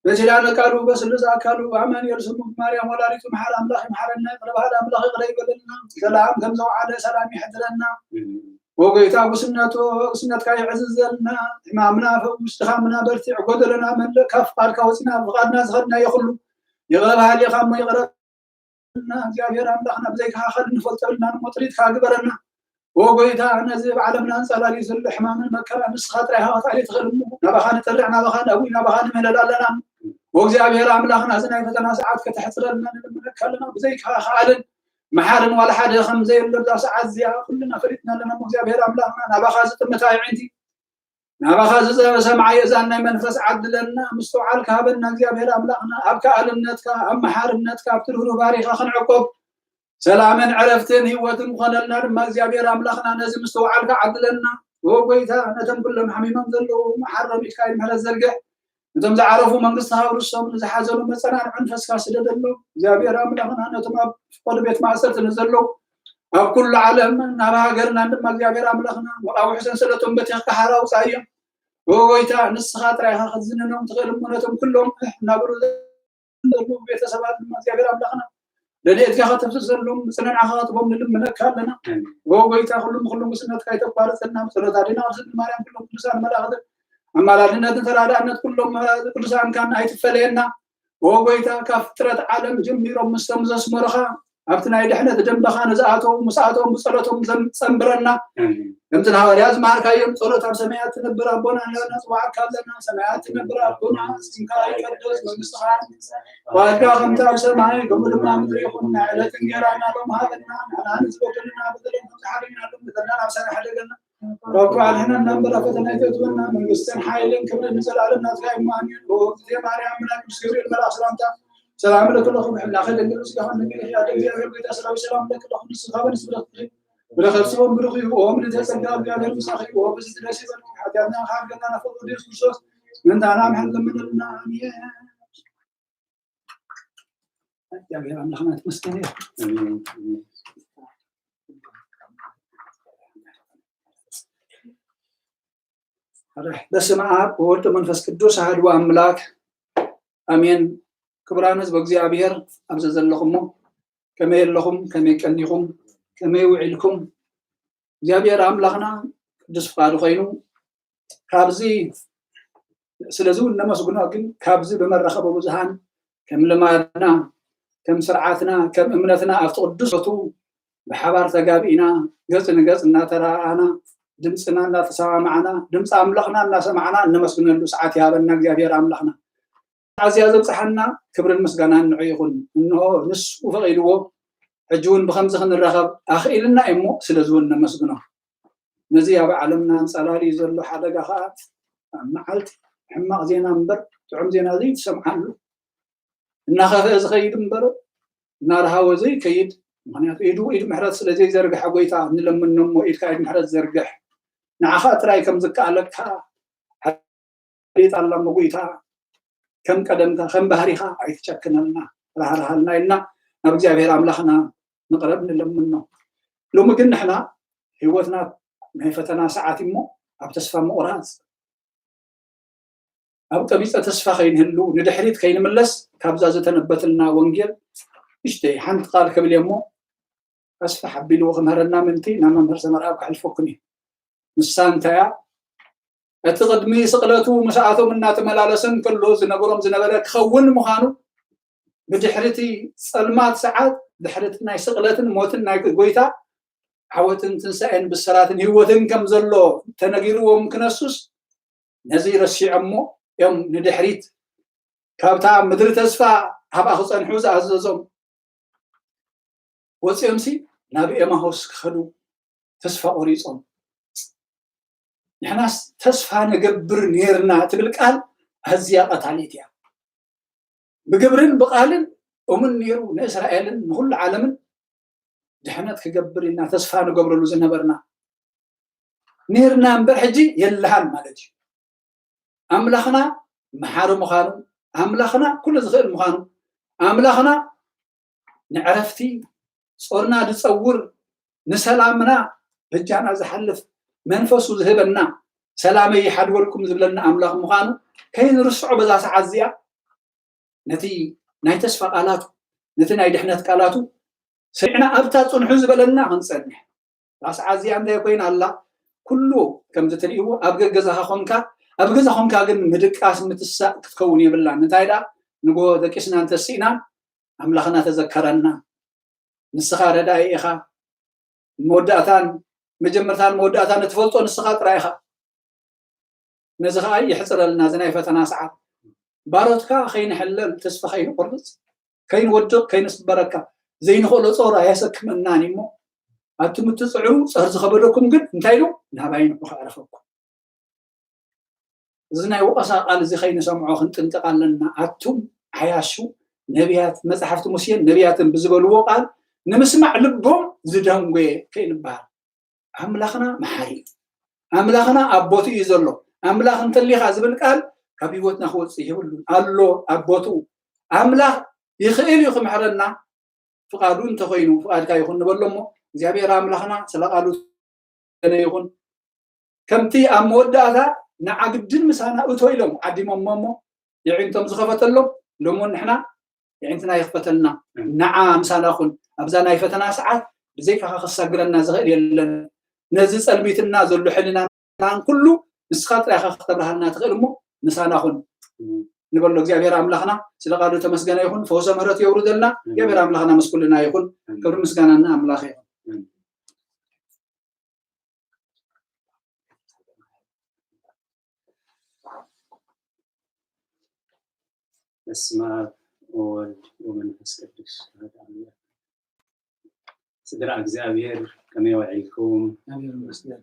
በኪዳነ ቃሉ በስሉስ አካሉ አማኑኤል ስሙ ማርያም ወላዲቱ መሐር አምላክ ይምሐረነ። ይቅረ በል አምላክ ይቅረ ይበለልና። ሰላም ከም ዘውዓለ ሰላም ይሕድረና። ወጎይታ ጉስነቱ፣ ጉስነትካ የዕዝዘልና። ሕማምና ፈውስ፣ ድኻምና በርቲዕ፣ ጎደለና መልእ። ካብ ፍቃድካ ወፂና ብፍቃድና ዝኸድናዮ ኩሉ ይቅረ በሃሊ ኢኻ እሞ ይቅረ በልና። እግዚኣብሔር ኣምላኽና ብዘይካ ካልእ ንፈልጦ የብልናን እሞ ጥሪትካ ግበረና። ወጎይታ ነዚ ኣብ ዓለምና ኣንጸላልዩ ዘሎ ሕማምን መከራ ንስኻ ጥራይ ኢኻ ክትኣልዮ ትኽእል እሞ ናባኻ ንጠርዕ፣ ናባኻ ነእዊ፣ ናባኻ ንምህለል ኣለና። ወእግዚኣብሔር ኣምላኽና እዚ ናይ ፈተና ሰዓት ከተሕጽረልና ንልምነካ ኣለና። ብዘይካ ከኣልን መሓርን ዋላ ሓደ ከም ዘየሎ እዛ ሰዓት እዚኣ ኩልና ፈሊጥና ኣለና። እሞ እግዚኣብሔር ኣምላኽና ናባኻ ዝጥምት ኣዕይንቲ፣ ናባኻ ዝጸበ ሰምዓ የእዛን ናይ መንፈስ ዓድለና፣ ምስትውዓል ክሃበና እግዚኣብሔር ኣምላኽና። ኣብ ከኣልነትካ፣ ኣብ መሓርነትካ፣ ኣብቲ ርህሩህ ባህሪኻ ክንዕቆብ ሰላምን ዕረፍትን ህይወትን ክኾነልና ድማ እግዚኣብሔር ኣምላኽና ነዚ ምስትውዓል ክዓድለና። ኦ ጎይታ፣ ነቶም ኩሎም ሓሚሞም ዘለዉ መሓረም ኢድካ ምሕረት ዘርግሕ። ነቶም ዝዓረፉ መንግስቲ ሃውርሶም፣ ንዝሓዘኑ መጸናንዒ መንፈስካ ስደደሎም። እግዚኣብሔር ኣምላኽና ነቶም ኣብ ፍቆዶ ቤት ማእሰርቲ ንዘለዉ ኣብ ኩሉ ዓለም ናብ ሃገርና ድማ እግዚኣብሔር ኣምላኽና ወቃዊ ሕሰን ስለቶም በቲኽካ ሓራ ውጻእዮም። ኦ ጎይታ፣ ንስኻ ጥራይ ኢኻ ክትዝንኖም ትኽእል እሞ ነቶም ኩሎም እናበሉ ዘለዉ ቤተሰባት ድማ እግዚኣብሔር ኣምላኽና ረድኤትካ ከተፍስሰሎም፣ ምጽንናዕካ ክትቦም ንልምነካ ኣለና። ኦ ጎይታ፣ ኩሉ ንኩሉ ጉስነትካ ኣይተቋርጸልና። ብጸሎት ኣዴና ቅድስቲ ማርያም ኩሎም ቅዱሳን መላእኽትን ኣማላድነትን ተራዳእነት ኩሎም ቅዱሳንካን ኣይትፈለየና። ኦ ጎይታ፣ ካብ ፍጥረት ዓለም ጀሚሮም ምስቶም ዘስመሩኻ ኣብቲ ናይ ድሕነት ደንበኻ ንዝኣተዉ ምስኣቶም ብጸሎቶም ዘም-፣ ጸንብረና። ኣሜን። ከምቲ ንሃዋርያት ዝመሃርካዮም ጸሎት ኣብ ሰማያት ትነብር ኣቦና እናበልና ንጽውዓካ ኣለና። ሰማያት ትነብር ኣቦና፣ ስምካ ይቀደስ፣ መንግስትኻ ትምጻእ፣ ፍቃድካ ከምቲ ኣብ ሰማይ ከምኡ ድማ ኣብ ምድሪ ይኹን። ናይ ዕለት እንጀራና ሎም ሃበና፣ ንሕና ንዝበደሉና በደሎም ከም ዝሓለና በደልና ናብ ሰማይ ሓደገና። ካብ ክፉ ኣድሕነና እምበር ኣብ ፈተና ኣይተእትወና። መንግስትን ሓይልን ክብርን ንዘለኣለም ናትካ እዩ። ኣሜን። ኦ እግዝእትየ ማርያም፣ ብናይ ቅዱስ ገብርኤል መልኣክ ሰላምታ ሰላም እልኪ ኣለኹ፣ ብሕልናኺ ድንግል፣ ብስጋኺ ድንግል ኢኺ። ኣደ እግዚኣብሔር፣ ጎይታ ሰራዊት፣ ሰላም እልኪ ኣለኹ። ንስኺ ካብ ኣንስቲ ብሩኽቲ ኢኺ፣ ፍረ ከርስኺ እውን ብሩኽ እዩ። ኦ ምልዕተ ጸጋ፣ እግዚኣብሔር ምሳኺ እዩ። ኦ ብፅዕቲ ደስ ይበልኪ፣ ሓጢኣትና ይሓርገልና፣ ናብ ፍቁር ወዲ ኢየሱስ ክርስቶስ ምእንታና ምሕረት ለምንልና። ኣሜን። እግዚኣብሔር ኣምላኽና የተመስገነ ይሁን። በስመ አብ ወወልድ መንፈስ ቅዱስ አሐዱ አምላክ አሜን። ክቡራን ህዝበ እግዚኣብሔር፣ ኣብዚ ዘለኹሞ ከመይ ኣለኹም? ከመይ ቀኒኹም? ከመይ ውዒልኩም? እግዚኣብሔር ኣምላኽና ቅዱስ ፍቃዱ ኮይኑ ካብዚ፣ ስለዚ እውን ነመስግኖ፣ ግን ካብዚ ብመራኸቢ ብዙሃን ከም ልማድና፣ ከም ስርዓትና፣ ከም እምነትና ኣብቲ ቅዱስ ቦቱ ብሓባር ተጋቢእና፣ ገጽ ንገጽ እናተረኣኣና፣ ድምፅና እናተሰማማዕና፣ ድምፂ ኣምላኽና እናሰማዕና እነመስግነሉ ሰዓት ይሃበና እግዚኣብሔር ኣምላኽና። ኣዝያ ዘብፅሓና ክብርን ምስጋናን ንዑ ይኹን። እንሆ ንሱ ፈቒድዎ፣ ሕጂ እውን ብኸምዚ ክንራኸብ ኣኽኢልና እዩ እሞ፣ ስለዚ እውን ነመስግኖ። ነዚ ኣብ ዓለምና ኣንጸላልዩ ዘሎ ሓደጋ ኸኣ፣ ኣብ መዓልቲ ሕማቕ ዜና እምበር ጥዑም ዜና ዘይትሰምዓሉ፣ እናኸፍአ ዝኸይድ እምበር እናረሃወ ዘይከይድ፣ ምኽንያቱ ኢዱ ኢድ ምሕረት ስለ ዘይዘርግሐ፣ ጎይታ ንለምኖ እሞ ኢድካ ኢድ ምሕረት ዘርግሕ፣ ንዓኻ ጥራይ ከም ዝከኣለካ ሓሊጣ ኣላ እሞ፣ ጎይታ ከም ቀደምካ ከም ባህሪኻ ኣይትጨክነልና፣ ራህራሃልና ኢልና ናብ እግዚኣብሔር ኣምላኽና ንቕረብ ንለምኖ። ሎሚ ግን ንሕና ህይወትና ናይ ፈተና ሰዓት እሞ፣ ኣብ ተስፋ ምቑራጽ፣ ኣብ ቀቢጸ ተስፋ ከይንህሉ፣ ንድሕሪት ከይንምለስ፣ ካብዛ ዝተነበተልና ወንጌል ንእሽተይ ሓንቲ ቃል ክብል እየ እሞ፣ ኣስፍሕ ኣቢልዎ ክምህረና ምእንቲ ናብ መምህር ሰመርኣብ ከሕልፈኩም እዩ። ንሳ እንታይ እያ? እቲ ቅድሚ ስቕለቱ ምስኣቶም እናተመላለሰ እንከሎ ዝነገሮም ዝነበረ ክኸውን ምዃኑ፣ ብድሕሪ እቲ ጸልማት ሰዓት፣ ድሕሪ እቲ ናይ ስቕለትን ሞትን ናይ ጎይታ ዓወትን ትንሳኤን ብስራትን ህይወትን ከም ዘሎ ተነጊርዎም ክነሱስ፣ ነዚ ረሲዖሞ እዮም ንድሕሪት ካብታ ምድሪ ተስፋ ኣብኣ ክጸንሑ ዝኣዘዞም ወፂኦምሲ ናብ ኤማሆስ ክኸዱ ተስፋ ቆሪፆም። ንሕናስ ተስፋ ንገብር ነይርና ትብል ቃል ኣዝያ ቀታሊት እያ። ብግብርን ብቃልን እሙን ነይሩ ንእስራኤልን ንኩሉ ዓለምን ድሕነት ክገብር ኢልና ተስፋ ንገብረሉ ዝነበርና ነይርና እምበር ሕጂ የለሃን ማለት እዩ። ኣምላኽና መሓሪ ምዃኑ፣ ኣምላኽና ኩሉ ዝኽእል ምዃኑ፣ ኣምላኽና ንዕረፍቲ ጾርና ዝጸውር፣ ንሰላምና በጃና ዝሓልፍ፣ መንፈሱ ዝህበና፣ ሰላመይ ይሓድወልኩም ዝብለና ኣምላኽ ምዃኑ ከይንርስዖ በዛ ሰዓት እዚኣ ነቲ ናይ ተስፋ ቃላቱ፣ ነቲ ናይ ድሕነት ቃላቱ ሰሚዕና ኣብታ ጽንሑ ዝበለና ክንጸንሕ። እታ ሰዓት እዚኣ እንታይ ኮይና ኣላ? ኩሉ ከምዚ ትርእይዎ ኣብ ገገዛኻ ኮንካ፣ ኣብ ገዛ ኮንካ ግን ምድቃስ ምትሳእ ክትከውን የብላን። እንታይ ደኣ ንጎ ደቂስና እንተስኢና ኣምላኽና ተዘከረና። ንስኻ ረዳኢ ኢኻ። መወዳእታን መጀመርታን መወዳእታን እትፈልጦ ንስኻ ጥራይ ኢኻ። ነዚ ኸኣ የሕጽረልና እዚ ናይ ፈተና ሰዓት። ባሮትካ ከይንሕለል፣ ተስፋ ከይንቆርጽ፣ ከይንወድቕ፣ ከይንስበረካ፣ ዘይንኽእሎ ጾር ኣየሰክመናን እሞ፣ ኣቱም እትጽዕሩ ጸር ዝኸበደኩም ግን እንታይ ኢሉ? ናባይ ንዑ ከዕርፈኩም። እዚ ናይ ወቐሳ ቃል እዚ ከይንሰምዖ ክንጥንቀቕ ኣለና። ኣቱም ዓያሹ ነቢያት፣ መጻሕፍቲ ሙሴን ነቢያትን ብዝበልዎ ቃል ንምስማዕ ልቦም ዝደንጎየ ከይንበሃል። ኣምላኽና መሓሪ እዩ። ኣምላኽና ኣብ ቦትኡ እዩ ዘሎ። ኣምላኽ እንተሊኻ ዝብል ቃል ካብ ህይወትና ክወጽእ የብሉን። ኣሎ ኣብ ቦትኡ። ኣምላኽ ይኽእል እዩ ክምሕረና፣ ፍቓዱ እንተኾይኑ ፍቓድካ ይኹን ንበሎ እሞ፣ እግዚኣብሔር ኣምላኽና ስለ ቃሉ ይኹን። ከምቲ ኣብ መወዳእታ ንዓ ግድን ምሳና እቶ ኢሎም ዓዲሞሞ እሞ፣ የዒንቶም ዝኸፈተሎም፣ ሎሚ እውን ንሕና የዒንትና ይኽፈተልና። ኣሜን። ንዓ ምሳና ኩን። ኣብዛ ናይ ፈተና ሰዓት ብዘይካኻ ከሳግረና ዝኽእል የለን። ነዚ ጸልሚትና ዘሎ ሕልናን ኩሉ ንስኻ ጥራይ ኢኻ ከተብርሃልና ትኽእል እሞ ምሳና ኩን። ኣሜን። ንበሎ እግዚኣብሔር ኣምላኽና ስለ ቃሉ ተመስገነ ይኹን። ፈውሰ ምህረቱ የውርደልና። ኣሜን። እግዚኣብሔር ኣምላኽና ምስ ኩልና ይኹን። ኣሜን። ክብሪ ምስጋና ንኣምላኽ ይኹን። ኣሜን። በስመ አብ ወወልድ ወመንፈስ ቅዱስ አሐዱ አምላክ። ስድራ እግዚኣብሔር ከመይ ውዒልኩም? እግዚኣብሔር ይመስገን።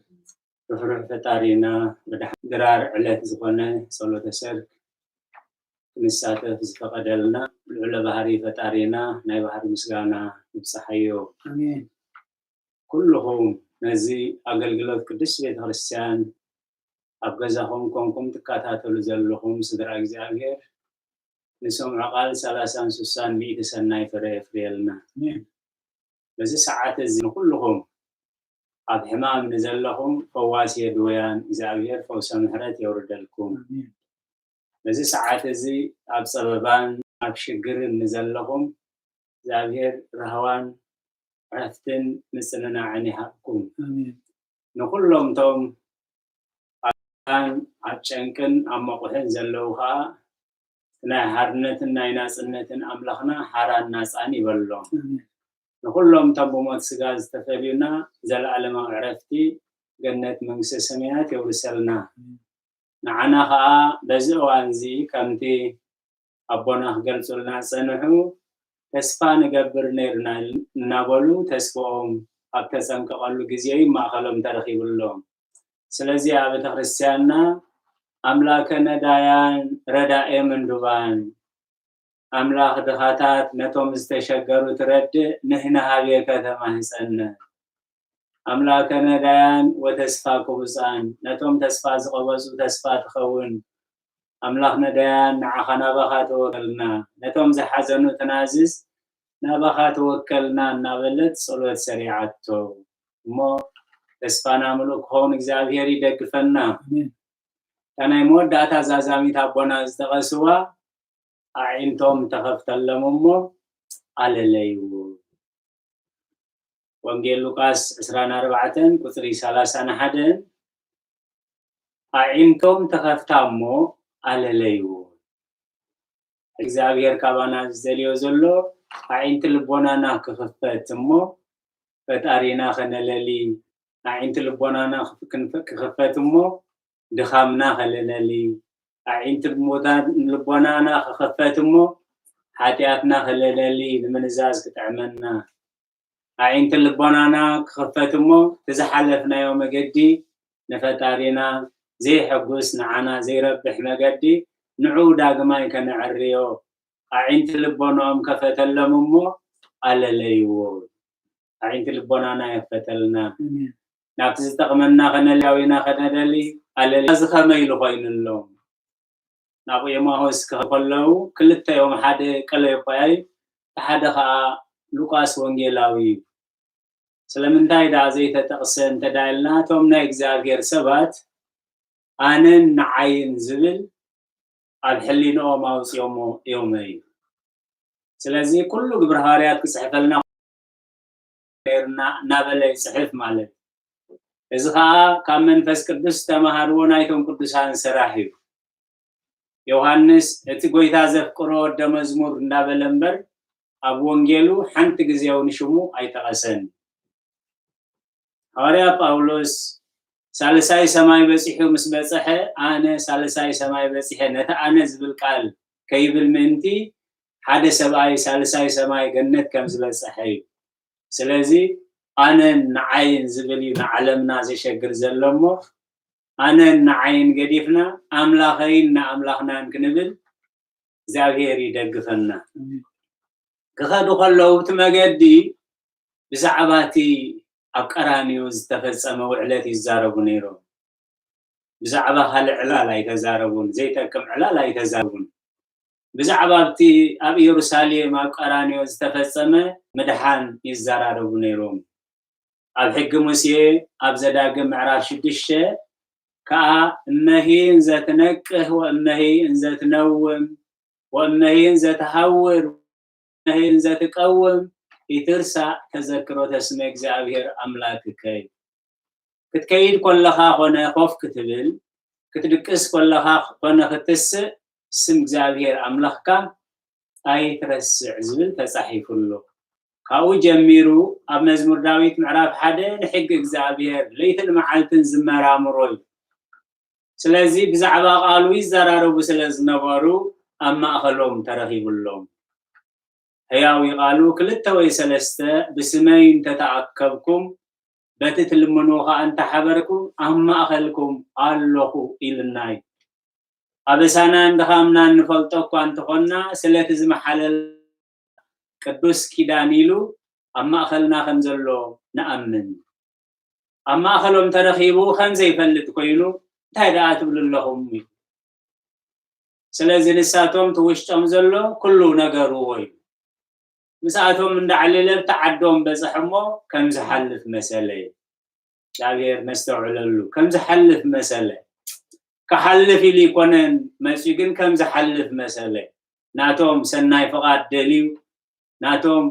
ርሕሩሕ ፈጣሪና ብድሓን ድራር ዕለት ዝኾነ ጸሎተ ሰርክ ክንሳተፍ ዝፈቐደልና ልዑለ ባህሪ ፈጣሪና ናይ ባህሪ ምስጋና ይብጽሓዮ። ኣሜን። ኩልኹም ነዚ ኣገልግሎት ቅድስት ቤተ ክርስቲያን ኣብ ገዛኹም ኮንኩም ትከታተሉ ዘለኹም ስድራ እግዚኣብሔር ንሰምዖ ቃል ሰላሳን ስሳን ሚእቲ ሰናይ ፍረ የፍርየልና። ኣሜን። በዚ ሰዓት እዚ ንኩልኹም ኣብ ሕማም ንዘለኹም ፈዋሲ የድወያን እግዚኣብሔር ፈውሰ ምሕረት የውርደልኩም። ኣሜን። በዚ ሰዓት እዚ ኣብ ጸበባን ኣብ ሽግርን ንዘለኹም እግዚኣብሔር ራህዋን ዕረፍትን ምጽንናዕን ይሃብኩም። ኣሜን። ንኹሎም እቶም ኣብ ኣብ ጨንቅን ኣብ መቑሕን ዘለዉ ኸኣ ናይ ሓርነትን ናይ ናጽነትን ኣምላኽና ሓራን ናጻን ይበሎም። ንኹሎም እቶም ብሞት ስጋ ዝተፈልዩና ዘለኣለማዊ ዕረፍቲ ገነት መንግስተ ሰማያት የውርሰልና። ንዓና ኸኣ በዚ እዋን እዚ ከምቲ ኣቦና ክገልጹልና ዝጸንሑ፣ ተስፋ ንገብር ነይርና እናበሉ ተስፋኦም ኣብ ተጸንቀቐሉ ግዜ እዩ ማእኸሎም ተረኺቡ ኣሎ። ስለዚ ኣብ ቤተ ክርስቲያንና ኣምላከ ነዳያን ረዳኤ ምንዱባን፣ ኣምላኽ ድኻታት ነቶም ዝተሸገሩ ትረድእ ንሕና ሃቤከ ተማህጸነ። ኣምላከ ነዳያን ወተስፋ ክቡጻን፣ ነቶም ተስፋ ዝቐበጹ ተስፋ ትኸውን። ኣምላኽ ነዳያን ንዓኻ ናባኻ ተወከልና፣ ነቶም ዝሓዘኑ ትናዝዝ ናባኻ ተወከልና እናበለት ጸሎት ሰሪዓቶ። እሞ ተስፋና ምሉእ ክኸውን እግዚኣብሔር ይደግፈና። እታ ናይ መወዳእታ ዛዛሚት ኣቦና ዝጠቐስዋ ኣዒንቶም ተኸፍተሎም እሞ ኣለለይዎ። ወንጌል ሉቃስ ዕስራን ኣርባዕተን ቁጽሪ ሰላሳን ሓደን፣ ኣዒንቶም ተኸፍታ እሞ ኣለለይዎ። እግዚኣብሔር ካባና ዝደልዮ ዘሎ ኣዒንቲ ልቦናና ክኽፈት እሞ ፈጣሪና ከነለሊ፣ ኣዒንቲ ልቦናና ክፍ-፣ ክንፍ-፣ ክኽፈት እሞ ድኻምና ከለለሊ፣ ኣዒንቲ ልቦና-፣ ልቦናና ክኽፈት እሞ ሓጢኣትና ከለለሊ ንምንዛዝ ክጥዕመና፣ ኣዒንቲ ልቦናና ክኽፈት እሞ እቲ ዝሓለፍናዮ መገዲ ንፈጣሪና ዘይሐጉስ፣ ንዓና ዘይረብሕ መገዲ ንዑ ዳግማይ ከነዕርዮ ኣዒንቲ ልቦናኦም ከፈተሎም እሞ ኣለለይዎ። ኣዒንቲ ልቦናና የፈተልና። ኣሜን። ናብቲ ዝጠቕመና ከነልያዊና ከነደሊ ኣለሊ። እዚ ከመይ ኢሉ ኮይኑሎም? ናብ ኤማሁስ ክኸዱ ከለዉ ክልተ እዮም፣ ሓደ ቀለዮጳያይ፣ እቲ ሓደ ኸኣ ሉቃስ ወንጌላዊ እዩ። ስለምንታይ ደኣ ዘይተጠቕሰ እንተ ደኣ ኢልና፣ እቶም ናይ እግዚኣብሔር ሰባት ኣነን ንዓይን ዝብል ኣብ ሕሊንኦም ኣውጺኦሞ እዮም እዩ። ስለዚ ኩሉ ግብረ ሃዋርያት ክጽሕፈልና ነርና እናበለ ይጽሕፍ ማለት እዩ። እዚ ኸኣ ካብ መንፈስ ቅዱስ ዝተማሃርዎ ናይቶም ቅዱሳን ስራሕ እዩ። ዮሃንስ እቲ ጎይታ ዘፍቅሮ ወደ መዝሙር እንዳበለ እምበር ኣብ ወንጌሉ ሓንቲ ግዜ እውን ሽሙ ኣይጠቐሰን። ሃዋርያ ጳውሎስ ሳልሳይ ሰማይ በጺሑ ምስ በጸሐ፣ ኣነ ሳልሳይ ሰማይ በጺሐ፣ ነቲ ኣነ ዝብል ቃል ከይብል ምእንቲ ሓደ ሰብኣይ ሳልሳይ ሰማይ ገነት ከም ዝበጸሐ እዩ። ስለዚ ኣነን ንዓይን ዝብል እዩ ንዓለምና ዘሸግር ዘሎ እሞ፣ ኣነን ንዓይን ገዲፍና ኣምላኸይን ንኣምላኽናን ክንብል እግዚኣብሔር ይደግፈና። ኣሜን። ክኸዱ ከለዉ እቲ መገዲ ብዛዕባ እቲ ኣብ ቀራንዮ ዝተፈጸመ ውዕለት ይዛረቡ ነይሮም። ብዛዕባ ካልእ ዕላል ኣይተዛረቡን፣ ዘይጠቅም ዕላል ኣይተዛረቡን። ብዛዕባ ኣብቲ ኣብ ኢየሩሳሌም ኣብ ቀራንዮ ዝተፈጸመ ምድሓን ይዘራረቡ ነይሮም። ኣብ ሕጊ ሙሴ ኣብ ዘዳግም ምዕራፍ ሽዱሽተ ከኣ እመሂ እንዘ ትነቅህ ወእመሂ እንዘ ትነውም ወእመሂ እንዘ ትሃውር ወእመሂ እንዘ ትቀውም ኢትርሳዕ ተዘክሮተ ስመ እግዚኣብሔር ኣምላክከ። ክትከይድ ኮለኻ ኮነ ኮፍ ክትብል፣ ክትድቅስ ኮለኻ ኮነ ክትስእ ስም እግዚኣብሔር ኣምላኽካ ኣይትረስዕ ዝብል ተጻሒፉ ኣሎ። ካብኡ ጀሚሩ ኣብ መዝሙር ዳዊት ምዕራፍ ሓደ ንሕጊ እግዚኣብሔር ለይትን መዓልትን ዝመራምሮ እዩ። ስለዚ ብዛዕባ ቃሉ ይዘራረቡ ስለ ዝነበሩ ኣብ ማእኸሎም ተረኺቡሎም። ሕያዊ ቃሉ ክልተ ወይ ሰለስተ ብስመይ እንተተኣከብኩም በቲ ትልምንዎ ኸኣ እንተሓበርኩም ኣብ ማእኸልኩም ኣለኹ ኢልና እዩ። ኣበሳናን ድኻምናን ንፈልጦ እኳ እንተኾንና ስለቲ ዝመሓለል ቅዱስ ኪዳን ኢሉ ኣብ ማእኸልና ከም ዘሎ ንኣምን። ኣብ ማእኸሎም ተረኺቡ ከም ዘይፈልጥ ኮይኑ እንታይ ደኣ ትብሉ ኣለኹም? ስለዚ ንሳቶም እቲ ውሽጦም ዘሎ ኩሉ ነገርዎ እዩ። ምስኣቶም እንዳዕለለ ኣብቲ ዓዶም በጽሐ እሞ ከም ዝሓልፍ መሰለ። እግዚኣብሔር ነስተውዕለሉ። ከም ዝሓልፍ መሰለ። ክሓልፍ ኢሉ ይኮነን መጺኡ፣ ግን ከም ዝሓልፍ መሰለ። ናቶም ሰናይ ፍቓድ ደልዩ፣ ናቶም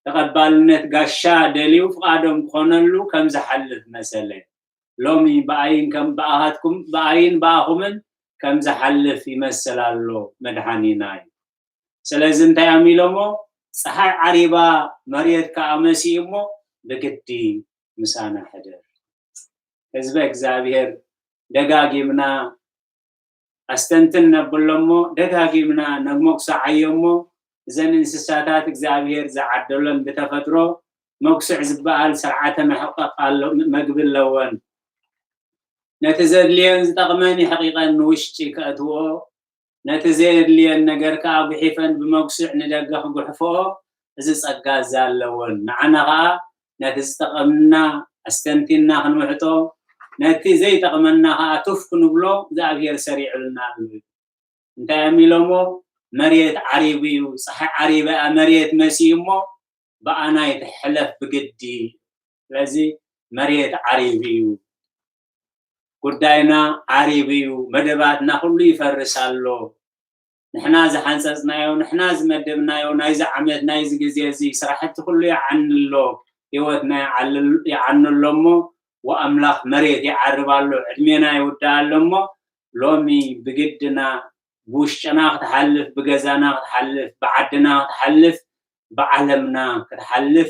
ተቐባልነት ጋሻ ደልዩ ፍቓዶም ክኾነሉ ከም ዝሓልፍ መሰለ። ሎሚ ብኣይን ከም ብኣኻትኩም፣ ብኣይን ብኣኹምን ከም ዝሓልፍ ይመስል ኣሎ መድሓኒና እዩ። ስለዚ እንታይ እዮም ኢሎሞ? ፀሓይ ዓሪባ መሬት ከዓ መሲኡ እሞ ብግዲ ምሳና ሕደር። ህዝበ እግዚኣብሔር ደጋጊምና ኣስተንትን ነብሎ እሞ ደጋጊምና ነመጉስዓዮ እሞ እዘን እንስሳታት እግዚኣብሔር ዝዓደሎን ብተፈጥሮ መጉስዕ ዝበሃል ስርዓተ ምሕቃቕ ኣሎ፣ መግቢ ኣለወን። ነቲ ዘድልየን ዝጠቕመን የሕቂቐን ንውሽጢ ከእትዎ፣ ነቲ ዘየድልየን ነገር ከዓ ጉሒፈን ብመጉስዕ ንደገ ክጉሕፍኦ እዚ ጸጋ እዚ ኣለወን። ንዓና ከዓ ነቲ ዝጠቐምና ኣስተንቲና ክንውሕጦ፣ ነቲ ዘይጠቕመና ከዓ ቱፍ ክንብሎ እግዚኣብሔር ሰሪዑልና ኣሎ። እንታይ እዮም ኢሎሞ? መሬት ዓሪቡ እዩ፣ ፀሓይ ዓሪባ እያ፣ መሬት መሲኡ እሞ ብኣናይ ትሕለፍ ብግዲ። ስለዚ መሬት ዓሪቡ እዩ፣ ጉዳይና ዓሪቡ እዩ፣ መደባትና ኩሉ ይፈርስ ኣሎ። ንሕና ዝሓንፀፅናዮ፣ ንሕና ዝመደብናዮ ናይዚ ዓመት ናይዚ ግዜ እዚ ስራሕቲ ኩሉ ይዓኒ ኣሎ፣ ህይወትና ይዓል- ይዓኑ ኣሎ እሞ ወኣምላኽ መሬት ይዓርብ ኣሎ፣ ዕድሜና ይውዳእ ኣሎ እሞ ሎሚ ብግድና ብውሽጥና ክትሓልፍ፣ ብገዛና ክትሓልፍ፣ ብዓድና ክትሓልፍ፣ ብዓለምና ክትሓልፍ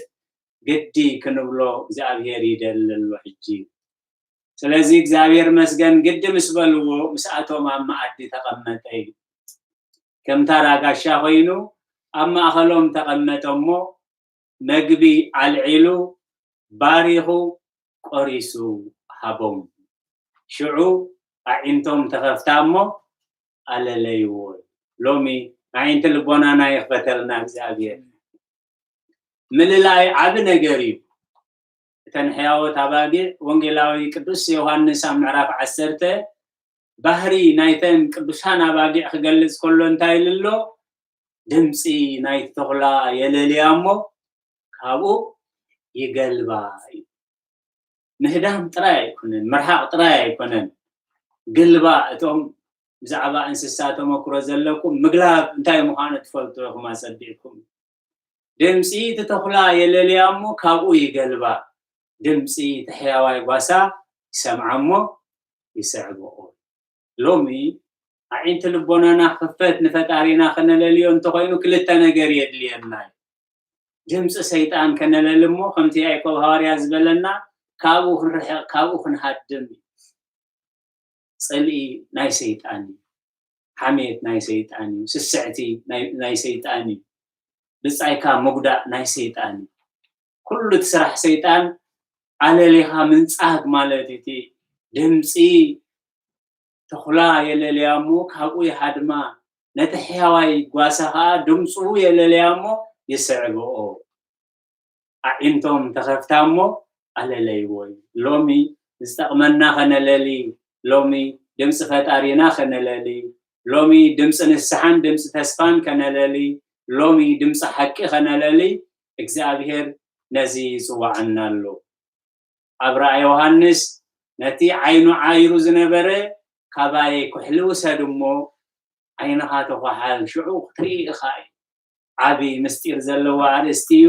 ግዲ ክንብሎ እግዚኣብሔር ይደሊ ኣሎ ሕጂ። ስለዚ እግዚኣብሔር መስገን ግዲ ምስ በልዎ ምስኣቶም ኣብ መኣዲ ተቐመጠ እዩ። ከም ታራ ጋሻ ኮይኑ ኣብ ማእኸሎም ተቐመጠ እሞ መግቢ ኣልዒሉ ባሪኹ ቆሪሱ ሃቦም። ሽዑ ኣዒንቶም ተኸፍታ እሞ ኣለለይዎ። ሎሚ ኣዒንቲ ልቦናና ይኽፈተልና እግዚኣብሔር። ምልላይ ዓቢ ነገር እዩ። እተን ሕያወት ኣባጊዕ ወንጌላዊ ቅዱስ ዮሃንስ ኣብ ምዕራፍ ዓሰርተ ባህሪ ናይተን ቅዱሳን ኣባጊዕ ክገልጽ ከሎ እንታይ ኢሉ ኣሎ? ድምፂ ናይቲ ተኹላ የለልያ እሞ ካብኡ ይገልባ እዩ። ምህዳም ጥራይ ኣይኮነን፣ ምርሓቕ ጥራይ ኣይኮነን። ግልባ እቶም ብዛዕባ እንስሳ ተመክሮ ዘለኩም ምግላብ እንታይ ምዃኑ ትፈልጡ ኢኹም ኣጸቢቕኩም። ድምፂ እቲ ተኹላ የለልያ እሞ ካብኡ ይገልባ። ድምፂ እቲ ሕያዋይ ጓሳ ይሰምዓ እሞ ይስዕብኦ። ሎሚ ኣዒንቲ ልቦናና ክኽፈት ንፈጣሪና ከነለልዮ እንተኾይኑ ክልተ ነገር የድልየና እዩ። ድምፂ ሰይጣን ከነለሊ እሞ ከምቲ ያዕቆብ ሃዋርያ ዝበለና ካብኡ ክንርሕቕ ካብኡ ክንሃድም እዩ። ፅልኢ ናይ ሰይጣን እዩ። ሓሜት ናይ ሰይጣን እዩ። ስስዕቲ ናይ- ናይ ሰይጣን እዩ። ብፃይካ ምጉዳእ ናይ ሰይጣን እዩ። ኩሉ እቲ ስራሕ ሰይጣን ኣለሊኻ ምንፃግ ማለት እዩ። እቲ ድምፂ ተኹላ የለልያ እሞ ካብኡ ይሃድማ፣ ነቲ ሕያዋይ ጓሳ ኸዓ ድምፁ የለልያ እሞ ይስዕብኦ። ኣዒንቶም ተኸፍታ እሞ ኣለለይዎ እዩ። ሎሚ ዝጠቕመና ከነለሊ፣ ሎሚ ድምፂ ፈጣሪና ከነለሊ፣ ሎሚ ድምፂ ንስሓን ድምፂ ተስፋን ከነለሊ፣ ሎሚ ድምፂ ሓቂ ከነለሊ እግዚኣብሔር ነዚ ይፅዋዓና ኣሎ። ኣብ ራእይ ዮሃንስ ነቲ ዓይኑ ዓይሩ ዝነበረ ካባይ ኩሕሊ ውሰድ እሞ ዓይንኻ ተኳሓል፣ ሽዑ ክትርኢ ኢኻ እዩ። ዓቢ ምስጢር ዘለዎ ኣርእስቲ እዩ።